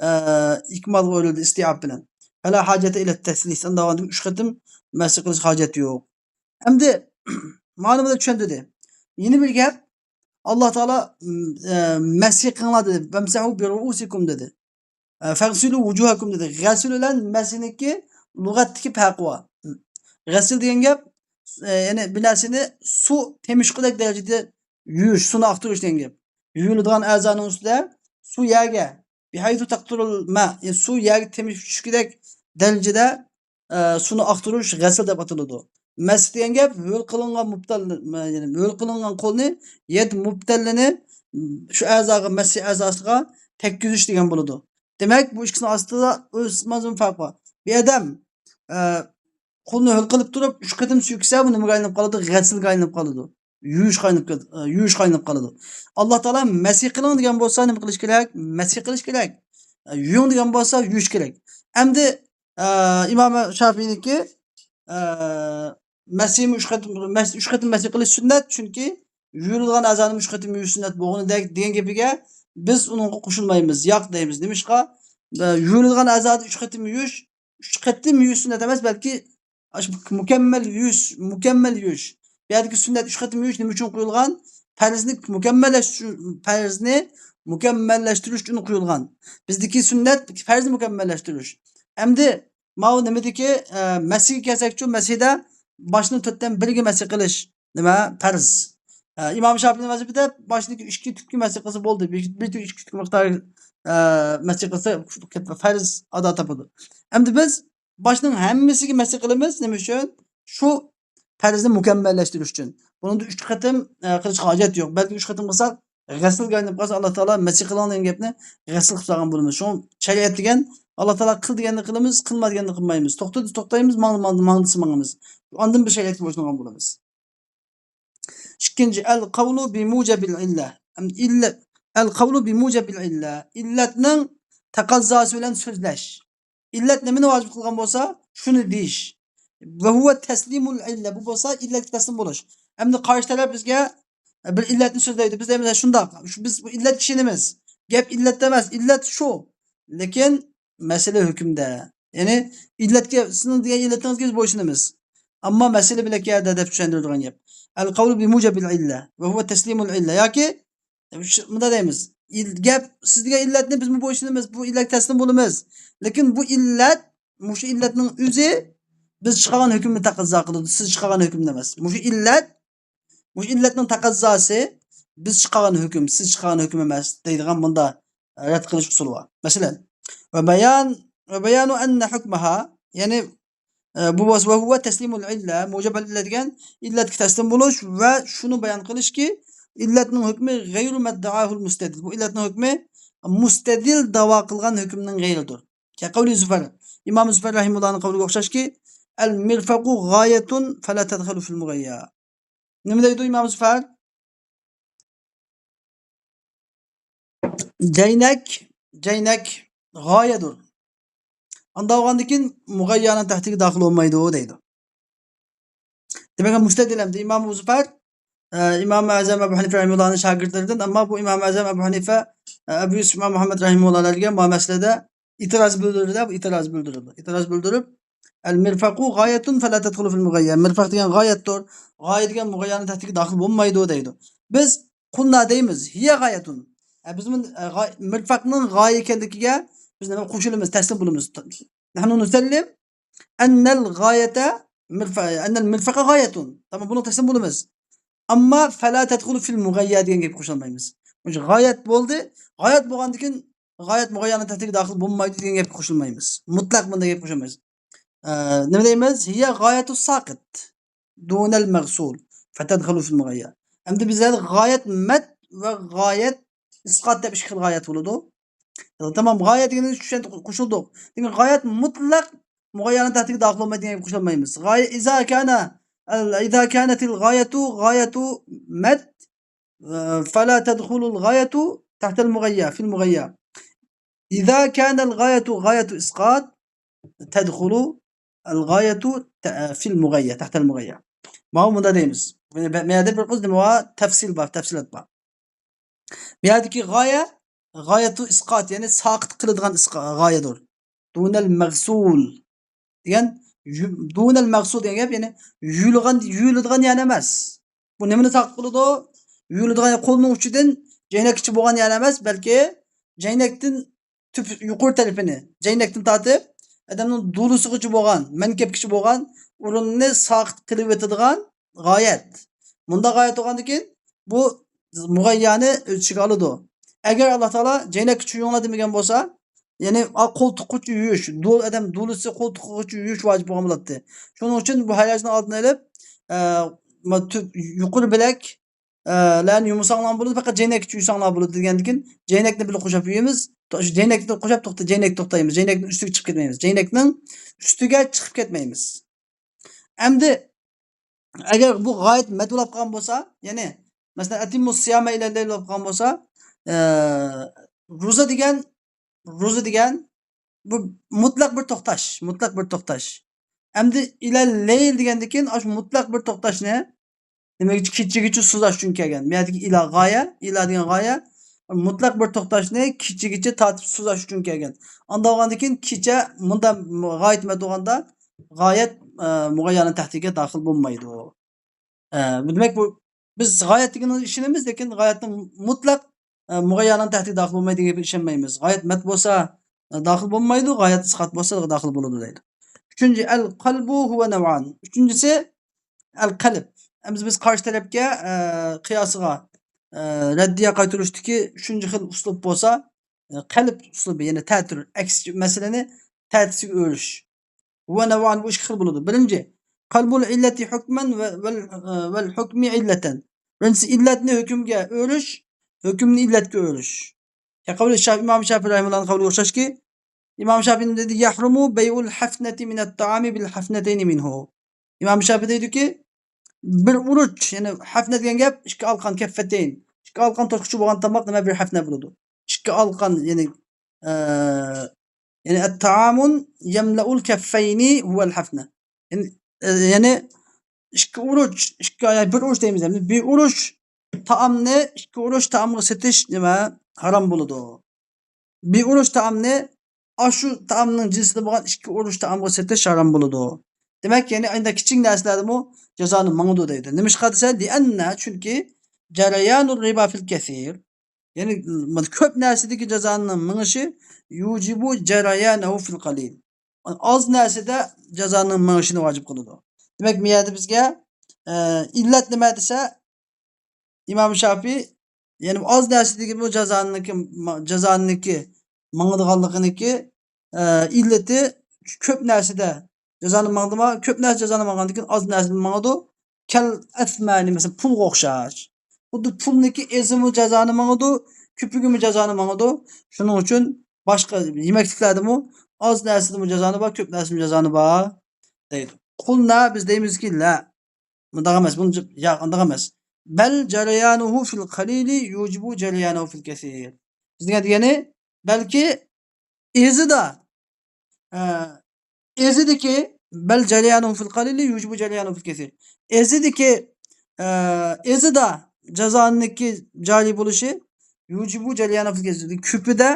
ئە، ئىكمالغا ئۆرۈلدى ئىستىئاب بىلەن. فەلا ھاجەتە ئىلە تەسلىس. ئاندىن ئۈچ قېتىم مەسخ قىلىش ھاجەت يوق. ئەمدى مانا بۇنى چۈشەندۈردى. يەنە بىر گەپ، ئاللا تائالا، ئە، مەسخ قىلىڭلار دېدى. «فەمسەھۇ بىرۇئۇسىكۇم» دېدى. ئە، «فەغسىلۇ ۋۇجۇھەكۇم» دېدى. غەسىل بىلەن مەسخنىڭكى لۇغەتتىكى پەرقى بار. غەسىل دېگەن گەپ، ئە، يەنى بىر نەرسىنى سۇ تېمىشقۇدەك دەرىجىدە يۇيۇش، سۇنى ئاقتۇرۇش دېگەن گەپ. يۇيۇلىدىغان ئەزانىڭ ئۈستىدە سۇ يەرگە، بىھەيسۇ تەقتۇرۇل ماء، يەنى سۇ يەرگە تېمىشىپ چۈشكۈدەك دەرىجىدە، ئە، سۇنى ئاقتۇرۇش غەسىل دەپ ئاتىلىدۇ. مەسخ دېگەن گەپ ھۆل قىلىنغان مۇبتەل-، يەنى ھۆل قىلىنغان قولنى يەنى مۇبتەللىنى شۇ ئەزاغا، مەسخ ئەزاسىغا تەگكۈزۈش دېگەن بولىدۇ. دېمەك، بۇ ئىككىسىنىڭ ئارىسىدا ئۆزىمىزدىن پەرق بار. بىر ئادەم، ئە، قولىنى ھۆل قىلىپ تۇرۇپ، ئۈچ قېتىم سۈركىسە، بۇ نېمىگە ئايلىنىپ قالىدۇ؟ غەسىلگە ئايلىنىپ قالىدۇ. يۇيۇشقا ئايلىنىپ كېتىدۇ، ئە، يۇيۇشقا ئايلىنىپ قالىدۇ. ئاللا تائالا مەسخ قىلىڭ دېگەن بولسا، نېمە قىلىش كېرەك؟ مەسخ قىلىش كېرەك. ئە، يۇيۇڭ دېگەن بولسا، يۇيۇش كېرەك. ئەمدى، ئە، ئىمام شافىئىنىڭكى، ئە، مەسخمۇ ئۈچ قېتىم، مەس-، ئۈچ قېتىم مەسخ قىلىش سۈننەت، چۈنكى يۇيۇلىدىغان ئەزانىمۇ ئۈچ قېتىم يۇيۇش سۈننەت بولغىنىدەك دېگەن گېپىگە بىز ئۇنىڭغا قوشۇلمايمىز، ياق دەيمىز. نېمىشقا؟ ئە، يۇيۇلىدىغان ئەزادا ئۈچ قېتىم يۇيۇش، ئۈچ قېتىم يۇيۇش سۈننەت ئەمەس، بەلكى ئاشۇ مۇكەممەل يۇيۇش، مۇكەممەل يۇيۇش. بۇ يەردىكى سۈننەت ئۈچ قېتىم يۇيۇش نېمە ئۈچۈن قويۇلغان؟ پەرزنى مۇكەممەللەشتۈرۈش، پەرزنى مۇكەممەللەشتۈرۈش ئۈچۈن قويۇلغان. بىزدىكى سۈننەت پەرزنى مۇكەممەللەشتۈرۈش. ئەمدى ماۋۇ نېمىدىكى، ئە، مەسخكە كەلسەكچۇ، مەسخدا باشنى تۆتتىن بىرىگە مەسخ قىلىش نېمە؟ پەرز. ئە، ئىمام شافىئىنىڭ مەزھىپىدە باشتىكى ئىككى تۈككە مەسخ قىلسا بولدى. بىر، بىر تۈك، ئىككى تۈك مىقدار، ئە، مەسخ قىلسا پەرز ئادا تاپىدۇ. ئەمدى بىز باشنىڭ ھەممىسىگە مەسخ قىلىمىز. نېمە ئۈچۈن؟ شۇ پەرزنى مۇكەممەللەشتۈرۈش ئۈچۈن. بۇنىڭدا ئۈچ قېتىم، ئە، قىلىشقا ھاجەت يوق. بەلكى ئۈچ قېتىم قىلساق، غەسىلگە ئايلىنىپ قالسا، ئاللا تائالا مەسخ قىلىڭ دېگەن گەپنى غەسىل قىلىپ سالغان بولىمىز. شۇڭا شەرىئەت دېگەن، ئاللا تائالا قىل دېگەننى قىلىمىز، قىلما دېگەننى قىلمايمىز. توختا دېسە توختايمىز، ماڭ، ماڭ، ماڭ دېسە ماڭىمىز. ئاندىن بىر شەرىئەتكە بويسۇنغان بولىمىز. ئىككىنچى، ئەل قەۋلۇ بىمۇجەبىل ئىللە. ئەم، ئىللە، ئەل قەۋلۇ بىمۇجەبىل ئىللە. ئىللەتنىڭ تەقەززاسى بىلەن سۆزلەش. ئىللەت نېمىنى ۋاجىپ قىلغان بولسا، شۇنى دېيىش. ۋە ھۇۋە تەسلىمۇل ئىللە. بۇ بولسا ئىللەتكە تەسلىم بولۇش. ئەمدى قارشى تەرەپ بىزگە بىر ئىللەتنى سۆزلەيدۇ. بىز دەيمىز، شۇنداق. شۇ، بىز بۇ ئىللەتكە ئىشىنىمىز. گەپ ئىللەتتە ئەمەس، ئىللەت شۇ. لېكىن مەسىلە ھۆكۈمدە. يەنى ئىللەتكە، سىزنىڭ دېگەن ئىللىتىڭىزگە بىز بويسۇنىمىز. ئەمما مەسىلە بىلەكەدە دەپ چۈشەندۈرىدىغان گەپ. ئەل قەۋلۇ بىمۇجەبىل ئىللە ۋە ھۇۋە تەسلىمۇل ئىللە. ياكى شۇ، مۇنداق دەيمىز. ئىل-، گەپ، سىز دېگەن ئىللەتنى بىزمۇ بويسۇنىمىز، بۇ ئىللەتكە تەسلىم بولىمىز. لېكىن بۇ ئىللەت، مۇشۇ ئىللەتنىڭ ئۆزى بىز چىقارغان ھۆكۈمنى تەقەززا قىلىدۇ، سىز چىقارغان ھۆكۈم ئەمەس. مۇشۇ ئىللەت، مۇشۇ ئىللەتنىڭ تەقەززاسى بىز چىقارغان ھۆكۈم، سىز چىقارغان ھۆكۈم ئەمەس دەيدىغان بۇنداق رەت قىلىش ئۇسۇلى بار. مەسىلەن، ۋە بايان، ۋە بايانۇ ئەننە ھۇكمەھا، يەنى، ئە، بۇ بولسا، ۋە ھۇۋە تەسلىمۇل ئىللە، مۇجەبەل ئىللە دېگەن ئىللەتكە تەسلىم بولۇش ۋە شۇنى بايان قىلىشكى، ئىللەتنىڭ ھۆكمى غەيرۇ مەددەئاھۇل مۇستەدىل. بۇ ئىللەتنىڭ ھۆكمى مۇستەدىل داۋا قىلغان ھۆكۈمنىڭ غەيرىدۇر. كەقەۋلى زۇفەر. ئىمام زۇفەر رەھىمۇللانىڭ قەۋلىگە ئوخشاشكى، ئەل مىرفەقۇ غايەتۇن فەلا تەدخەلۇ فىل مۇغەييە. نېمە دەيدۇ ئىمام زۇفەر؟ جەينەك، جەينەك غايەدۇر. ئانداق بولغاندىكىن مۇغەييەنىڭ تەھتىگە داخىل بولمايدۇ دەيدۇ. دېمەك، مۇستەدىل ئەمدى ئىمام ئەبۇ زۇفەر، ئە، ئىمام ئەزەم ئەبۇ ھەنىفە رەھىمۇللاھنىڭ شاگىرتلىرىدىن، ئەمما بۇ ئىمام ئەزەم ئەبۇ ھەنىفە، ئە، ئەبۇ يۈسۈف ئىمام مۇھەممەد رەھىمۇللاھلارغا ما مەسىلىدە ئېتىراز بىلدۈردى، بۇ ئېتىراز بىلدۈردى. ئېتىراز بىلدۈرۈپ، ئەل مىرفەقۇ غايەتۇن فەلا تەدخۇلۇ فىل مۇغەييە. مىرفەق دېگەن غايەتتۇر. غايە دېگەن مۇغەييەنىڭ تەھتىگە داخىل بولمايدۇ دەيدۇ. بىز قۇلنا دەيمىز، ھىيە غايەتۇن. ئە، بىز بۇنى، ئە، غاي-، مىرفەقنىڭ غايە ئىكەنلىكىگە بىز نېمە قوشۇلىمىز، تەسلىم بولىمىز. نەھنۇ نۇسەللىم ئەننەل غايەتە مىرفە-، ئەننەل مىرفەقە غايەتۇن. تامام، بۇنى تەسلىم بولىمىز. ئەمما فەلا تەدخۇلۇ فىل مۇغەييە دېگەن گەپكە قوشۇلمايمىز. غايەت بولدى. غايەت بولغاندىن كېيىن غايەت مۇغەييەنىڭ تەھتىگە داخىل بولمايدۇ دېگەن گەپكە قوشۇلمايمىز. مۇتلەق بۇنداق گەپكە قوشۇلمايمىز. ئە، نېمە دەيمىز؟ ھىيە غايەتۇ ساقىت دۇنەل مەغسۇل فەتەدخۇلۇ فىل مۇغەييە. ئەمدى بىزلەر غايەت مەت ۋە غايەت ئىسقات دەپ ئىككى خىل غايەت بولىدۇ. تامام، غايەت دېگەننى چۈشەندۇق، قوشۇلدۇق. لېكىن غايەت مۇتلەق مۇغەييەنىڭ تەھتىگە داخىل بولمايدۇ دېگەن گەپكە قوشۇلمايمىز. غايە ئىزا كان، ئىزا كانەتىل غايەتۇ غايەتۇ مەت، ئە، فەلا تەدخۇلۇل غايەتۇ تەھتەل مۇغەييە، فىل مۇغەييە. ئىزا كانەل غايەتۇ غايەتۇ ئىسقات تەدخۇلۇ ئەل غايەتۇ تە-، فىل مۇغەييە، تەھتەل مۇغەييە. ماۋۇ مۇندا دەيمىز. مەيەدە بىر قىز نېمە بار؟ تەپسىل بار، تەپسىلات بار. بۇ يەردىكى غايە، غايەتۇ ئىسقات، يەنى ساقىت قىلىدىغان ئىسقا-، غايەدۇر. دۇنەل مەغسۇل دېگەن، يۇ-، دۇنەل مەغسۇل دېگەن گەپ، يەنى يۇيۇلغان، يۇيۇلىدىغان يەر ئەمەس. بۇ نېمىنى ساقىت قىلىدۇ؟ يۇيۇلىدىغان يەر، قولنىڭ ئۇچىدىن جەينەككىچە بولغان يەر ئەمەس، بەلكى جەينەكتىن تۈپ يۇقىرى تەرىپىنى، جەينەكتىن تارتىپ ئادەمنىڭ دۇلىسىغىچە بولغان، مەنكەپكىچە بولغان ئورۇننى ساقىت قىلىۋېتىدىغان غايەت. مۇنداق غايەت بولغاندىن كېيىن بۇ مۇغەييانى ئۆز ئىچىگە ئالىدۇ. ئەگەر ئاللا تائالا جەينەككىچە يۇيۇڭلار دېمىگەن بولسا، يەنى ئا-، قولتۇققىچە يۇيۇش، دۇل ئادەم دۇلىسى قولتۇققىچە يۇيۇش ۋاجىپ بولغان بولاتتى. شۇنىڭ ئۈچۈن بۇ ھەرەجنىڭ ئالدىنى ئېلىپ، ئە، ما-، تۈ-، يۇقىرى بىلەك، ئە، لەرنى يۇمىساڭلار بولىدۇ، پەقەت جەينەككىچە يۇيساڭلار بولىدۇ دېگەندىن كېيىن، جەينەكنى بىللە قوشاپ يۇيىمىز. تو-، شۇ جەينەكنى قوشاپ توختاي-، جەينەك توختايمىز. جەينەكنىڭ ئۈستىگە چىقىپ كەتمەيمىز. جەينەكنىڭ ئۈستىگە چىقىپ كەتمەيمىز. ئەمدى ئەگەر بۇ غايەت مەد بولۇپ قالغان بولسا، يەنى، مەسىلەن، ئەتىممۇ سىيامە ئىلەل لەيل بولۇپ قالغان بولسا، ئە، روزا دېگەن، روزا دېگەن بۇ مۇتلەق بىر توختاش، مۇتلەق بىر توختاش. ئەمدى ئىلەل لەيل دېگەندىن كېيىن، ئاشۇ مۇتلەق بىر توختاشنى، دېمەك، كېچىگىچە سوزاش ئۈچۈن كەلگەن. بۇ يەردىكى ئىلا غايە، ئىلا دېگەن غايە، مۇتلەق بىر توختاشنى كېچىگىچە تارتىپ سوزاش ئۈچۈن كەلگەن. ئانداق بولغاندىن كېيىن، كېچە مۇندا غايەت مەد بولغاندا، غايەت، ئە، مۇغەييەنىڭ تەھتىگە داخىل بولمايدۇ. ئە، بۇ دېمەك، بۇ، بىز غايەت دېگەنگە ئىشىنىمىز، لېكىن غايەتنىڭ مۇتلەق، ئە، مۇغەييەنىڭ تەھتىگە داخىل بولمايدۇ دېگەن گەپكە ئىشەنمەيمىز. غايەت مەد بولسا، ئە، داخىل بولمايدۇ، غايەت ئىسقات بولسا داخىل بولىدۇ دەيدۇ. ئۈچىنچى، ئەل قەلبۇ ھۇۋە نەۋئان. ئۈچىنچىسى، ئەل قەلب. ئەمدى بىز قارشى تەرەپكە، ئە، قىياسىغا، ئە، رەددىيە قايتۇرۇشتىكى ئۈچىنچى خىل ئۇسلۇب بولسا، ئە، قەلب ئۇسلۇبى، يەنى تەتۈر، ئەكس مەسىلىنى تەتۈرگە ئۆرۈش. ۋە نەۋئان، بۇ ئىككى خىل بولىدۇ. بىرىنچى، قەلبۇل ئىللەتى ھۆكمەن ۋە، ۋەل، ۋەل ھۆكمى ئىللەتەن. بىرىنچىسى، ئىللەتنى ھۆكۈمگە ئۆرۈش، ھۆكۈمنى ئىللەتكە ئۆرۈش. يا قەۋلى شاف-، ئىمام شافىي رەھىمەھۇللاھنىڭ قەۋلىگە ئوخشاشكى، ئىمام شافىي نېمە دېدى؟ يەھرۇمۇ بەيئۇل ھەفنەتى مىنەت تائامى بىل ھەفنەتەينى مىنھۇ. ئىمام شافىي دەيدۇكى، بىر ئۇرۇچ، يەنى ھەفنە دېگەن گەپ ئىككى ئالقان، كەففەتەين. ئىككى ئالقان توشقۇچە بولغان تاماق نېمە بىر ھەفنە بولىدۇ. ئىككى ئالقان، يەنى، ئە، يەنى ئەتتائامۇن يەملەئۇل كەففەينى ھۇۋەل ھەفنە. يەنى، ئە، يەنى ئىككى ئۇرۇچ، ئىككى، يەنى بىر ئۇرۇچ دەيمىز ئەمدى. بىر ئۇرۇچ تائامنى ئىككى ئۇرۇچ تائامغا سېتىش نېمە؟ ھارام بولىدۇ. بىر ئۇرۇچ تائامنى ئاشۇ تائامنىڭ جىنسىدا بولغان ئىككى ئۇرۇچ تائامغا سېتىش ھارام بولىدۇ. دېمەك، يەنى ئانداق كىچىك نەرسىلەردىمۇ جازانى ماڭىدۇ دەيدۇ. نېمىشقا دېسە، لىئەننە، چۈنكى، جەرەيانۇر رىبا فىل كەسىر. يەنى، مانا، كۆپ نەرسىدىكى جازانىڭ مېڭىشى يۇجىبۇ جەرەيانەھۇ فىل قەلىل. ئاز نەرسىدە جازانىڭ مېڭىشىنى ۋاجىپ قىلىدۇ. دېمەك، بۇ يەردە بىزگە، ئە، ئىللەت نېمە دېسە، ئىمام شافىي، يەنى ئاز نەرسىدىكى بۇ جازانىڭكى، جازانىڭكى ماڭىدىغانلىقىنىڭكى، ئە، ئىللىتى كۆپ نەرسىدە جازانى ماڭدىما، كۆپ نەرسە جازانى ماڭغاندىن كېيىن ئاز نەرسىدە ماڭىدۇ. كەل ئەسمانى، مەسىلەن، پۇلغا ئوخشاش. خۇددى پۇلنىڭكى ئېزىمۇ جازانى ماڭىدۇ، كۆپۈكىمۇ جازانى ماڭىدۇ. شۇنىڭ ئۈچۈن باشقا يېمەكلىكلەردىمۇ ئاز نەرسىدىمۇ جازانى بار، كۆپ نەرسىدىمۇ جازانى بار دەيدۇ. قۇلنا، بىز دەيمىزكى، لا. مۇنداق ئەمەس، بۇنى جاپ-، ياق، ئانداق ئەمەس. بەل جەرەيانۇھۇ فىل قەلىلى يۇجىبۇ جەرەيانۇھۇ فىل كەسىر. بىز دېگەن دېگەنى، بەلكى ئېزىدا، ئە، ئېزىدىكى بل جريانه في القليل يوجب جريانه في الكثير. ئېزىدىكى، ئە، ئېزىدا جازانىڭكى جارى بولۇشى يوجب جريانه في الكثير. كۆپىدە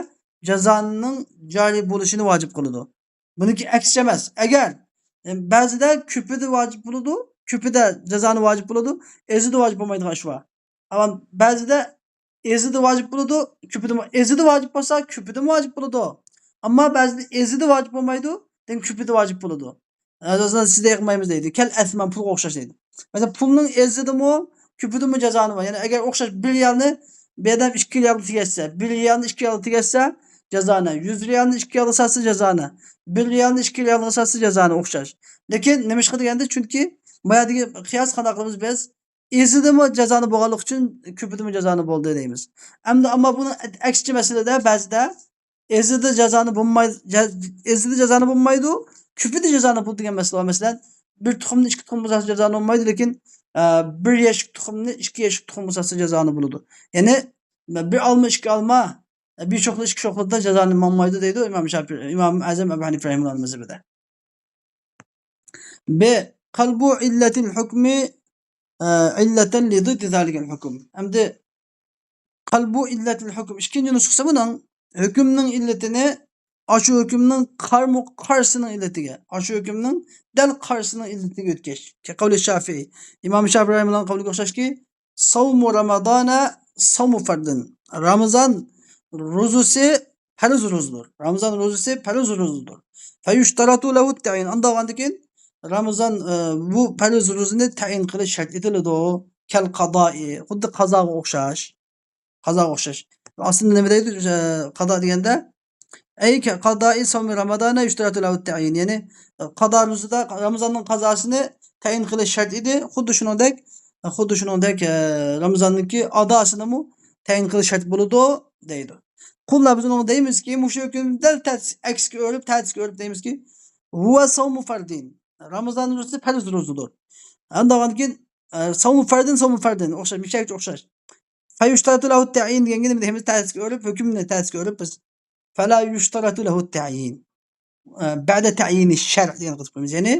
جازانىڭ جارى بولۇشىنى ۋاجىپ قىلىدۇ. بۇنىڭكى ئەكسىچە ئەمەس. ئەگەر، ئە، بەزىدە كۆپىدە ۋاجىپ بولىدۇ، كۆپىدە جازانى ۋاجىپ قىلىدۇ، ئېزىدا ۋاجىپ بولمايدىغان ئىش بار. ئەمما بەزىدە ئېزىدا ۋاجىپ بولىدۇ، كۆپىدىمۇ، ئېزىدا ۋاجىپ بولسا، كۆپىدىمۇ ۋاجىپ بولىدۇ. ئەمما بەزىدە ئېزىدا ۋاجىپ بولمايدۇ، لېكىن كۆپىدە ۋاجىپ بولىدۇ. ھازىر سىز دەيدۇ، قىلمايمىز دەيدۇ. كەل ئەسمان، پۇلغا ئوخشاش دەيدۇ. مەسىلەن، پۇلنىڭ ئېزىدىمۇ، كۆپىدىمۇ جازانى بار. يەنى ئەگەر ئوخشاش بىر رىيالنى بىر ئادەم ئىككى رىيالدا تۈگەتسە، بىر رىيالنى ئىككى رىيالدا تۈگەتسە، جازانە. يۈز رىيالنى ئىككى رىيالغا ساتسا، جازانە. بىر رىيالنى ئىككى رىيالغا ساتسا، جازانە ئوخشاش. لېكىن نېمىشقا دېگەندە، چۈنكى بايادىكى قىياس قانداق قىلىمىز بىز؟ ئېزىدىمۇ جازانە بولغانلىقى ئۈچۈن كۆپىدىمۇ جازانە بولدى دەيمىز. ئەمدى ئەمما بۇنىڭ ئەكسىچە مەسىلىدە بەزىدە ئېزىدە جازانە بولماي-، جا-، ئېزىدە جازانە بولمايدۇ، كۆپىدە جازانە بولىدۇ دېگەن مەسىلە بار. مەسىلەن، بىر تۇخۇمنى ئىككى تۇخۇمغا ساتسا جازانە بولمايدۇ، لېكىن، ئە، بىر يەشىك تۇخۇمنى ئىككى يەشىك تۇخۇمغا ساتسا جازانە بولىدۇ. يەنى، بىر ئالما ئىككى ئالما، بىر شوخلا ئىككى شوخلىدا جازانە بولمايدۇ دەيدۇ ئىمام شاپىئى، ئىمام ئەزەم ئەبۇ ھەنىفە رەھىمەھۇللاھنىڭ مەزھىپىدە. ب، قلب علة الحكم، ئە، علة لضد ذلك الحكم. ئەمدى قلب علة الحكم ئىككىنچى نۇسخىسى بۇنىڭ. ھۆكۈمنىڭ ئىللىتىنى ئاشۇ ھۆكۈمنىڭ قارمۇ قارشىسىنىڭ ئىللىتىگە، ئاشۇ ھۆكۈمنىڭ دەل قارشىسىنىڭ ئىللىتىگە ئۆتكەچ. كقول الشافعي. ئىمام شافىئى رەھىمەھۇللاھنىڭ قەۋلىگە ئوخشاشكى، صوم رمضان صوم فرض. رامىزان روزىسى پەرز روزىدۇر. رامىزان روزىسى پەرز روزىدۇر. فيشترط له التعيين. ئانداق بولغاندىن كېيىن رامىزان، ئە، بۇ پەرز روزىنى تەيىن قىلىش شەرت ئېتىلىدۇ. كالقضاء. خۇددى قازاغا ئوخشاش. قازاغا ئوخشاش. ئاستىدا نېمە دەيدۇ؟ ئە، قازا دېگەندە، أي كقضاء صوم رمضان يشترط له التعيين. يەنى، ئە، قازا روزىدا رامىزاننىڭ قازاسىنى تەيىن قىلىش شەرت ئىدى. خۇددى شۇنىڭدەك، خۇددى شۇنىڭدەك، ئە، رامىزاننىڭكى ئاداسىنىمۇ تەيىن قىلىش شەرت بولىدۇ دەيدۇ. قۇلنا بىز ئۇنىڭغا دەيمىزكى، مۇشۇ ھۆكۈم دەل تەس-، ئەكسىگە ئۆرۈپ، تەسكە ئۆرۈپ دەيمىزكى، ھۇۋە سومۇ فەردىن. رامىزان روزىسى پەرز روزىدۇر. ئاندىن كېيىن، ئە، سومۇ فەردىن، سومۇ فەردىن. ئوخشاش، مىشەگىچە ئوخشاش. فيشترط له التعيين دېگەنگە نېمە دەيمىز؟ تەسكە ئۆرۈپ، ھۆكۈمنى تەسكە ئۆرۈپ بىز. فلا يشترط له التعيين. ئە، بعد تعيين الشرع دېگەن قىلىپ قويىمىز. يەنى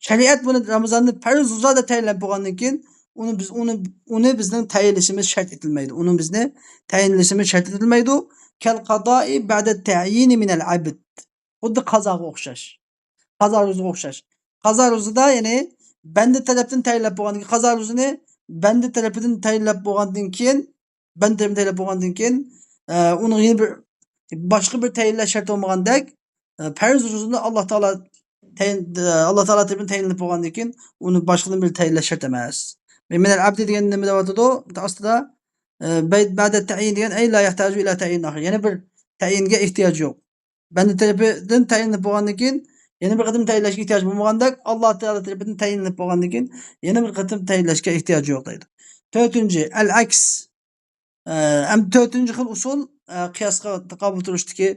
شەرىئەت بۇنى رامىزاننى پەرز روزا دەپ تەيىنلەپ بولغاندىن كېيىن، ئۇنى بىز، ئۇنى، ئۇنى بىزنىڭ تەيىنلىشىمىز شەرت ئېتىلمەيدۇ. ئۇنى بىزنى تەيىنلىشىمىز شەرت ئېتىلمەيدۇ. كالقضاء بعد التعيين من العبد. خۇددى قازاغا ئوخشاش. قازا روزىغا ئوخشاش. قازا روزىدا، يەنى بەندە تەرەپتىن تەيىنلەپ بولغاندىن كېيىن، قازا روزىنى بەندە تەرىپىدىن تەيىنلەپ بولغاندىن كېيىن، بەندە تەرىپىدىن تەيىنلەپ بولغاندىن كېيىن، ئە، ئۇنىڭ يەنە بىر، باشقا بىر تەيىنلەش شەرتى بولمىغاندەك، ئە، پەرز روزىنى ئاللا تائالا تەيىن، ئە، ئاللا تائالا تەرىپىدىن تەيىنلەپ بولغاندىن كېيىن، ئۇنى باشقىدىن بىر تەيىنلەش شەرت ئەمەس. من العبد دېگەن نېمە دەۋاتىدۇ؟ ئاستىدا، ئە، بەي-، بعد التعيين دېگەن، أي لا يحتاج إلى تعيين آخر. يەنە بىر تەيىنگە ئېھتىياج يوق. بەندە تەرىپىدىن تەيىنلىنىپ بولغاندىن كېيىن، يەنە بىر قېتىم تەيىنلەشكە ئېھتىياج بولمىغاندەك، ئاللا تائالا تەرىپىدىن تەيىنلىنىپ بولغاندىن كېيىن، يەنە بىر قېتىم تەيىنلەشكە ئېھتىياج يوق دەيدۇ. تۆتىنچى، ئەل ئەكس. ئە، ئەمدى تۆتىنچى خىل ئۇسۇل، ئە، قىياسقا تاقابىل تۇرۇشتىكى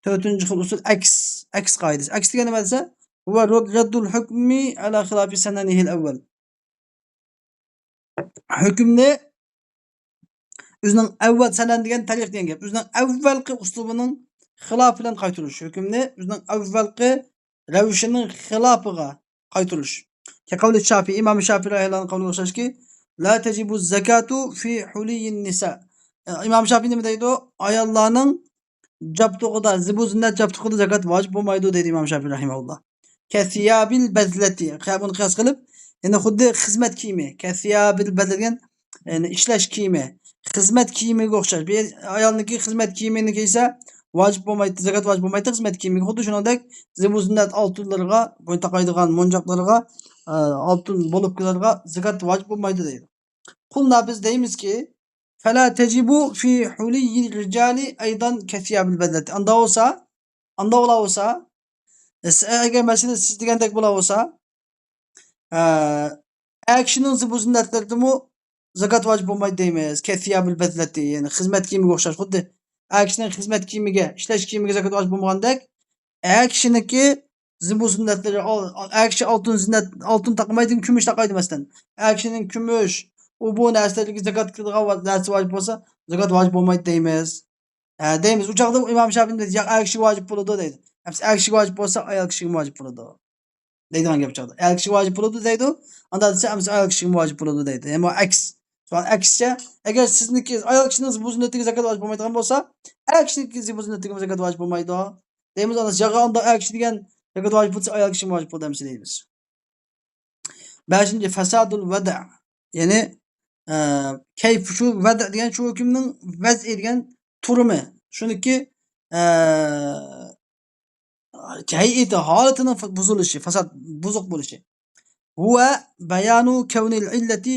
تۆتىنچى خىل ئۇسۇل ئەكس، ئەكس قائىدىسى. ئەكس دېگەن نېمە دېسە، ھۇۋە رەد-، رەددۇل ھۇكمى ئەلا خىلاپى سەنەنىھىل ئەۋۋەل. ھۆكۈمنى ئۆزىنىڭ ئەۋۋەل سەنەن دېگەن تارىخ دېگەن گەپ. ئۆزىنىڭ ئەۋۋەلقى ئۇسلۇبىنىڭ خىلاپى بىلەن قايتۇرۇش. ھۆكۈمنى ئۆزىنىڭ ئەۋۋەلقى رەۋىشىنىڭ خىلاپىغا قايتۇرۇش. كقول الشافعي، ئىمام شافىئى رەھىمەھۇللاھنىڭ قەۋلىگە ئوخشاشكى، لا تجب الزكاة في حلي النساء. ئىمام شافىئى نېمە دەيدۇ؟ ئاياللارنىڭ جابدۇقىدا، زىبۇ زىننەت جابدۇقىدا زاكات ۋاجىپ بولمايدۇ دەيدۇ ئىمام شافىئى رەھىمەھۇللا. كەسىيابىل بەزلەتى. قىيا-، بۇنى قىياس قىلىپ، يەنى خۇددى خىزمەت كىيىمى. كەسىيابىل بەزلەت دېگەن، يەنى ئىشلەش كىيىمى. خىزمەت كىيىمىگە ئوخشاش. بىر ئايالنىڭكى خىزمەت كىيىمىنى كىيسە، ۋاجىپ بولمايتتى، زاكات ۋاجىپ بولمايتتى خىزمەت كىيىمىگە. خۇددى شۇنىڭدەك زىبۇ زىننەت ئالتۇنلىرىغا، بوينىغا تاقايدىغان مونجاقلىرىغا، ئە، ئالتۇن بولۇپكىلىرىغا زاكات ۋاجىپ بولمايدۇ دەيدۇ. قۇلنا بىز دەيمىزكى، فلا تجب في حلي الرجال أيضا كثياب البذلة. ئاندا بولسا، ئاندا بولا بولسا، سىز، ئەگەر مەسىلە سىز دېگەندەك بولا بولسا، ئە، ئەر كىشىنىڭ زىبۇ زىننەتلىرىدىمۇ زاكات ۋاجىپ بولمايدۇ دەيمىز. كەسىيابىل بەزلەتى، يەنى خىزمەت كىيىمىگە ئوخشاش. خۇددى ئەر كىشىنىڭ خىزمەت كىيىمىگە، ئىشلەش كىيىمىگە زاكات ۋاجىپ بولمىغاندەك، ئەر كىشىنىڭكى زىبۇ زىننەتلىرى، ئەر كىشى ئالتۇن زىننەت، ئالتۇن تاقىمايدىكەن، كۈمۈش تاقايدۇ، مەسىلەن. ئەر كىشىنىڭ كۈمۈش، ئۇ بۇ نەرسىلەرگە زاكات كېتىدىغان ۋا-، نەرسە ۋاجىپ بولسا، زاكات ۋاجىپ بولمايدۇ دەيمىز. ھە، دەيمىز. ئۇ چاغدا ئىمام شافىئى دەيدۇ، ياق، ئەر كىشىگە ۋاجىپ بولىدۇ دەيدۇ. ئەمسە ئەر كىشىگە ۋاجىپ بولسا، ئايال كىشىگىمۇ ۋاجىپ بولىدۇ. دەيدىغان گەپ چىقىدۇ. ئەر كىشىگە ۋاجىپ بولىدۇ دەيدۇ. ئاندا دېسە، ئەمىسە ئايال كىشىگە ۋاجىپ بولىدۇ دەيدۇ. يەنى ئەكس. سوئال ئەكسىچە، ئەگەر سىزنىڭكى ئايال كىشىنىڭ بۇ زىننىتىگە زاكات ۋاجىپ بولمايدىغان بولسا، ئەر كىشىنىڭكى بۇ زىننىتىگە زاكات ۋاجىپ بولمايدۇ. دەيمىز، ئانا، ياغا ئاندا ئەر كىشى دېگەن زاكات ۋاجىپ بولسا، ئايال كىشىگە ۋاجىپ بولدى ئەمىسە دەيمىز. بەشىنچى، فەسادۇل ۋەدە. يەنى، ئە، كەيپ، شۇ ۋەدە دېگەن شۇ ھۆكۈمنىڭ ۋەزئى دېگەن تۇرۇمى. شۇنىكى، ئە، ھەيئىتى، ھالىتىنىڭ بۇزۇلۇشى، فەساد، بۇزۇق بولۇشى. ھۇۋە بەيانۇ كەۋنىل ئىللەتى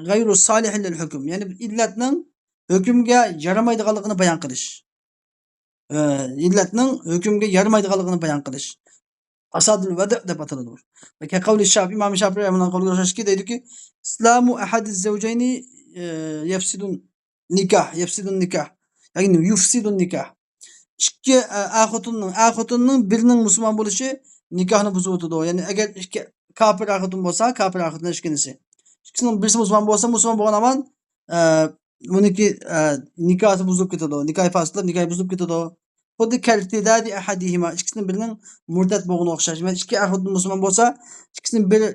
غەيرۇ سالىھىن لىل ھۆكۈم. يەنى ئىللەتنىڭ ھۆكۈمگە يارىمايدىغانلىقىنى بايان قىلىش. ئە، ئىللەتنىڭ ھۆكۈمگە يارىمايدىغانلىقىنى بايان قىلىش. فەسادۇل ۋەدە دەپ ئاتىلىدۇ. ۋە كەقەۋلى شافىي، ئىمام شافىي رەھىمەھۇللاھنىڭ قولىغا ئوخشاشكى دەيدۇكى، ئىسلامۇ ئەھەدىز زەۋجەينى، ئە، يەفسىدۇن نىكاھ، يەفسىدۇن نىكاھ. يەنى يۇفسىدۇن نىكاھ. ئىككى، ئە، ئەر خوتۇننىڭ، ئەر خوتۇننىڭ بىرىنىڭ مۇسۇلمان بولۇشى نىكاھنى بۇزۇۋېتىدۇ. يەنى ئەگەر ئىككى كاپىر ئەر خوتۇن بولسا، كاپىر ئەر خوتۇن ئىككىنچىسى. ئىككىسىنىڭ بىرسى مۇسۇلمان بولسا، مۇسۇلمان بولغان ھامان، ئە، بۇنىڭكى، ئە، نىكاھى بۇزۇلۇپ كېتىدۇ. نىكاھى پاسىتلاپ، نىكاھى بۇزۇلۇپ كېتىدۇ. خۇددى كەرتىدادى ئەھەدىھىما، ئىككىسىنىڭ بىرىنىڭ مۇرتەت بولغىنىغا ئوخشاش. مەسىلەن، ئىككى ئەر خوتۇن مۇسۇلمان بولسا، ئىككىسىنىڭ بىرى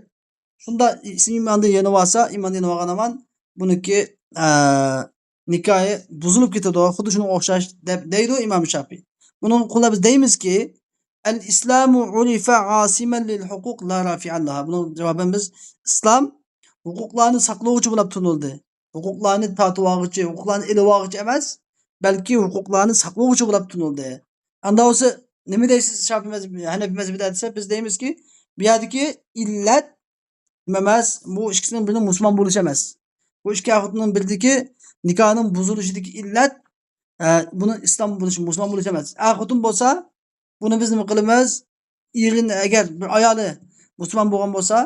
شۇنداق ئىماندىن يېنىۋالسا، ئىماندىن يېنىۋالغان ھامان بۇنىڭكى، ئە، نىكاھى بۇزۇلۇپ كېتىدۇ، خۇددى شۇنىڭغا ئوخشاش دەپ دەيدۇ ئىمام شافىي. بۇنىڭغا قۇلار بىز دەيمىزكى، ئەل ئىسلامۇ ئۇرىفە ئاسىمەن لىل ھوقۇق لا رافىئەن لەھا. بۇنىڭ جاۋابەن بىز، ئىسلام ھوقۇقلارنى ساقلىغۇچى بولاپ تونۇلدى. ھوقۇقلارنى تارتىۋالغۇچى، ھوقۇقلارنى ئېلىۋالغۇچى ئەمەس، بەلكى ھوقۇقلارنى ساقلىغۇچى بولاپ تونۇلدى. ئاندا بولسا نېمە دەيسىز شافىي مەزھىپى، ھەنەپىي مەزھىپىدە دېسە، بىز دەيمىزكى، بۇ يەردىكى ئىللەت نېمە ئەمەس، بۇ ئىككىسىنىڭ بىرىنىڭ مۇسۇلمان بولۇشى ئەمەس. بۇ ئىككى ئەر خوتۇننىڭ بىرىدىكى نىكاھنىڭ بۇزۇلۇشىدىكى ئىللەت، ئە، بۇنىڭ ئىسلام بولۇشى، مۇسۇلمان بولۇشى ئەمەس. ئەر خوتۇن بولسا، بۇنى بىز نېمە قىلىمىز؟ ئېرىنى، ئەگەر بىر ئايالى مۇسۇلمان بولغان بولسا،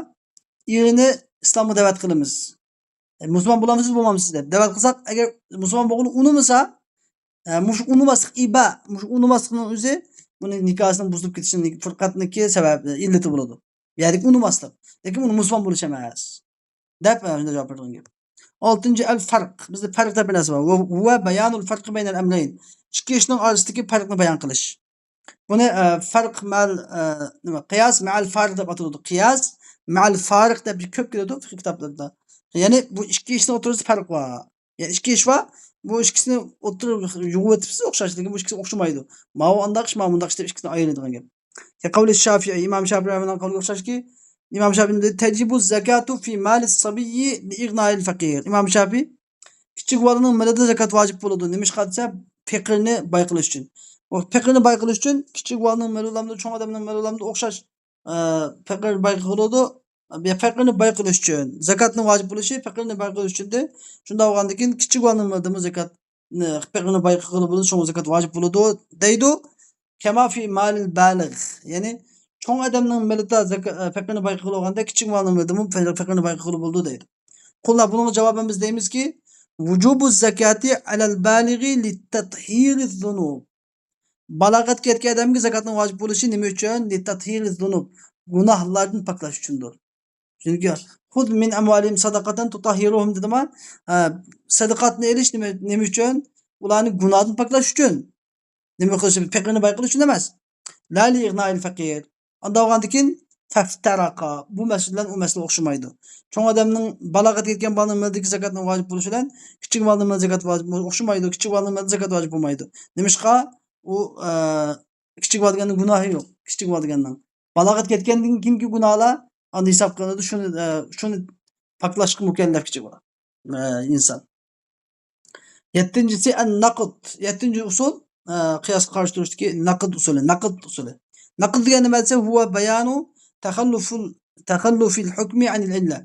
ئېرىنى ئىسلامغا دەۋەت قىلىمىز. ئە، مۇسۇلمان بولامسىز، بولمامسىز دەپ دەۋەت قىلساق، ئەگەر مۇسۇلمان بولغىنى ئۇنىمىسا، ئە، مۇشۇ ئۇنىماسلىق ئىبا، مۇشۇ ئۇنىماسلىقنىڭ ئۆزى بۇنى نىكاھسىنىڭ بۇزۇلۇپ كېتىشىنىڭ، پۇرقەتنىڭكى سەۋەبى، ئىللىتى بولىدۇ. يەنى ئۇنىماسلىق. لېكىن ئۇنى مۇسۇلمان بولۇش ئەمەس. دەپ، ئە، شۇنداق جاۋاب بېرىدىغان گەپ. ئالتىنچى، ئەل فەرق. بىزدە پەرق دەپ بىر نەرسە بار. ۋە، ۋە بەيانۇل فەرقى بەينەل ئەمرەين. ئىككى ئىشنىڭ ئارىسىدىكى پەرقنى بايان قىلىش. بۇنى، ئە، فەرق مەل، ئە، نېمە، قىياس مەل فارىق دەپ ئاتىلىدۇ. قىياس مەل فارىق دەپ كۆپ كېلىدۇ فىقھ كىتابلىرىدا. يەنى بۇ ئىككى ئىشنىڭ ئوتتۇرىسىدا پەرق بار. يەنى ئىككى ئىش بار. بۇ ئىككىسىنى ئوتتۇرىغا يۇغۇۋېتىپسىز ئوخشاش، لېكىن بۇ ئىككىسى ئوخشىمايدۇ. ماۋۇ ئانداق ئىش، ماۋۇ مۇنداق ئىش دەپ ئىككىسىنى ئايرىيدىغان گەپ. كەقەۋلى شافىي، ئىمام شافىي رەھىمەھۇللاھنىڭ قولىغا ئوخشاشكى، ئىمام شافىي دېدى، تەجىبۇ زەكاتۇ فى مالى سەبىيي لى ئىغنائىل فەقىر. ئىمام شافىي، كىچىك بالىنىڭ مېلىدىن زاكات ۋاجىپ بولىدۇ. نېمىشقا دېسە، پېقىرنى باي قىلىش ئۈچۈن. ئۇ پېقىرنى باي قىلىش ئۈچۈن كىچىك بالىنىڭ مېلى بولامدۇ، چوڭ ئادەمنىڭ مېلى بولامدۇ ئوخشاش، ئە، پېقىر باي قىلىدۇ. پېقىرنى باي قىلىش ئۈچۈن. زاكاتنىڭ ۋاجىپ بولۇشى پېقىرنى باي قىلىش ئۈچۈندە. شۇنداق بولغاندىن كېيىن كىچىك بالىنىڭ مېلىدىنمۇ زاكات، پېقىرنى باي قىلغىلى بولىدۇ، شۇڭا زاكات ۋاجىپ بولىدۇ دەيدۇ. كەما فى مالىل بالىغ. يەنى چوڭ ئادەمنىڭ مېلىدا زاكا-، پېقىرنى باي قىلغاندا كىچىك بالىنىڭ مېلىدىمۇ پېقىرنى باي قىلغىلى بولىدۇ دەيدۇ. قۇلنا، بۇنىڭغا جاۋابەن بىز دەيمىزكى، ۋۇجۇبۇ زاكاتى ئەلەل بالىغى لىتەتھىرىز زۇنۇب. بالاغەتكە يەتكەن ئادەمگە زاكاتنىڭ ۋاجىپ بولۇشى نېمە ئۈچۈن؟ لىتەتھىرىز زۇنۇب. گۇناھلاردىن پاكلاش ئۈچۈندۇر. چۈنكى خۇذ مىن ئەمۋالىھىم سەدەقەتەن تۇتەھھىرۇھۇم دېدىما؟ ھە، سەدىقاتنى ئېلىش نېمە، نېمە ئۈچۈن؟ ئۇلارنى گۇناھتىن پاكلاش ئۈچۈن. نېمە قىلىش؟ پېقىرنى باي قىلىش ئۈچۈن ئەمەس. لا لى ئىغنائىل فەقىر. ئاندا بولغاندىكىن فەفتەرەقا. بۇ مەسىلە بىلەن ئۇ مەسىلە ئوخشىمايدۇ. چوڭ ئادەمنىڭ، بالاغەتكە يەتكەن بالىنىڭ مېلىدىكى زاكاتنىڭ ۋاجىپ بولۇشى بىلەن كىچىك بالىنىڭ مېلىدىكى زاكات ۋاجىپ ئوخشىمايدۇ. كىچىك بالىنىڭ مېلىدىكى زاكات ۋاجىپ بولمايدۇ. نېمىشقا؟ ئۇ، ئە، كىچىك بال دېگەننىڭ گۇناھى يوق. كىچىك بال دېگەننىڭ. بالاغەتكە يەتكەندىن كېيىنكى گۇناھلار ئاندىن ھېساب قىلىنىدۇ. شۇنى، ئە، شۇنى پاكلاشقا مۇكەللەپ كىچىك بالا، ئە، ئىنسان. يەتتىنچىسى ئەن نەقد. يەتتىنچى ئۇسۇل، ئە، قىياسقا قارشى تۇرۇشتىكى نەقد ئۇسۇلى. نەقد ئۇسۇلى. نەقد دېگەن نېمە دېسە، ھۇۋە بەيانۇ تەخەللۇفۇل، تەخەللۇفىل ھۆكمى ئەنىل ئىللە.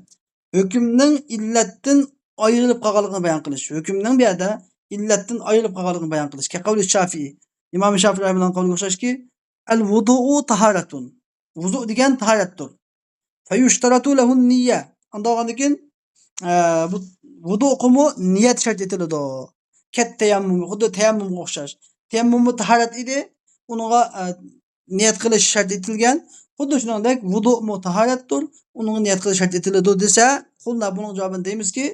ھۆكۈمنىڭ ئىللەتتىن ئايرىلىپ قالغانلىقىنى بايان قىلىش. ھۆكۈمنىڭ بۇ يەردە ئىللەتتىن ئايرىلىپ قالغانلىقىنى بايان قىلىش. كەقەۋلى شافىئى. ئىمام شافىئى رەھىمەھۇللاھنىڭ قولىغا ئوخشاشكى، ئەل ۋۇدۇئۇ تاھارەتۇن. ۋۇزۇ دېگەن تاھارەتتۇر. فەيۇشتەرەتۇ لەھۇن نىيە. ئانداق بولغاندىن كېيىن، ئە، بۇ ۋۇدۇغىمۇ نىيەت شەرت ئېتىلىدۇ. كەت تەيەممۇم، خۇددى تەيەممۇمغا ئوخشاش. تەيەممۇممۇ تاھارەت ئىدى. ئۇنىڭغا، ئە، نىيەت قىلىش شەرت ئېتىلگەن. خۇددى شۇنىڭدەك ۋۇدۇمۇ تاھارەتتۇر. ئۇنىڭغا نىيەت قىلىش شەرت ئېتىلىدۇ دېسە، قۇلنا بۇنىڭ جاۋابىنى دەيمىزكى،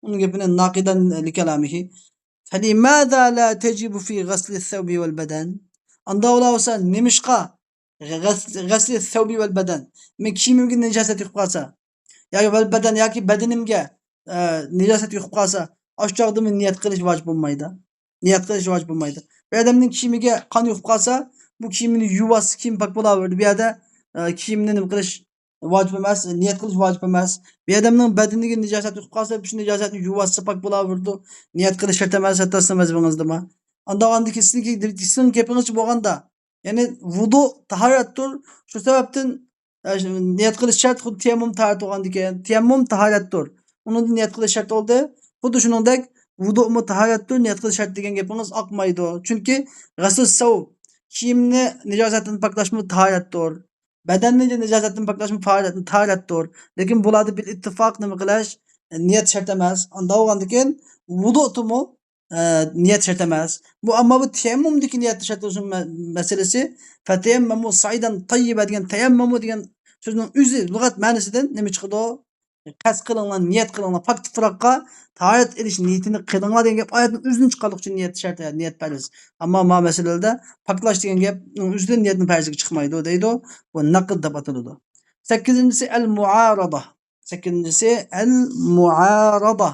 ئۇنىڭ گېپىنى ناقىدەن لىكالامىھى. فەلىماذا لا تەجىبۇ فى غەسلى سەۋبى ۋەل بەدەن؟ ئاندا ئۇلار بولسا نېمىشقا غەس-، غەسلى سەۋبى ۋەل بەدەن. مېنىڭ كىيىمىمگە نىجاسەت يۇقۇپ قالسا، ياكى ۋەل بەدەن ياكى بەدىنىمگە، ئە، نىجاسەت يۇقۇپ قالسا، ئاشۇ چاغدىمۇ نىيەت قىلىش ۋاجىپ بولمايدۇ. نىيەت قىلىش ۋاجىپ بولمايدۇ. بىر ئادەمنىڭ كىيىمىگە قان يۇقۇپ قالسا، بۇ كىيىمىنى يۇۋالسا، كىيىم پاك بولاۋېرىدۇ. بۇ يەردە، ئە، كىيىمنى نېمە قىلىش ۋاجىپ ئەمەس، نىيەت قىلىش ۋاجىپ ئەمەس. بىر ئادەمنىڭ بەدىنىگە نىجاسەت يۇقۇپ قالسا، شۇ نىجاسەتنى يۇۋالسا پاك بولاۋېرىدۇ. نىيەت قىلىش شەرت ئەمەس، ھەتتا سىزنىڭ مەزھىپىڭىزدىمۇ. ئانداق ئاندىكى سىزنىڭكى، سىزنىڭ گېپىڭىزچە بولغاندا، يەنى ۋۇدۇ تاھارەتتۇر. شۇ سەۋەبتىن، ئە، شۇ نىيەت قىلىش شەرت، خۇددى تەيەممۇم تاھارەت بولغاندىكىن. تەيەممۇم تاھارەتتۇر. ئۇنىڭدىن نىيەت قىلىش شەرت بولدى. خۇددى شۇنىڭدەك ۋۇدۇمۇ تاھارەتتۇر، نىيەت قىلىش شەرت دېگەن گېپىڭىز ئاقمايدۇ. چۈنكى غەسلۇ سەۋب، كىيىمنى نىجاسەتتىن پاكلاشمۇ تاھارەتتۇر. بەدەننى نىجاسەتتىن پاكلاشمۇ تاھارەت-، تاھارەتتۇر. لېكىن بۇلاردا بىل ئىتتىفاق نېمە قىلىش؟ نىيەت شەرت ئەمەس. ئانداق بولغاندىكىن ۋۇدۇتىمۇ ئە، نىيەت شەرت ئەمەس. بۇ، ئەمما بۇ تەيەممۇمدىكى نىيەت شەرت بولۇشنىڭ مە-، مەسىلىسى، فَتَيَمَّمُوا صَعِيدًا طَيِّبًا دېگەن تەيەممۇمۇ دېگەن سۆزنىڭ ئۆزى لۇغەت مەنىسىدىن نېمە چىقىدۇ؟ قەست قىلىڭلار، نىيەت قىلىڭلار، پاك تۇپراققا تاھارەت ئېلىش نىيىتىنى قىلىڭلار دېگەن گەپ ئايەتنىڭ ئۆزىدىن چىققانلىقى ئۈچۈن نىيەت شەرت، نىيەت پەرز. ئەمما ما مەسىلىلەردە پاكلاش دېگەن گەپنىڭ ئۆزىدىن نىيەتنىڭ پەرزلىكى چىقمايدۇ دەيدۇ. بۇ نەقىد دەپ ئاتىلىدۇ. سەككىزىنچىسى ئەل مۇئارادە. سەككىزىنچىسى ئەل مۇئارادە.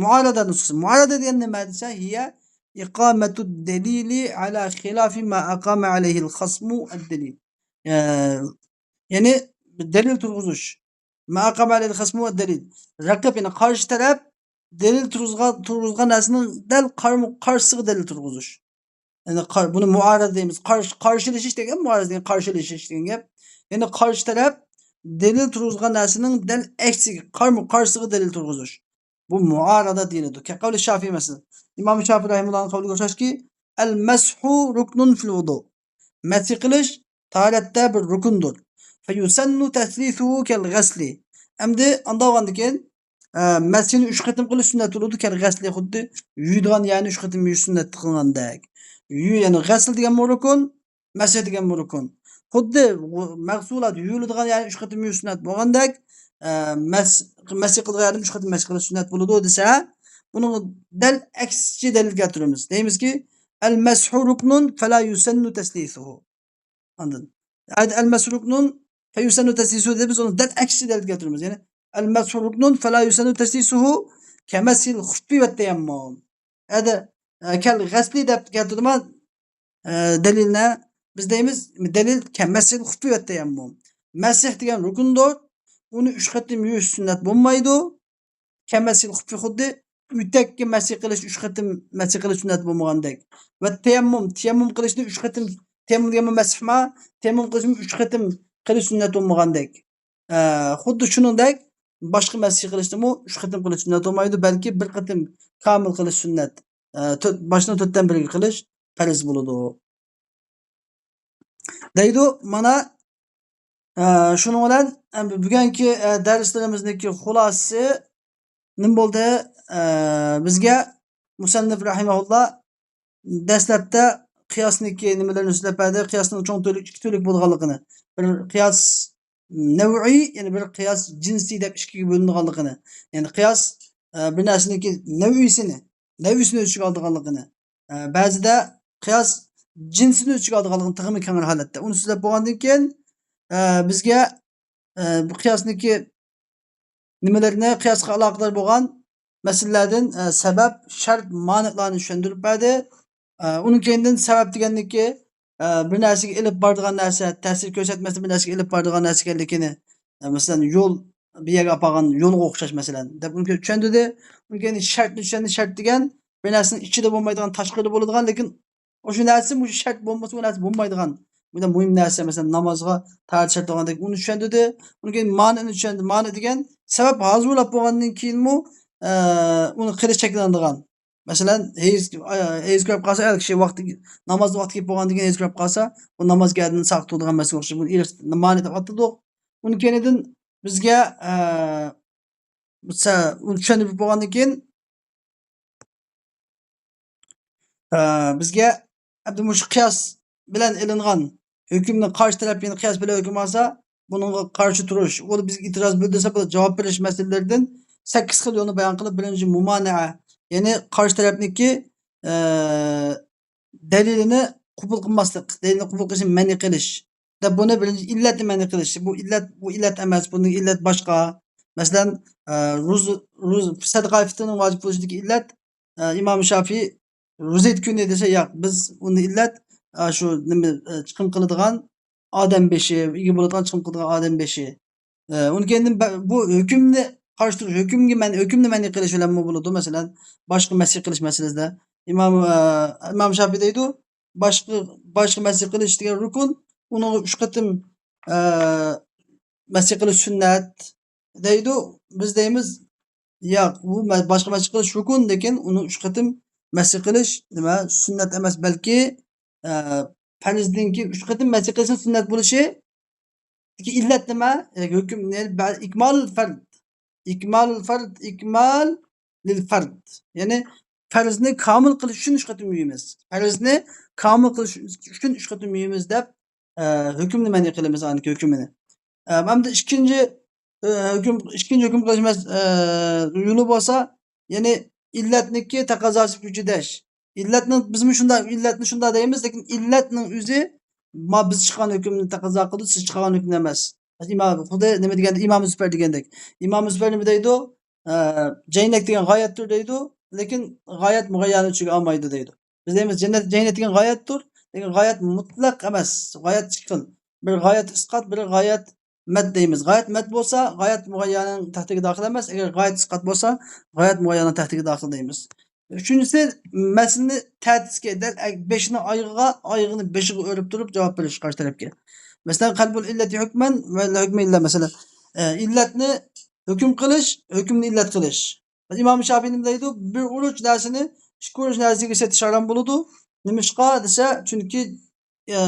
مۇئارادە نۇسخىسى. مۇئارادە دېگەن نېمە دېسە، هىيە ئىقامەتۇد دەلىلى ئەلا خىلافى ما ئەقامە ئەلەيھىل خەسمۇ ئەددەلىل. ئە، يەنى دەلىل تۇرغۇزۇش. ما ئەقامە ئەلەيھىل خەسمۇ ئەددەلىل. رەقىب، يەنى قارشى تەرەپ دەلىل تۇرغۇزغان، تۇرغۇزغان نەرسىنىڭ دەل قارمۇ قارشىسىغا دەلىل تۇرغۇزۇش. يەنى قار-، بۇنى مۇئارىزە دەيمىز. قارشى، قارشىلىشىش دېگەن، مۇئارىزە دېگەن قارشىلىشىش دېگەن گەپ. يەنى قارشى تەرەپ دەلىل تۇرغۇزغان نەرسىنىڭ دەل ئەكسىگە، قارمۇ قارشىسىغا دەلىل تۇرغۇزۇش. بۇ مۇئارىزە دېيىلىدۇ. كەقەۋلى شافىي مەسىلەن. ئىمام شافىي رەھىمۇللاھنىڭ قەۋلىگە ئوخشاشكى، ئەل مەسھۇ رۇكنۇن فىل ۋۇدۇ. مەسىھ قىلىش تاھارەتتە بىر رۇكۇندۇر. فەيۇسەننۇ تەسلىسۇھۇ كەل غەسلى. ئەمدى ئانداق بولغاندىكىن، ئە، مەسھىنى ئۈچ قېتىم قىلىش سۈننەت بولىدۇ، كەل غەسلى، خۇددى يۇيىدىغان يەرنى ئۈچ قېتىم يۇيۇش سۈننەت قىلغاندەك. يۇ-، يەنى غەسل دېگەنمۇ رۇكۇن، مەسھ دېگەنمۇ رۇكۇن. خۇددى غۇ-، مەغسۇلات يۇيۇلىدىغان يەرنى ئۈچ قېتىم يۇيۇش سۈننەت بولغاندەك، ئە، مەس-، مەسھ قىلىدىغان يەردىن ئۈچ قېتىم مەسھ قىلىش سۈننەت بولىدۇ دېسە، بۇنىڭغا دەل ئەكسىچە دەلىل كەلتۈرىمىز. دەيمىزكى، ئەل مەسھۇ رۇكنۇن فەلا يۇسەننۇ تەسلىسۇھۇ. ئاندىن، ئەدە ئەلمەسھۇ رۇكنۇن فەيۇسەننۇ تەسلىسۇھۇ دەپ بىز ئۇنى دەل ئەكسىچە دەلىل كەلتۈرىمىز. يەنى، ئەلمەسھۇ رۇكنۇن فەلا يۇسەننۇ تەسلىسۇھۇ كەمەسھىل خۇففى ۋەتتەيەممۇم. ئەدە، ئە، كەل غەسلى دەپ كەلتۈردىما، ئە، دەلىلنى بىز دەيمىز، دەلىل كەمەسھىل خۇففى ۋەتتەيەممۇم. مەسھ دېگەن رۇكۇندۇر، ئۇنى ئۈچ قېتىم يۇيۇش سۈننەت بولمايدۇ. كەمەسھىل خۇففى خۇددى ئۆتەككە مەسھ قىلىش، ئۈچ قېتىم مەسھ قىلىش سۈننەت بولمىغاندەك. ۋە تەيەممۇم، تەيەممۇم قىلىشنى ئۈچ قېتىم، تەيەممۇم دېگەنمۇ مەسھما، تەيەممۇم قىلىشمۇ ئۈچ قېتىم قىلىش سۈننەت بولمىغاندەك. ئە، خۇددى شۇنىڭدەك باشقا مەسھ قىلىشنىمۇ ئۈچ قېتىم قىلىش سۈننەت بولمايدۇ، بەلكى بىر قېتىم كامىل قىلىش سۈننەت. ئە، تۆت، باشنىڭ تۆتتىن بىرىگە قىلىش پەرز بولىدۇ. دەيدۇ، مانا، ئە، شۇنىڭ بىلەن، ئە، بۈگۈنكى، ئە، دەرسلىرىمىزنىڭكى خۇلاسىسى نېمە بولدى؟ ئە، بىزگە مۇسەننىپ رەھىمەھۇللا دەسلەپتە قىياسنىڭكى نېمىلىرىنى سۆزلەپ بەردى. قىياسنىڭ چوڭ تۈرلۈك، ئىككى تۈرلۈك بولىدىغانلىقىنى، بىر قىياس نەۋئىي، يەنى بىر قىياس جىنسىي دەپ ئىككىگە بۆلۈنىدىغانلىقىنى، يەنى قىياس، ئە، بىر نەرسىنىڭكى نەۋئىيسىنى، نەۋئىيسىنى ئۆز ئىچىگە ئالىدىغانلىقىنى، ئە، بەزىدە قىياس جىنسىنى ئۆز ئىچىگە ئالىدىغانلىقىنى تېخىمۇ كەڭرى ھالەتتە. ئۇنى سۆزلەپ بولغاندىن كېيىن، ئە، بىزگە، ئە، بۇ قىياسنىڭكى نېمىلىرىنى، قىياسقا ئالاقىدار بولغان مەسىلىلەردىن، ئە، سەۋەب، شەرت، مانىلارنى چۈشەندۈرۈپ بەردى. ئە، ئۇنىڭ كەينىدىن سەۋەب دېگەننىكى، ئە، بىر نەرسىگە ئېلىپ بارىدىغان نەرسە، تەسىر كۆرسەتمەستىن بىر نەرسىگە ئېلىپ بارىدىغان نەرسە ئىكەنلىكىنى، ئە، مەسىلەن، يول بىر يەرگە ئاپارغان يولغا ئوخشاش، مەسىلەن، دەپ ئۇنى چۈشەندۈردى. ئۇنىڭ كەينىدىن شەرتنى چۈشەندى، شەرت دېگەن بىر نەرسىنىڭ ئىچىدە بولمايدىغان، تاشقىرىدا بولىدىغان، لېكىن ئاشۇ نەرسە، مۇشۇ شەرت بولمىسا، ئۇ نەرسە بولمايدىغان، بۇنداق مۇھىم نەرسە، مەسىلەن، نامازغا تاھارەت شەرت بولغاندەك، ئۇنى چۈشەندۈردى. ئۇنىڭ كېيىن مانىنى چۈشەندى. مانى دېگەن سەۋەب ھازىرلاپ بولغاندىن كېيىنمۇ، ئە، ئۇنى قىلىش چەكلىنىدىغان. مەسىلەن، ھەيز، ھەيز كۆرۈپ قالسا، ئەر كىشى ۋاقتى، ناماز ۋاقتى كېلىپ بولغاندىن كېيىن ھەيز كۆرۈپ قالسا، بۇ ناماز گەردىنى ساقىت تۇرىدىغان مەسىلىگە ئوخشاش. بۇنى ئېرىق-، مانى دەپ ئاتىدۇق. ئۇنىڭ كەينىدىن بىزگە، ئە، بىز ئۇنى چۈشەندۈرۈپ بولغاندىن كېيىن، ئە، بىزگە ئەمدى مۇشۇ قىياس بىلەن ئېلىنغان ھۆكۈمنى قارشى تەرەپ يەنە قىياس بىلەن ھۆكۈم ئالسا، بۇنىڭغا قارشى تۇرۇش، ئۇ بىزگە ئېتىراز بىلدۈرسە، بۇ جاۋاب بېرىش مەسىلىلىرىدىن سەككىز خىل يولنى بايان قىلىپ، بىرىنچى مۇمانىئە، يەنى قارشى تەرەپنىڭكى، ئە، دەلىلىنى قوبۇل قىلماسلىق، دەلىلنى قوبۇل قىلىشنى مەنئى قىلىش. بۇنى بىرىنچى ئىللەتنى مەنئى قىلىش. بۇ ئىللەت، بۇ ئىللەت ئەمەس، بۇنىڭ ئىللەت باشقا. مەسىلەن، ئە، روزا، روزا، سەدىقە فىترنىڭ ۋاجىپ بولۇشىدىكى ئىللەت، ئە، ئىمام شافىي روزا ھېيت كۈنى دېسە، ياق، بىز ئۇنى ئىللەت، ئە، شۇ نېمە، ئە، چىقىم قىلىدىغان ئادەم بېشى، ئىگە بولىدىغان چىقىم قىلىدىغان ئادەم بېشى. ئە، ئۇنىڭ كەينىدىن بە-، بۇ ھۆكۈمنى قارشى تۇرۇش، ھۆكۈمگە مەن-، ھۆكۈمنى مەنئى قىلىش بىلەنمۇ بولىدۇ. مەسىلەن، باشقا مەسخ قىلىش مەسىلىسىدە ئىمام، ئە، ئىمام شافىي دەيدۇ، باشقا، باشقا مەسخ قىلىش دېگەن رۇكۇن، ئۇنىڭغا ئۈچ قېتىم، ئە، مەسخ قىلىش سۈننەت دەيدۇ. بىز دەيمىز، ياق، بۇ مە-، باشقا مەسخ قىلىش رۇكۇن، لېكىن ئۇنىڭ ئۈچ قېتىم مەسخ قىلىش نېمە، سۈننەت ئەمەس، بەلكى، ئە، پەرزدىن كېيىن ئۈچ قېتىم مەسخ قىلىشنىڭ سۈننەت بولۇشى ئىللەت نېمە؟ ئىكمال فەرد. ئىكمال فەرد، ئىكمال لىل فەرد. يەنى پەرزنى كامىل قىلىش ئۈچۈن ئۈچ قېتىم يۇيىمىز. پەرزنى كامىل قىلىش ئۈچۈن ئۈچ قېتىم يۇيىمىز دەپ، ئە، ھۆكۈمنى مەنئى قىلىمىز، ئانىڭكى ھۆكۈمىنى. ئە، ئەمدى ئىككىنچى، ئە، ھۆكۈم، ئىككىنچى ھۆكۈم قىلىش مەس-، ئە، يولى بولسا، يەنى ئىللەتنىكى تەقەززاسى كۈچىدەش. ئىللەتنىڭ، بىزمۇ شۇنداق، ئىللەتنى شۇنداق دەيمىز، لېكىن ئىللەتنىڭ ئۆزى ما بىز چىققان ھۆكۈمنى تەقەززا قىلىدۇ، سىز چىققان ھۆكۈمنى ئەمەس. ئىمام، خۇددى نېمە دېگەندە، ئىمام زۇپەر دېگەندەك. ئىمام زۇپەر نېمە دەيدۇ؟ ئە، جەينەك دېگەن غايەتتۇر دەيدۇ، لېكىن غايەت مۇغەييەنى ئىچىگە ئالمايدۇ دەيدۇ. بىز دەيمىز، جەننەت، جەينەت دېگەن غايەتتۇر، لېكىن غايەت مۇتلەق ئەمەس، غايەت ئىككى خىل. بىر غايەت ئىسقات، بىر غايەت مەد دەيمىز. غايەت مەد بولسا، غايەت مۇغەييەنىڭ تەھتىگە داخىل ئەمەس، ئەگەر غايەت ئىسقات بولسا، غايەت مۇغەييەنىڭ تەھتىگە داخىل دەيمىز. ئۈچىنچىسى، مەسىلىنى تەتۈرىگە، دەل ئەگ-، بېشىنى ئايىغىغا، ئايىغىنى بېشىغا ئۆرۈپ تۇرۇپ جاۋاب بېرىش قارشى تەرەپكە. مەسىلەن، قەلبۇل ئىللەتى ھۆكمەن ۋە ھۆكمە ئىللە، مەسىلەن، ئە، ئىللەتنى ھۆكۈم قىلىش، ھۆكۈمنى ئىللەت قىلىش. ئىمام شافىي نېمە دەيدۇ؟ بىر ئۇرۇچ نەرسىنى ئىككى ئۇرۇچ نەرسىگە سېتىش ھارام بولىدۇ. نېمىشقا دېسە، چۈنكى، ئە،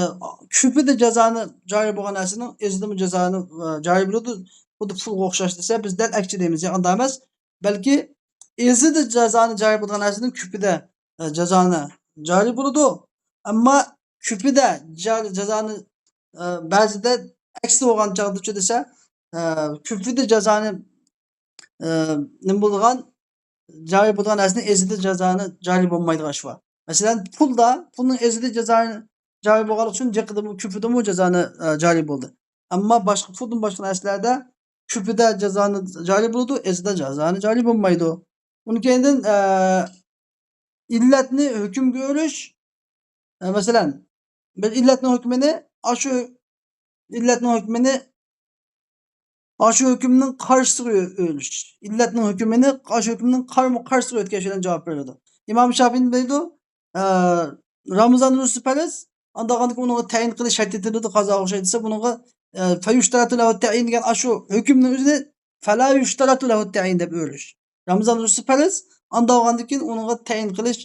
كۆپىدە جازانى جارى بولغان نەرسىنىڭ ئېزىدىمۇ جازانى، ئە، جارى بولىدۇ. خۇددى پۇلغا ئوخشاش دېسە، بىز دەل ئەكسىچە دەيمىز، يا، ئانداق ئەمەس. بەلكى ئېزىدە جازانى جارى بولىدىغان نەرسىنىڭ كۆپىدە، ئە، جازانى جارى بولىدۇ. ئەمما كۆپىدە جا-، جازانى، ئە، بەزىدە ئەكسى بولغان چاغدىچۇ دېسە، ئە، كۆپىدە جازانى، ئە، نېمە بولىدىغان، جارى بولىدىغان نەرسىنىڭ ئېزىدە جازانى جارى بولمايدىغان ئىش بار. مەسىلەن، پۇلدا، پۇلنىڭ ئېزىدە جازانى جارى بولغانلىقى ئۈچۈن جىقىدىمۇ، كۆپىدىمۇ جازانى، ئە، جارى بولدى. ئەمما باشقا، پۇلدىن باشقا نەرسىلەردە كۆپىدە جازانى جارى بولىدۇ، ئېزىدا جازانى جارى بولمايدۇ. ئۇنىڭ كەينىدىن، ئە، ئىللەتنى ھۆكۈمگە ئۆرۈش. ئە، مەسىلەن، بىر ئىللەتنىڭ ھۆكمىنى، ئاشۇ ئىللەتنىڭ ھۆكمىنى، ئاشۇ ھۆكۈمنىڭ قارشىسىغا ئۆ-، ئۆرۈش. ئىللەتنىڭ ھۆكمىنى ئاشۇ ھۆكۈمنىڭ قارمۇ قارشىسىغا ئۆتكەش بىلەن جاۋاب بېرىدۇ. ئىمام شافىي دەيدۇ، ئە، رامىزان روزىسى پەرز، ئانداق بولغاندىكىن ئۇنىڭغا تەيىن قىلىش شەرت ئېيتىلىدۇ، قازا ئوخشايدۇ دېسە، بۇنىڭغا، ئە، فەيۇشتەرەتۇ لەھۇ تەيىن دېگەن ئاشۇ ھۆكۈمنىڭ ئۆزىنى فەلا يۇشتەرەتۇ لەھۇ تەيىن دەپ ئۆرۈش. رامىزان روزىسى پەرز، ئانداق بولغاندىكىن ئۇنىڭغا تەيىن قىلىش،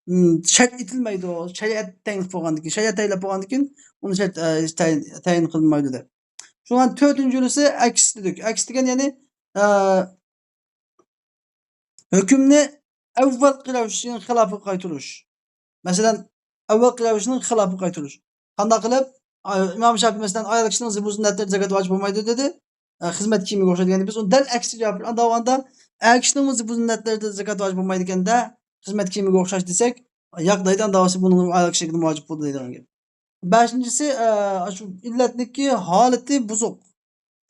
ئىم، شەرت ئېيتىلمەيدۇ. شەرىئەت تەيىن قىلىپ بولغاندىكىن، شەرىئەت تەيىنلەپ بولغاندىكىن ئۇنى شەرت، ئە، تەيىن، تەيىن قىلمايدۇ دەپ. شۇڭا تۆتىنچىسى ئەكس دېدۇق. ئەكس دېگەن يەنى، ئە، ھۆكۈمنى ئەۋۋەلقى رەۋىشىنىڭ خىلاپىغا قايتۇرۇش. مەسىلەن، ئەۋۋەلقى رەۋىشىنىڭ خىلاپىغا قايتۇرۇش. قانداق قىلىپ؟ ئا، ئىمام شافىي، مەسىلەن، ئايال كىشىنىڭ زىبۇ زىننەتلىرىدە زاكات ۋاجىپ بولمايدۇ دېدى. ئە، خىزمەت كىيىمىگە ئوخشايدۇ. يەنى بىز ئۇنى دەل ئەكسىچە جاۋاب بېرىمىز. ئانداق بولغاندا، ئەر كىشىنىڭمۇ زىبۇ زىننەتلىرىدە زاكات ۋاجىپ بولمايدىكەن-دە، خىزمەت كىيىمىگە ئوخشاش دېسەك، ياق دەيدۇ، ئانداق بولسا بۇنىڭ ئايال كىشىگە ۋاجىپ بولدى دەيدىغان گەپ. بەشىنچىسى، ئە، شۇ ئىللەتنىكى ھالىتى بۇزۇق.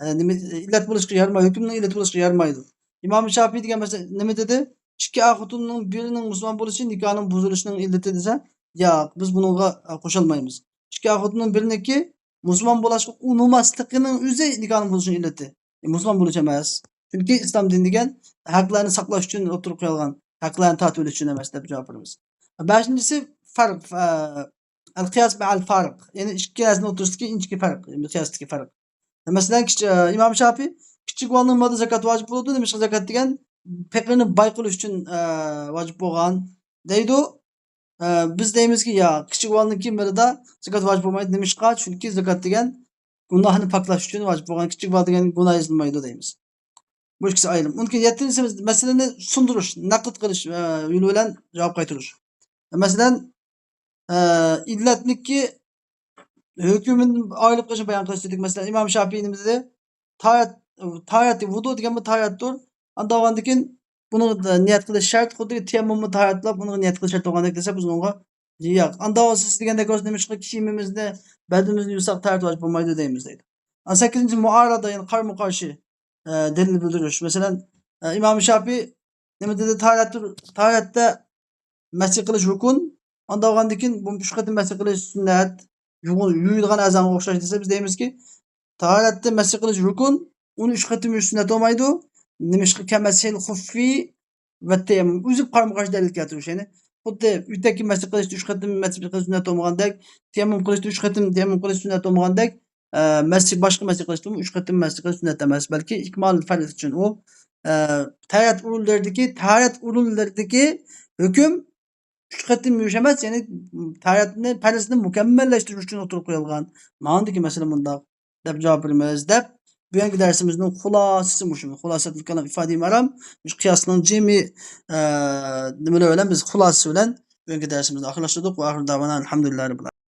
ئە، نېمە، ئىللەت بولۇشقا يارىمايدۇ، ھۆكۈمنىڭ ئىللەت بولۇشقا يارىمايدۇ. ئىمام شافىي دېگەن مەسىلە نېمە دېدى؟ ئىككى ئەر خوتۇننىڭ بىرىنىڭ مۇسۇلمان بولۇشى نىكاھنىڭ بۇزۇلۇشىنىڭ ئىللىتى دېسە، ياق، بىز بۇنىڭغا، ئە، قوشالمايمىز. ئىككى ئەر خوتۇننىڭ بىرىنىڭكى مۇسۇلمان بولۇشقا ئۇنىماسلىقىنىڭ ئۆزى نىكاھنىڭ بۇزۇلۇشىنىڭ ئىللىتى. ئە، مۇسۇلمان بولۇش ئەمەس. چۈنكى ئىسلام دىنى دېگەن ھەقلەرنى ساقلاش ئۈچۈن ئوتتۇرىغا قويۇلغان، ھەقلەرنى تارتىۋېلىش ئۈچۈن ئەمەس دەپ جاۋاب بېرىمىز. بەشىنچىسى، فەرق، ئە، ئەل قىياس مەئەل فارىق. يەنى ئىككى نەرسىنىڭ ئوتتۇرىسىدىكى ئىنچىكە پەرق، يەنى قىياستىكى پەرق. مەسىلەن، كىچ-، ئە، ئىمام شافىي، كىچىك بالىنىڭ مالىدا زاكات ۋاجىپ بولىدۇ، نېمىشقا زاكات دېگەن پېقىرنى باي قىلىش ئۈچۈن، ئە، ۋاجىپ بولغان دەيدۇ. ئە، بىز دەيمىزكى، ياق، كىچىك بالىنىڭكى مالىدا زاكات ۋاجىپ بولمايدۇ. نېمىشقا؟ چۈنكى زاكات دېگەن گۇناھنى پاكلاش ئۈچۈن ۋاجىپ بولغان، كىچىك بالا دېگەن گۇناھ يېزىلمايدۇ دەيمىز. بۇ ئىككىسى ئايرىم. ئۇنىڭ كېيىن يەتتىنچىسى مەسىلىنى سۇندۇرۇش، نەقىد قىلىش، ئە، يولى بىلەن جاۋاب قايتۇرۇش. مەسىلەن، ئە، ئىللەتنىكى ھۆكۈمىدىن ئايرىلىپ قېلىشنى بايان قىلىش دېدۇق. مەسىلەن، ئىمام شافىي نېمە دېدى؟ تاھارەت، تاھارەتى ۋۇدۇ دېگەن بۇ تاھارەتتۇر. ئانداق بولغاندىكىن بۇنى نىيەت قىلىش شەرت، خۇددى تەيەممۇممۇ تاھارەت بولۇپ، بۇنىڭغا نىيەت قىلىش شەرت بولغاندەك دېسە، بىز ئۇنىڭغا، ياق. ئانداق بولسا سىز دېگەندەك بولسا، نېمىشقا كىيىمىمىزنى، بەدىنىمىزنى يۇساق تەھارەت ۋاجىپ بولمايدۇ دەيمىز دەيدۇ. ئەن سەككىزىنچى مۇئارىزە، يەنى قارىمۇ قارشى، ئە، دەلىل بىلدۈرۈش. مەسىلەن، ئە، ئىمام شاپىي نېمە دېدى؟ تاھارەتتە، تاھارەتتە مەسح قىلىش رۇكۇن. ئانداق بولغاندىن كېيىن بۇ ئۈچ قېتىم مەسح قىلىش سۈننەت. يۇغۇن-، يۇيۇلغان ئەزاغا ئوخشاش دېسە، بىز دەيمىزكى، تاھارەتتە مەسح قىلىش رۇكۇن، ئۇنى ئۈچ قېتىم يۇيۇش سۈننەت بولمايدۇ. نېمىشقا؟ كەمەسھىل خۇففى ۋە تەيەممۇم. ئۆزى قارىمۇ قارشى دەلىل كەلتۈرۈش، يەنى خۇددى ئۆتەككە مەسح قىلىشتا ئۈچ قېتىم مەسح قىلىش سۈننەت بولمىغاندەك، تەيەممۇم قىلىشتا ئۈچ قېتىم تەيەممۇم قىلىش سۈننەت بولمىغاندەك، ئە، مەسح، باشقا مەسح قىلىشتىمۇ ئۈچ قېتىم مەسح قىلىش سۈننەت ئەمەس، بەلكى ئىكمال پەرز ئۈچۈن ئۇ، ئە، تاھارەت ئورۇنلىرىدىكى، تاھارەت ئورۇنلىرىدىكى ھۆكۈم ئۈچ قېتىم يۇيۇش ئەمەس، يەنى تاھارەتنى، پەرزنى مۇكەممەللەشتۈرۈش ئۈچۈن ئوتتۇرىغا قويۇلغان. ماندىكى مەسىلە مۇنداق دەپ جاۋاب بېرىمىز دەپ، بۈگۈنكى دەرسىمىزنىڭ خۇلاسىسى مۇشۇ. خۇلاسەتۇل كالام ئىفادە مەرام، مۇشۇ قىياسنىڭ جىمى، ئە، نېمىلەر بىلەن بىز خۇلاسىسى بىلەن بۈگۈنكى دەرسىمىزنى ئاخىرلاشتۇردۇق. ۋە ئاخىر داۋانا ئەلھەمدۇلىللاھى رەببىل